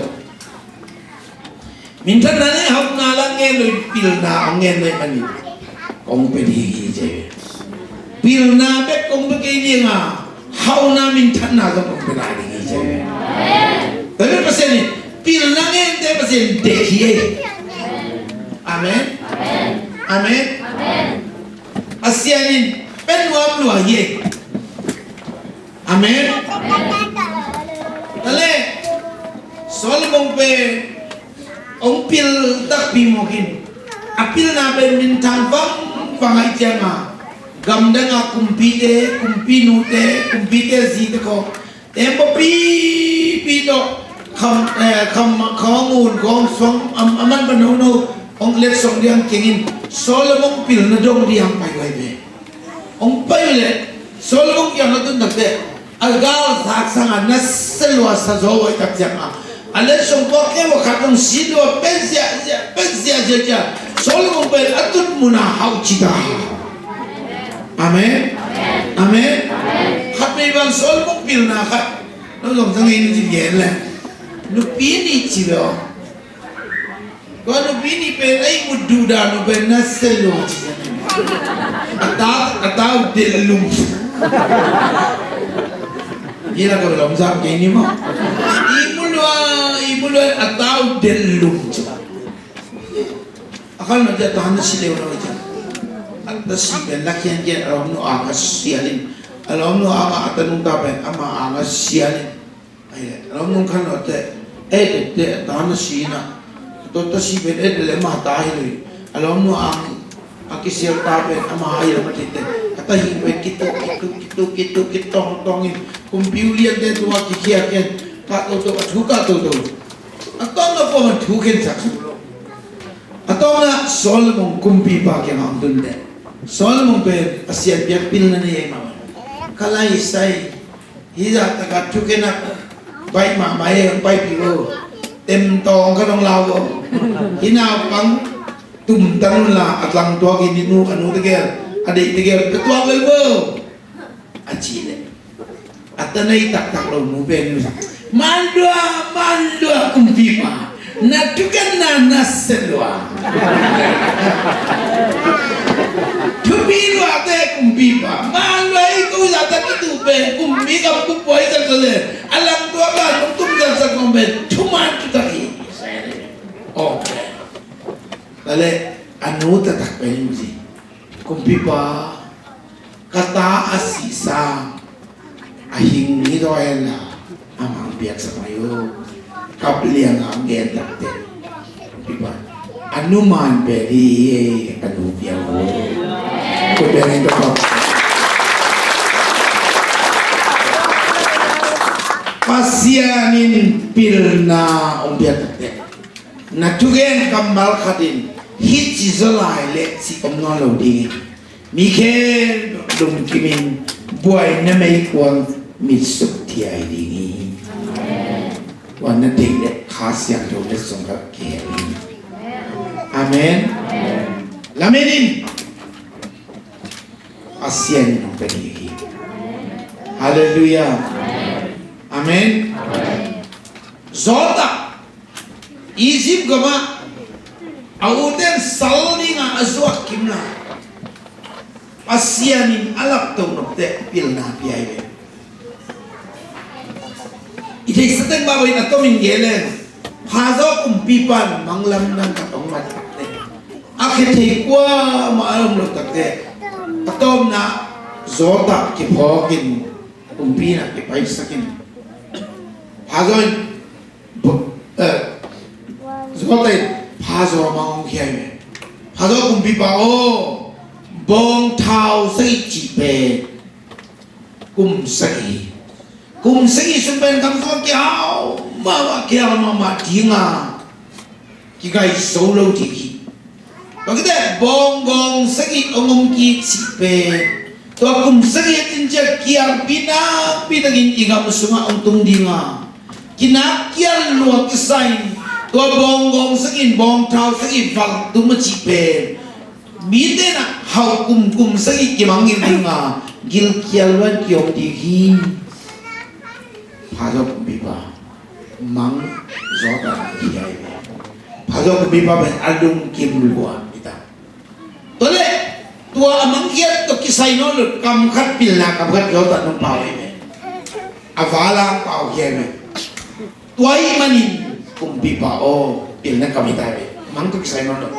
minthanna le hauhna lah ngen lo in, pilna hong ngen lo ahih manin kong pia ding hi, ci hi. Pilna bek kong pia kei ding a, hauhna minthanna zong kong pia lai ding hi, ci hi. Tua leh Pasian in pilna ngente Pasian deih hi. Amen. Amen. A Sian in pen nuam lua hi. Amen. Tua leh Solomon pen hong pil takpi mawk in, a pilna pen minthang vangvang ahih ciangin, gamdang a kumpite, kumpinute, kumpite zite khawng tembaw pipi tawh kham, eh, kham, kham a ngun khawng suang a, a man pan nono hong letsong ding a keng in, Solomon pilna dong ding a pai uh hi ve. Hong pai uh leh Solomon kiang a tun takteh, a gal zak sangin na sel lua sa zaw uh ahih tak ciangin, a letsong pua kei uh khat hong sit lua pen ziahziah, pen ziahziah ciang, Solomon pen a tut mun ah hauh ci ta. Amen. Amen. Khat vei bang Solomon pilna khat nong zong zang in ci gen leh, nupi nih ci ve aw. Tua nupi nih pen a ihmut duhdan uh pen na sel lua ci. A ta, a ta uh delh lum. Hi la ka lom zam kei ni maw. Ihmut lua, ihmut lua a ta uh delh lum ci. A khan lo ci a ta na si deuh lo ci. A ta si pen la khian khian a lawmnu ang a sial in. A lawmnu ang a ta nungta pen ama ang a sial in. A A lawmnu khan lo te, eh, te, te, ta na si na. To ta si pen, eh, le ma ta hi lo. A lawmnu ang, a kisial ta pen, ama hi lo ma te te. A ta hi pen, kitu, kitu, kitu, kitu, kitong, tong in. Kumpi ulian te tua kikhia ken. Ka to to, a thu ka to to. A tong na pom a thu ken sak su lo. A tong na Solomon kumpipa kiang ang tun te. Solomon pen, a sian piak pil na ni ei ma. Ka lai sai. Hi zah tak a thuken a baih mahmah e, hong paipih lo. Temtawng ka dong lau lo. Hi naupang tumtang un la a tlang tuak in i nu a nu tegel a deih tegel ka tuak lel bo. A ci leh a ta nei taktak lo nu pen nu sa. Man lua, man lua kumpipa. Na thukenna na sen lua. Thupi lua te kumpipa. Man lua i ko za ta kitu pen kumpi kam kupuai sa ko le. A lang tua ka nung tum sa sa kong pen thuman tu ta ki. Okay. Lale anu ta tak pen si. Kumpipa. Ka ta a sihsa a hing ni daw hen la a mang piaksak mai uh. Kap liang a gen tak te. Pipa a nu man pe di a nu piang uh. Ko pe ni to. Pasian in pilna ong piak tak te. Na thugen kammal khat in hih ci zaw lai le ci om nawn lo ding. Mi khempeuh lungkimin buaina meikuang mitsuk thiai ding hi. Tua na theih leh Kha Siangtho na sungah kihel hi. Amen. Lamen in. Pasian in hong pia ding hi. Halleluiah. Amen. Zawtah Egypt gamah a uten sal dingah a zuak kimla Pasian in a laptoh nopte pilna pia hi ve. I theihsa teng mah bangin a tomin gelen phazaw kumpipan manglam nang ka tong mat takte a khe thei kuamah a om lo takte a tawpna zawtah kiphawkin kumpi na kipaisakin phazaw in Zawtah in phazaw mang hong khia hi ve. Phazaw kumpipa aw, bawngthau sagih cih pen kum sagih hi. Kum sagih sung pen kamsung kihau mahmah kihau mahmah dinga kigai zo lo ding hi. Tua khit teh bawng gawng sagih hong om kik cih pen tua kum sagih a cinciat kiangpi nakpi takin i gam sungah hong tung dinga kinak kial lua kisa in tua bawng gawng sagih in bawngthau sagih valh tum a cih pen mite na hauh kum kum sagih kimangngilh dinga gilkial luan kiom ding hi. Phazaw kumpipa mang zawtah na hi ai ve. Phazaw kumpipa pen a lungkim lua hi ta. Tua leh tua a mangkhiat tawh kisai nawn lo kam khat pilna kam khat zawtah nong pau ai ve. A vala pau hi ai ve. Tua ahih manin kumpipa aw pilna kam hi ta ai ve. Mang tawh kisai nawn lo.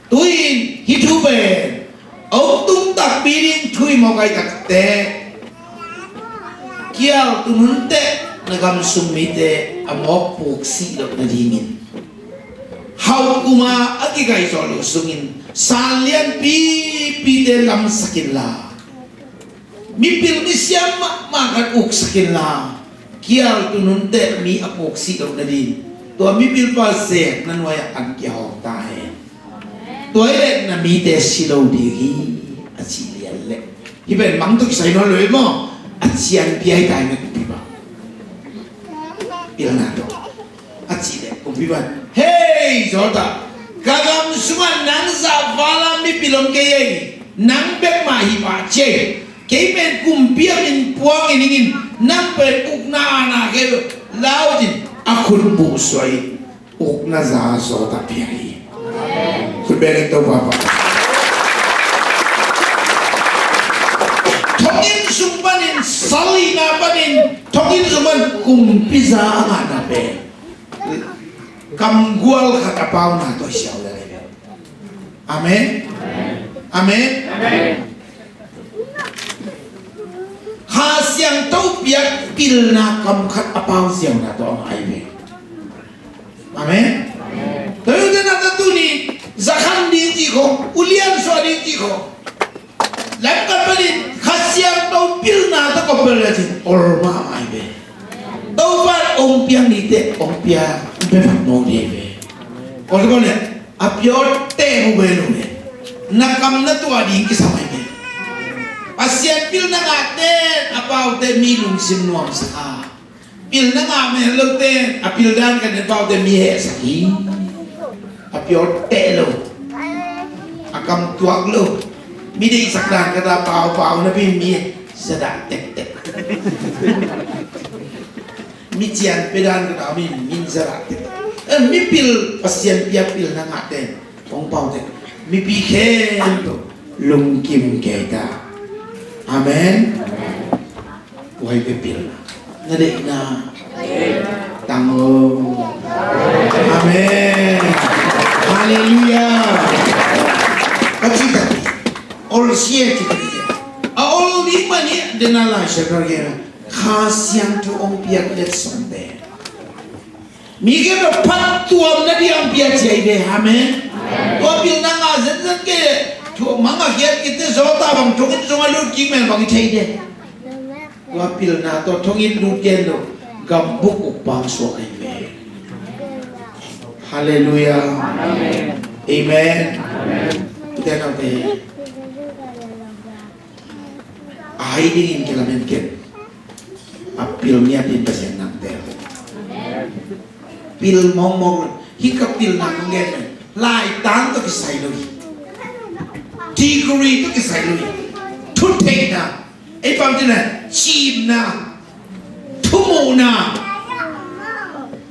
Tu-in hih thu pen a hong tung takpi ding thu hi mawk ai takte kial tun hun teh na gam sung mite a mawk puak sih loh nadingin hauh kuma a kigai zawh loh sungin san lianpipite lamsak inla mipil misiam mahmah khat uksak inla kial tun hun teh mi a puak sih loh nading tua mipilpa zek na nuai-ah an kihawm ta hen. Tua hi leh na mite si lo ding hi a ci lian leh hih pen mang tawh kisai nawn lo hi maw? A cian pia hi ta hi na kumpipa. Pilna tawh a cih leh kumpipa in hei zawtah ka gam sungah nang zah vala mipil om kei ei. Nang bek mah hi pah ci ei. Kei pen kumpi a min puang in ing in nang pen ukna ana kei lau cin a khut buh suai in ukna za zawtah piang hi. Khut bengin Topa pah. Thonginn sung panin sal hihna panin thonginn sung pan kumpi za a ngahna pen kamgual khat a pauna tawh siau lel hi. Amen. Amen. Kha Kha Siangtho piak pilna kam khat a pau ziauna tawh a ngai ve. Amen. Tua hi ute na, tuni zakhan ding cih khawng, ulian suah ding cih khawng, lamkhat panin Kha Siangtho pilna tawh compare le cin, olma a ngai ve. Topa hong piak nite hong pia, hong pia phat mawk ding hi ve. Ol ko le, a piawte mu ve lo le, na kam na tuah ding kisam ahi ve. Pasian pilna ngahte a paute mi lungsim nuamsak a, pilna ngah mah lote a pildan ka den paute mi hehsak hi. A piawte lo, a kam tuak lo, mi deihsak dan ka ta pau pau napi mi zadah tektek. Mi cian pia dan ka ta mi min zadah tektek. Eh, mi pil, Pasian piak pilna ngahte hong paute, mipi khempeuh lungkim kei ta. Amen. Tua hi ve pilna. Na deihna tang lo. Amen. Halleluiah. Ka cih takpi, olsia cih takpi, a ol ding mah hi. Den a Lai Siangtho gen, Kha Siangtho hong piak letsongte, mi khempeuh phattuamna ding a hong pia ci hi ve. Amen. Tua pilna ngah zenzen kei leh, thu mang a khiat kite, zawta bang thonginn sung a lut kik mel bang i thei de. Tua pilna tawh thonginn lut gen lo, gambuk uk pang suak ahi ve. Halleluiah. Amen. Ute naute, a hai dingin kilamen ken, a pil ngiatin Pasian nang tel. Pil mawkmawk lo. Hih ka pilna kong gen, laitan tawh kisai lo hi. Degree tawh kisai lo hi. Thutheihna, ei pamte na, cimna, thumuhna,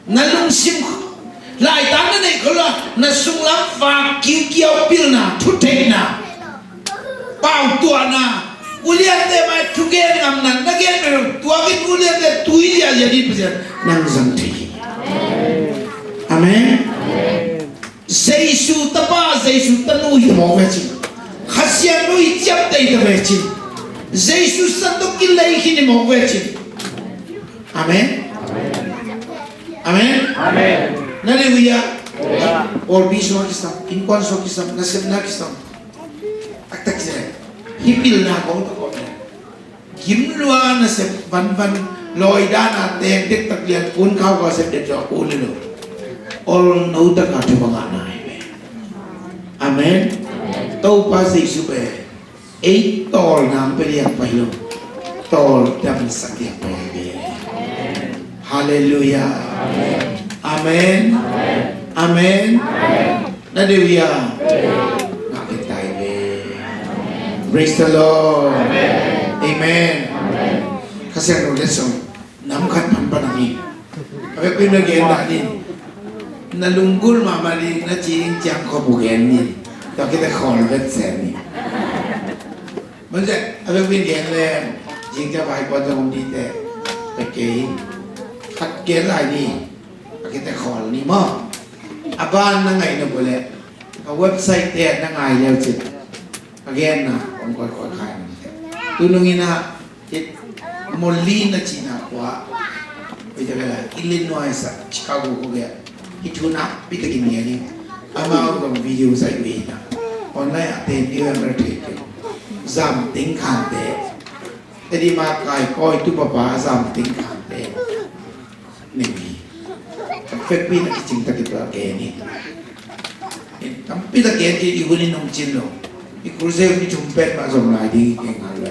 na lungsim, laitan na neih khol a, na sunglam vak kiukiau pilna, thutheihna, pautuahna, uliante mai thugen ngamna, na gen mah lo, tua in uliante tui liahliah ding Pasian nang zang thei hi. Amen. Jesu tapa, Jesu tanu hi mawk ve cin, Kha Siangtho hi ciamteh ta ve cin, Jesu san tawh kilei khin hi mawk ve cin. Amen. Amen. Amen. Na deih uh hia? Pawlpi sungah kisam, innkuan sungah kisam, nasepna kisam. Taktak kisam. Hih pilna kong tawh kong le, gim lua nasep vanvan, lawi dana teng dektak lian kun khaukhau sep det zawh kul hi lo. Ol no taka thupha ngahna hi ve. Amen. Topa Jesu pen ei tawlna hong pia diak pai lo, tawldamsak diak pai hi ve. Halleluiah. Amen. Amen. Na deih uh hia? Ngah kei ta hi ve. Praise the Lord. Amen. Kha Siangtho letsong nam khat pan pan a hi. A vekpi na gen dah ni. Na lunggulh mahmah ding na ci ding ciang khop uh gen ni. Tua khit teh khawl vet se ni. Manzeh a vekpi gen le, zing ciang vai kuan zong om ding teh, pek kei. Khat gen lai ni. A khit teh khawl ni maw. A ban na ngaihna uh leh, a website te na ngai leu cin, a genna hong koikoi khai ni. Tunung in ah, Molina cihna khua, Illinois ah, Chicago khua gei ah, hih thu nakpi takin ngen ing. Amau zong video zaih uh hi na. Online ah ten ding uh hi, a thei kei. Zam teng khante, Tedim a kai kawi tu papa a zam teng khante. Nei hi. Ka fekpi na kicing tak i tua gen hi. Tampi tak gen kei, i hun in hong cin lo. I crusade ni thum pet mah zom lai ding hi kei ngal lo.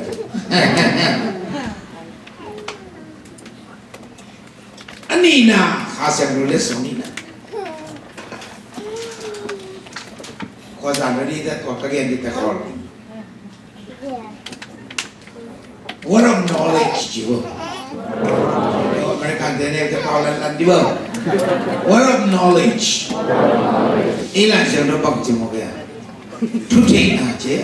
A nihna, Kha Siangtho letsong nihna. Khuazan ready ta, tua ka gen ding ta khawl. Word of knowledge ci vo. American te ne te pau lan lan di vo. Word of knowledge. I Lai Siangtho bang ci mawk hia? Thutheihna ci.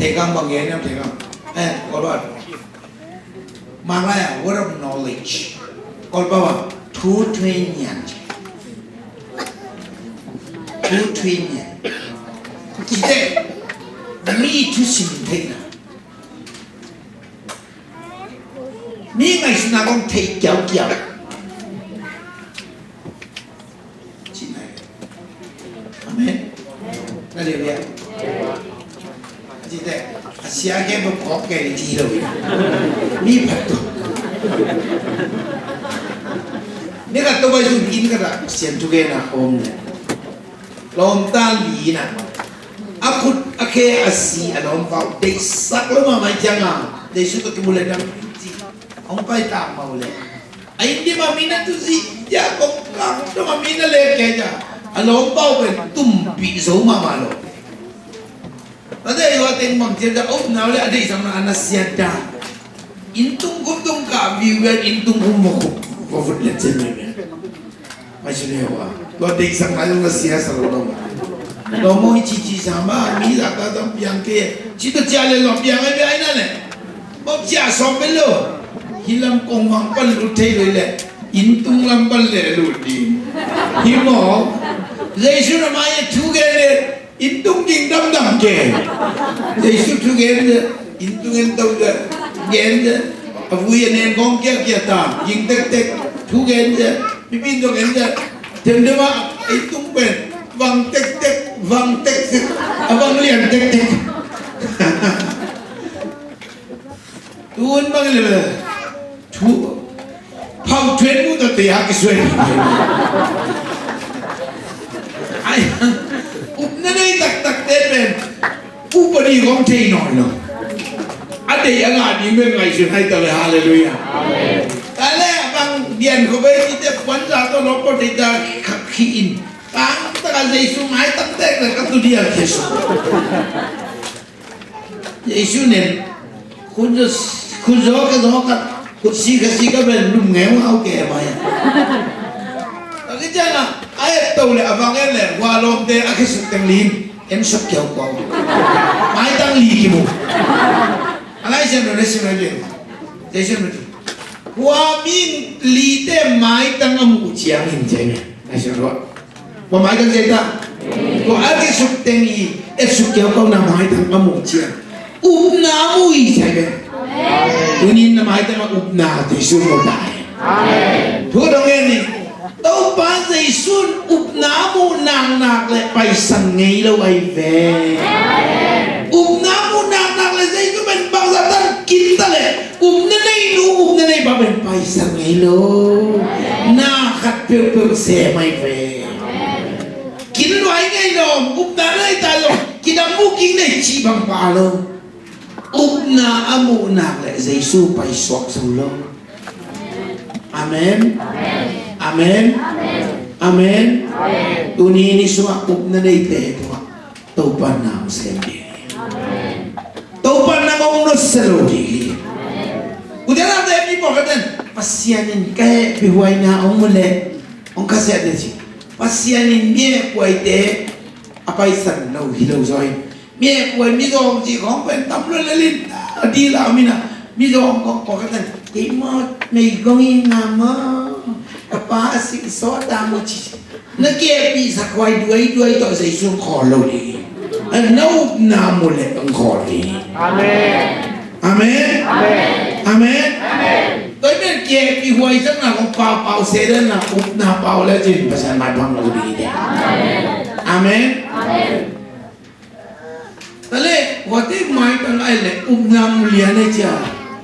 Thei kang bang gen hiam, thei kang? Eh, Kawl bang. Malay ah, word of knowledge. Kawl bang ah, thu thuih ngian. Thu thuih ngian. Ci teh, Mi thusim theihna, mi ngaihsutna kong thei kiaukiau. Amen. Na liau liau. A cite, a sia ke bok kok ke ni ci lo. Mi phat to. Ni ka to bai zun in ka da sian tu ke na om ne. Lawmta li na. A khut a khe a si a lawm pau. Deihsak lo mahmah ciang a. Jesu tawh kimu le dam ci. Hong pai tak mau le. A inn dim a mi na tu zi. Ya kong kang dong a mi na le ke ja. A lawm pau pen tumpih zo mahmah lo. Tate a teng bang ciang ja. Om nau le a deihsak na a na siat da. Inn tung khum tung kah viu viau inn tung khum vok vok vut le cen mai mai. Mai su leu a. Tua deihsak na zong na sia sa lo lo. Lo mo i ci ci sa ma mi zak ta zong piang ke. Ci ta cia le lo piang ai biai na le. Bok cia som pe lo. Hi lam kong wang pan lut thei lo le. Inn tung lam pan le lut di. Hi mo. Jesu na mai thu ke le. Inn tung ging damdam ke. Jesu thu gen ze, inn tung en tau ze, gen ze. A vui a nen kong kia kia ta, ging tektek, thu gen ze, pipin tung en ze. Dem dem a, inn tung pen, vang tektek, vang tektek, a vang lian tektek. Tun bang le thu phau thuan mu ta te ha ki suai. Ai, upna nei taktak te pen upadi kong thei nawn lo. A dei a ngah ding pen ngaihsun hai ta ve. Halleluiah. Ta le bang dian ko be ki te puan za to lo ko te ta khak khi in. Tang ta ka Jesu mai tang te ka tu dia Jesu. Jesu nen khut zaw, khut zaw ka zaw ka, khut si ka si ka ben lum ngeu hau ke mai. Ka ki ciang a, a et to le a vang et le hua lawmte a khesuk teng lim en suk kiau kau. Mai tang li ki mu. A lai sian lo le sian lo le. Jesu nen hua mi lite mai tang a mu ciang in ciang. Lai sian lo. Tua mai tang zeta. Tua a kisuk teng i, e suk kiau kau na mai tang a mu ciang. Upna a mu i zai ve. Tunin na mai tang a upna Jesu mu tai. Thu dong en ni. Topa Jesu upna a mu naknak le paisan ngei lo ai ve. Upna a mu naknak le Jesu pen bangzah tan kin ta le. Upna nei nu, upna nei pa pen paisan ngei lo. Na khat peuhpeuh sem ai ve. Kin luai ngei lo, upna nei ta lo, kin a mu king nei cih bang pa lo. Upna a muhnak le Jesu paisuak zo lo. Amen. Amen. Amen. Tuni ni sungah upna neite tungah Topa na hong sem ding hi. Topa na hong nusia lo ding hi. Ute naute, mi pawlkhat in Pasian in ka hehpihhuaina hong mu leh hong khasiat ding ci. Pasian in mi hehpihhuaite a paisan lo hi lo zaw hi. Mi hehpihhuai, mi zawng cih khawng pen tam lo lel in a dil a om in a, mi zawng khawng pawlkhat in kei maw, meigong hi nga maw, ka pa a sih sawt a maw ci. Na kehpihsak huai duaiduai tawh Jesu hong khawl lo ding hi. Na upna mu leh hong khawl ding hi. Amen. Amen. Amen. Tua hi pen kehpihhuai sakna kong paupau se den na upna pau le cin Pasian maiphang lo ding hi. Amen. Tale, huate maitang ai le upna mu lian ai cia.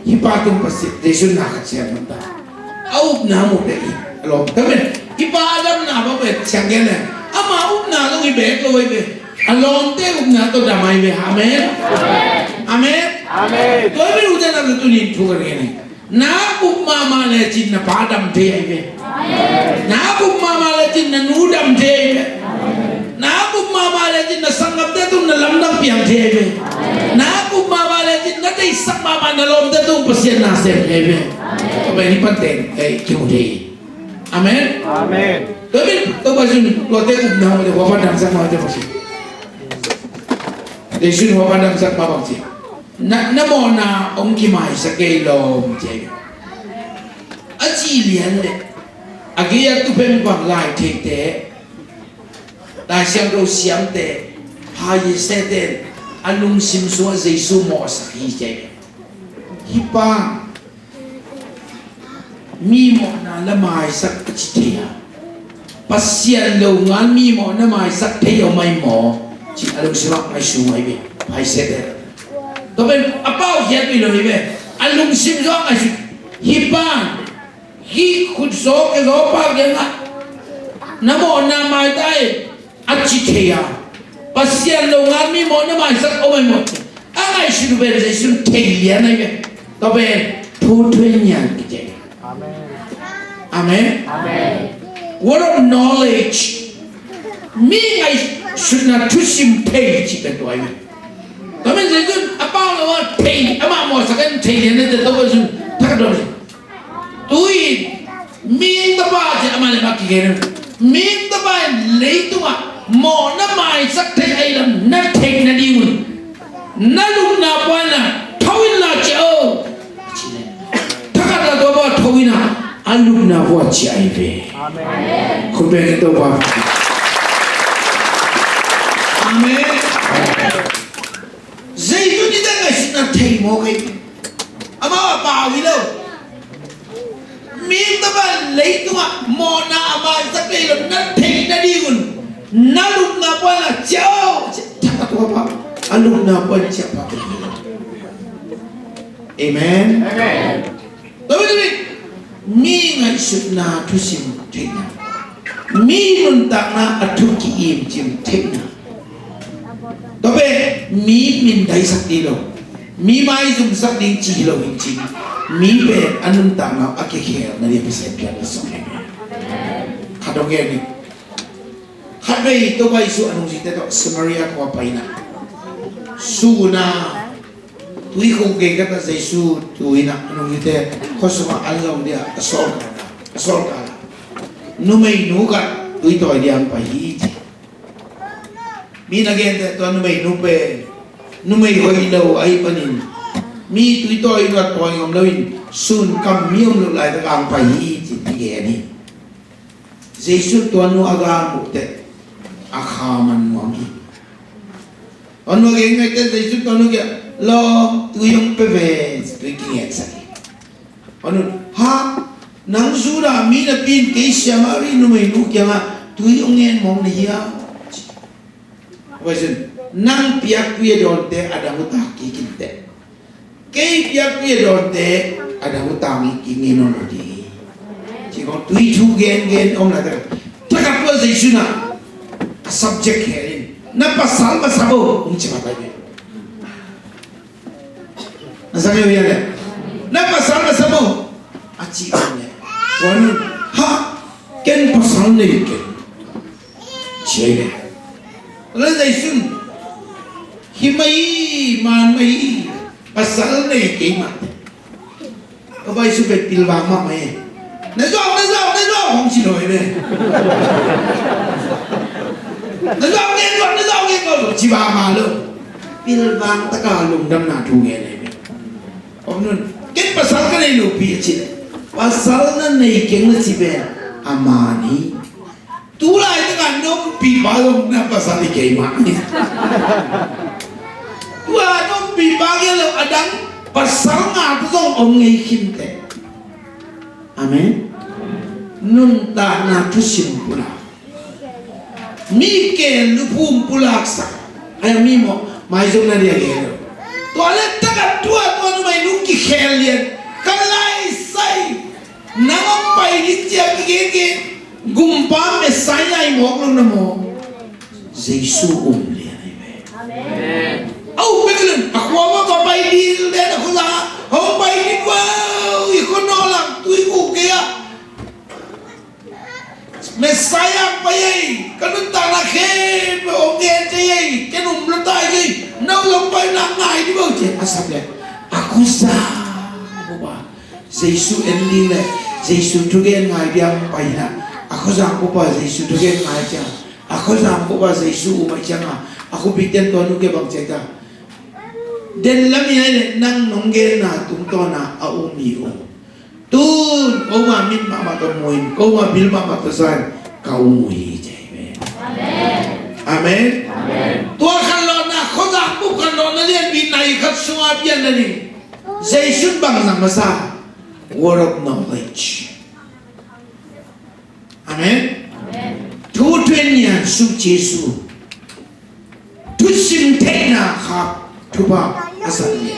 Hi pa tung Pasian Jesu na khat siam ta. A upna mu pek hi. A lawm ta men. Hi pa a damna bang pek siang gen le. Ama upna zong hi bek lo ai ve. A lawmte upna tawh dam ai ve. Amen. Amen. Amen. Tua hi ute na tunin thu ka gen hi. Na up mahmah lecin na pa dam thei ahi ve. Na up mahmah lecin na nu dam thei ahi ve. Na up mahmah lecin na sanggamte tung na lamdang piang thei ahi ve. Na up mahmah lecin na deihsak mahmah na lawmte tung Pasian na sem thei ahi ve. Tua pen hi pan teng ei kimu thei. Amen. Amen. Tua pen tua Pasian luate upna mah le hua pan damsak mah te Pasian. Leisun hua pan damsak mah bang ci. Na, na mawhna hong kimaisak kei lawm ci. A ci lian le a gei a tu pen bang lai theite, Lai Siangtho siamte, Pharisee-te in a lungsim sungah Jesu mawhsak hi ci hi. Hih pa mi mawhna na maisak a ci thei a, Pasian lo ngal mi mawhna maisak thei om ai maw? Ci a lungsim ah ngaihsun ai ve. Phai seh te. Tua pen a pau khiat mi lo hi ve. A lungsim sungah ngaihsun. Hih pa hih khutzaw kezaw pa kiangah na mawhna maisak a ci thei a, Pasian lo ngal mi mawhna maisak om ai maw? A ngaihsut pen Jesu thei lian ai ve. Tua pen thu thuei nian kici. Amen. Amen. Word of knowledge. Mi ngaihsutna thusim thei ci pen tua ai ve. Tua pen Jesu a pau lo a thei, amah mawhsak in thei lian ai te tua pen Jesu thak a dong. Tui mihing tapa ci a, amah le amah kigen. Mihing tapa in leitungah mawhna maisak thei ahih lam na theih nadingun na lupna puanah tho inla ci o. Thakhat a tua pa tho inah a lupna pua ci ai ve. Amen. Khut beng in Topa. Amen. Jesu ni dang ngaihsutna thei mawk ei. Amau a pau hi lo. Mi tapa leitungah mawhna a maisak thei lo na theih nadingun na lupna puanah ciah o. Thakhat tua pa a lupna puan ciah pa. Amen. Amen. Tua pen mi ngaihsutna thusim theihna, mi nuntakna a thu ki-im cim theihna. Tua pen mi mindaisak ding lo, mi maizumsak ding ci hi lo hi cin. Mi pen a nuntakna a kikhel na ding Pasian piak na sawm hi. Khat dong gen ni. Khatvei Topa Jesu a nungzuite tawh Samaria khua pai inah sun a tui khuk gei khat ah Jesu tu inah a nungzuite khua sungah an zong dia a sawl kal a, a sawl kal a, numeinu khat tui tawi dia hong pai hi ci. Mi na gente tua numeinu pen numei hoih lo ahi panin mi tui tawi in a tawi ngam loin sun kam mi om lo laitak a hong pai hi ci, ti gen hi. Jesu tua nu a gang muh teh a kha man nuam hi. Tua nu a gen ngai teh Jesu tua nu kiang, lawm, tui hong pia ve, tui kingensak hi. Tua nu, ha, nang Judah mi napi in kei Samaria numeinu kiangah tui hong ngen mawk na hia? Nang piak tui a dawnte a dang uh tak kik in teh. Kei piak tui a dawnte a dang uh tang i ki ngen nawn lo ding hi. Ci kong tui thu gengen om lai tak. Thakhat tua Jesu na a subject khe in na pasal masa bo hong ci masa hi. Na sa keu hian le na pasal masa bo a ci bang le. Wan ha ken pasal nei ken. Ci ai le. Tua le Jesu hi mai man mai pasal nei kei mah. Ka vai su pen pilvang mahmah e. Na zawh, na zawh, na zawh hong ci lo e. Na zawh ngen, zawh, na zawh ngen, zawh ci mahmah lo. Pilvang taka lungdamna thu ngen e. Om nun, ken pasal ka nei lo pi a ci. Pasal na nei keng na ci pen a man hi. Tu laitak a na ompihpa zong na pasal hi kei mah. Tu a na ompihpa kei lo a dang pasal ngate zong om ngei khin teh. Amen. Nuntakna thusim pulak, mi kel luphum pulaksak. Ai mi maw maizumna dia kei lo. Tua le taka tua tua numei nu kikhel lian ka laisai. Nang hong pai ding ci a kigenge gumpa Messiah i mawk lo na maw? Jesu um lian ahi ve. Amen. Au, Peter, a khua va va pai ding le na khua za hong pai ding va, i khua no lang tui ku ke a. Messiah pai ei, ka nuntakna khe hong ngen te ei, ken um lo tai ei, no long pai na ngai di bo ce a sap le. A khua za bo ba. Jesu en ding le Jesu thugen ngai diam pai na. A khuazang pupa Jesu thugen ngai ciang, a khuazang pupa Jesu um ai ciang a, a khupite tua nu ke bang ciang ta. Den lam i ai le nang nong genna tungtawn a a um hi ung. Tun koma mit mahmah tawh mu in, koma bil mahmah tawh sa in, ka um uh hi ci hi ve. Amen. Amen. Tua khan lo na khuazang Khanlawhna lianpi nai khat sungah piang na ding. Jesu'n bang zang masa? Word of knowledge. Amen. Thu thugen nian sung Jesu. Thusim theihna khak thupha a zang hi.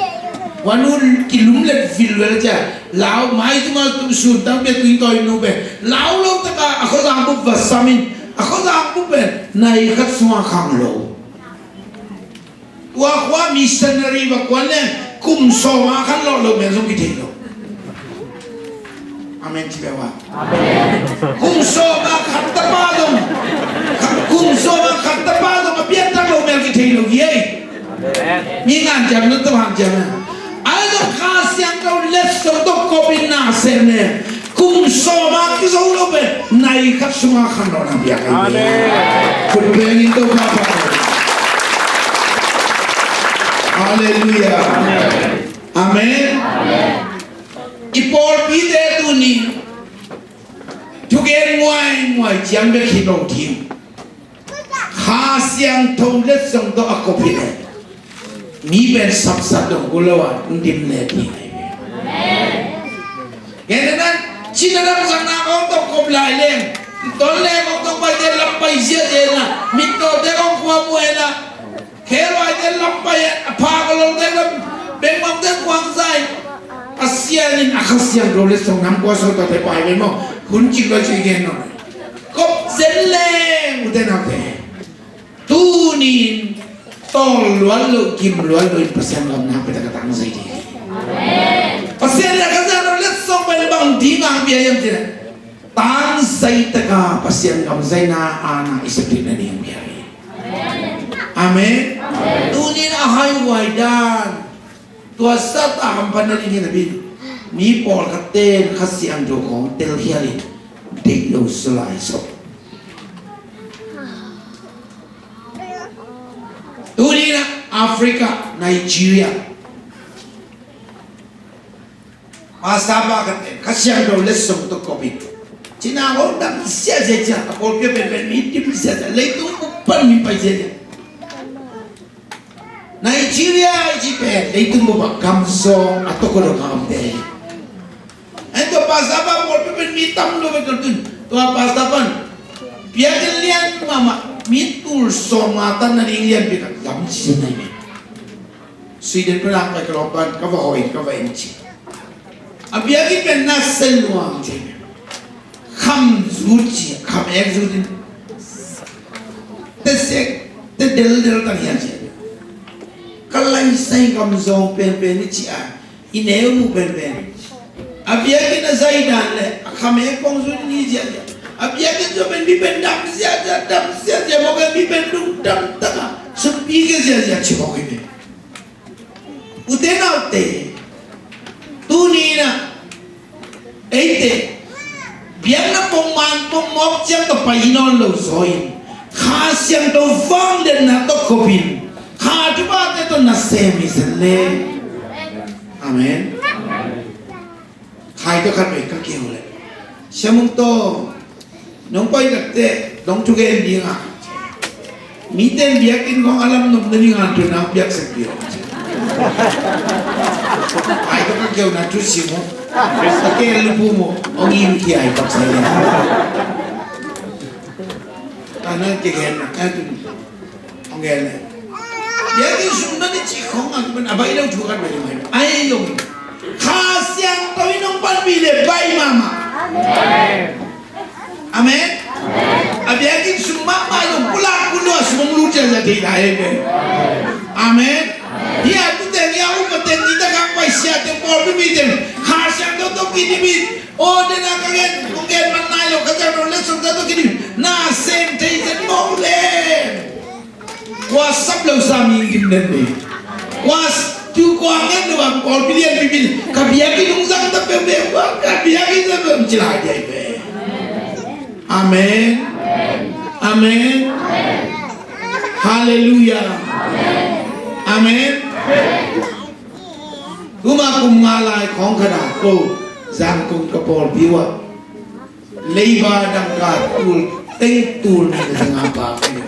Tua nu kilumlet vilvel ciang lau, maizum a tum sun tang pia tuitawi nu pen lau lo taka a khuazang bup va sam in, a khuazang bup pen nai khat sungah khang lo. Tua khua missionary va kuan leng kum sawm a khanlawh loh mel zong kithei lo. Amen ci bek ua. Kum sawm a khat tapa zong, kum sawm a khat tapa zong a pianthak loh mel kithei lo hi ei. Mi ngan ciang na tawh hang ciang na. Ai zong Kha Siangtho letsong tawh kop in na sem leng kum sawm a kizo lo pen nai khat sungah khanlawhna piang ahi. Amen. Khut beng in Topa phat. Halleluiah. Amen. I pawlpite tuni thugen nguainguai ciang bek hi lo ding. Kha Siangtho letsong tawh a kop hi leh mi pen sapsap dong kul lo a dim le ding ahi. Gentehna in cina lam zangna kong tawh kop lai leng, ton le kong tawh paite lam pai ziahziah in a, mittawte kong khua muh in a, khelvaite lam pai a, a phak a lote lam bengmangte kuang zai. Pasian in a Kha Siangtho letsong nam kua sawltakte pai ve maw? Hun cik lua cik gen nawn. Kop zen leng ute naute. Tuni in tawl luat loh, gim luat loh in Pasian gam na pia tak a tang zai ding. Pasian in a Kha Siangtho letsong pen bang ding a pia hiam cih leh tang zai tak a Pasian gam zaina a na i sep theihna ding a pia hi. Amen. Tuni in a haihuai dan tua sata hamphatna ding hi napi in mi pawlkhatte in Kha Siangtho khawng telkhial in deih lo sawt lai sawt. Tuni in a Africa, Nigeria pastor pa khat in Kha Siangtho letsong tawh kop in cina lo dam ziahziah ciang a pawlpi a penpen mi dim ziahziah, leitung bup pan mi pai ziahziah. Nigeria i cih pen leitung bup ah gam sawm a tawh kua dong a omte hi. Ahi tua pastor pa pawlpi pen mi tam lo pen tun tua pastor pan biakinn lian mahmah mi tul sawmnga tan nading lianpi khat lam ci zen ahi ve. Sweden pan a pai ka lawm pan ka va hawh in ka va en ci. A biakinn pen na sen luang ci. Kham zut ci, kham ek zut in. Te sek, te deldel tang hiam ci. Ka laisai gam zawng penpen i ci a, i neu mu penpen. A biakinn a zai dan le a kham ek kong zut in i ziahziah. A biakinn zong pen mi pen dam ziahziah, dam ziahziah mawk e, mi pen lungdam tak a sumpi ke ziahziah ci mawk hi ve. Ute naute, tuni in a eite biakna pongman pongmawk ciang tawh pai hi nawn lo zaw in Kha Siangtho vangliatna tawh kop in Kha thuphate tawh nasem hi zen le. Amen. Khai tawh khat vei ka kihou leh, Sia Mung Taw, nong pai takte nong thugen ding a, mite in biakinn khawng a lam nop nading a, tu nang piaksak ding aw. Khai tawh ka kihou na thu sim uh. Ka kihel lupum uh, hong im khia hi, taksa hi. Ka na kigen na, ka tu. Hong gen leh, biakinn sung na ni cih khawng a kipan a baih lo thu khat bel hi mai. Ahi zongin Kha Siangtho in hong panpih leh baih mahmah. Amen. A biakinn sung mahmah zong pulak pulua sung hong lut ciang za thei lai. Amen. Amen. Hih a tu teng, hih a upa teng, hih tak a pai sia teng, pawlpi mi teng Kha Siangtho tawh kidim in. Aw, den a ka gen, kong gen man nai lo, Kha Siangtho letsong tawh kidim in. Nasem thei zen mawk leng. Kua sap lo sa mi gim den ve. Kua s-, tu kua ngen lo bang pawlpi lianpi pen ka biakinn hong zang ta peuhpeuh, kua ka biakinn zang peuh ci lai dia hi ve. Amen. Amen. Halleluiah. Amen. Tuma kum nga lai khawng khat a ko Zangkong ka pawlpi uh ah leiba dangka tul teng tul nih na zang a pa ka hi.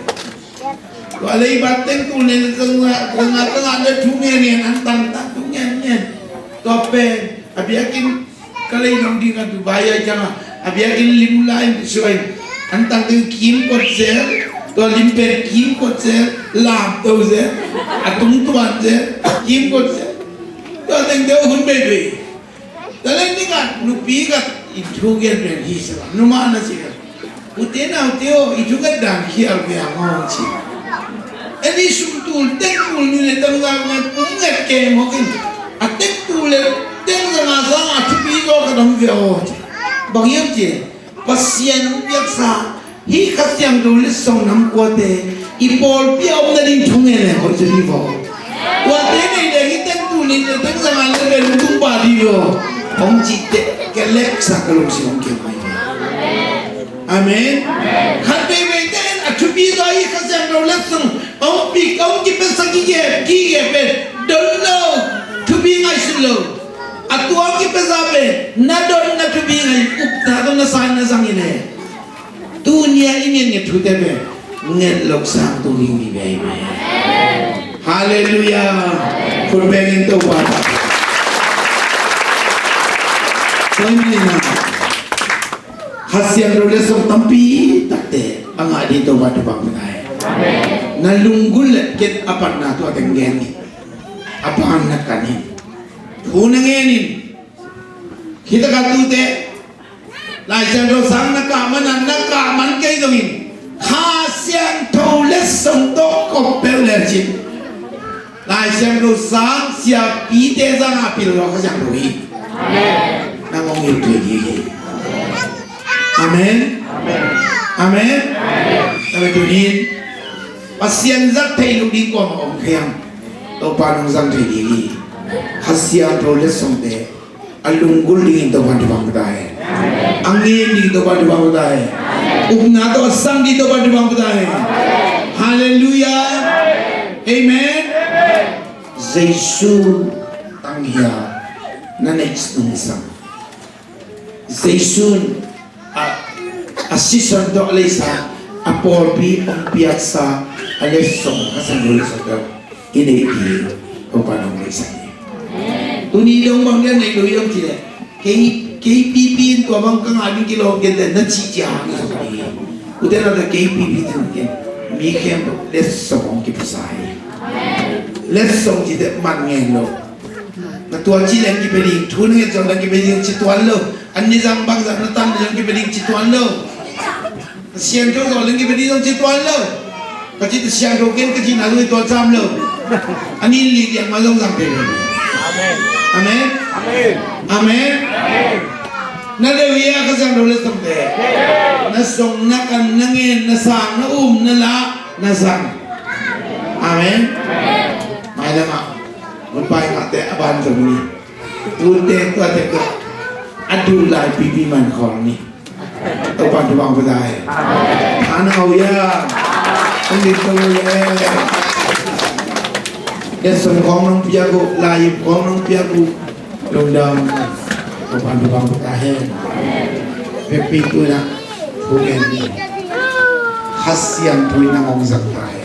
Tua leiba teng tul nih le zanga zanga zanga le thu ngen ngen, an tang tang thu ngen ngen. Tua pen a biakinn ka lei nong ding a Dubai a ciang a, a biakinn lim lai in suai. An tang teng kim kot zel, tua lim pen kim kot zel, lam to zel, a tung tuan zel, kim kot zel. Tua teng deuh hun bei bei. Tua leh ni khat nupi khat in thu gen pen hi sila, numa na si khat. Ute naute aw, i thunget dan khial ve hang aw ci. En i sum tul teng tul nih le teng zanga pum nget kei mawk in. A teng tul le teng zanga sang a thupi zaw ka dam ve aw ci. Bang hiam ci. Pasian hong piaksa hih Kha Siangtho letsong nam kuate i pawlpi a om nading thu ngen leng hoih zaw hi vaw. Kuate nei deng hih teng tul nih le teng zanga le pen tung pah dih vaw hong cih teh ka leksa ka lungsim hong kiam mai hi. Amen. Khat veivei te in a thupi zaw hih Kha Siangtho letsong hong pik hong kipia sa kige kige pen don lo, thupi ngaihsut lo. A tua kipia sa pen na don na thupi ngai, upna tawh na sa na zang hi leh tuni a i ngen nget thute pen nget lo sang tung ding hi ve. Amen. Halleluiah. Khut beng in Topa. Tua ahih manin ah Kha Siangtho letsong tampi takte a ngah ding Topa thupha pia ta hen. Na lunggulh le ken a patna tua teng gen in, a ban na kan in, thu na ngen in. Hih takah tute Lai Siangtho sang na kah man a, na kah man kei zongin Kha Siangtho letsong tawh kop peuh le cin Lai Siangtho sang siapite zanga pil lo Kha Siangtho hi. Nang hong hilh thei ding hi. Amen. Amen. Amen. Amen. Tuni in Pasian zat theih loh ding kuamah om kei hang. Topa nong zang thei ding hi. Kha Siangtho letsongte a lunggulh dingin Topa'n thupha pia ta hen. A ngen dingin Topa'n thupha pia ta hen. Upna tawh a sang dingin Topa'n thupha pia ta hen. Halleluiah. Amen. Jesu tang hi a, na neih nungsang. Jesu in a, a sisan tawh a leisa, a pawlpi hong piaksa a letsong, a san lo letsong tawh i neih ding Topa nong deihsak hi. Tuni dong bang dia neih lo hi dong ci leh, kei, kei pipi in tua bang ka ngah ding kilawm kei leh na cih ciang hi suk ding hi. Ute naute, kei pipi ci leh mi khempeuh letsong hong kipia sa hi. Letsong ci teh man ngen lo. Na tua ci leng kipia ding, thu na nget zong leng kipia ding ci tuan lo. An ni zang bang zang na tam leng kipia ding ci tuan lo. Siangtho zong leng kipia ding zong ci tuan lo. Ka ci siangtho ken ka ci na zong i tuan sam lo. An in li diang ma zong zang pe lo. Amen. Amen. Amen. Amen. Na deuh hi a Kha Siangtho letsongte. Na zong na kan na ngen na sang na um na lah na zang. Amen. Mailam ah hun pai ngahte a ban zong ni. Tute tuate ka a duh lai pipi man khawng ni. Topa'n thupha pia ta hen. Amen. Hallelujah. Hong ding to le. Letsong khawng nong piak uh, lai ip khawng nong piak uh. Lungdam. Topa'n thupha pia ta hen. Vekpi tu na. Thu ngen ni. Kha Siangtho in nang hong zang ta hen.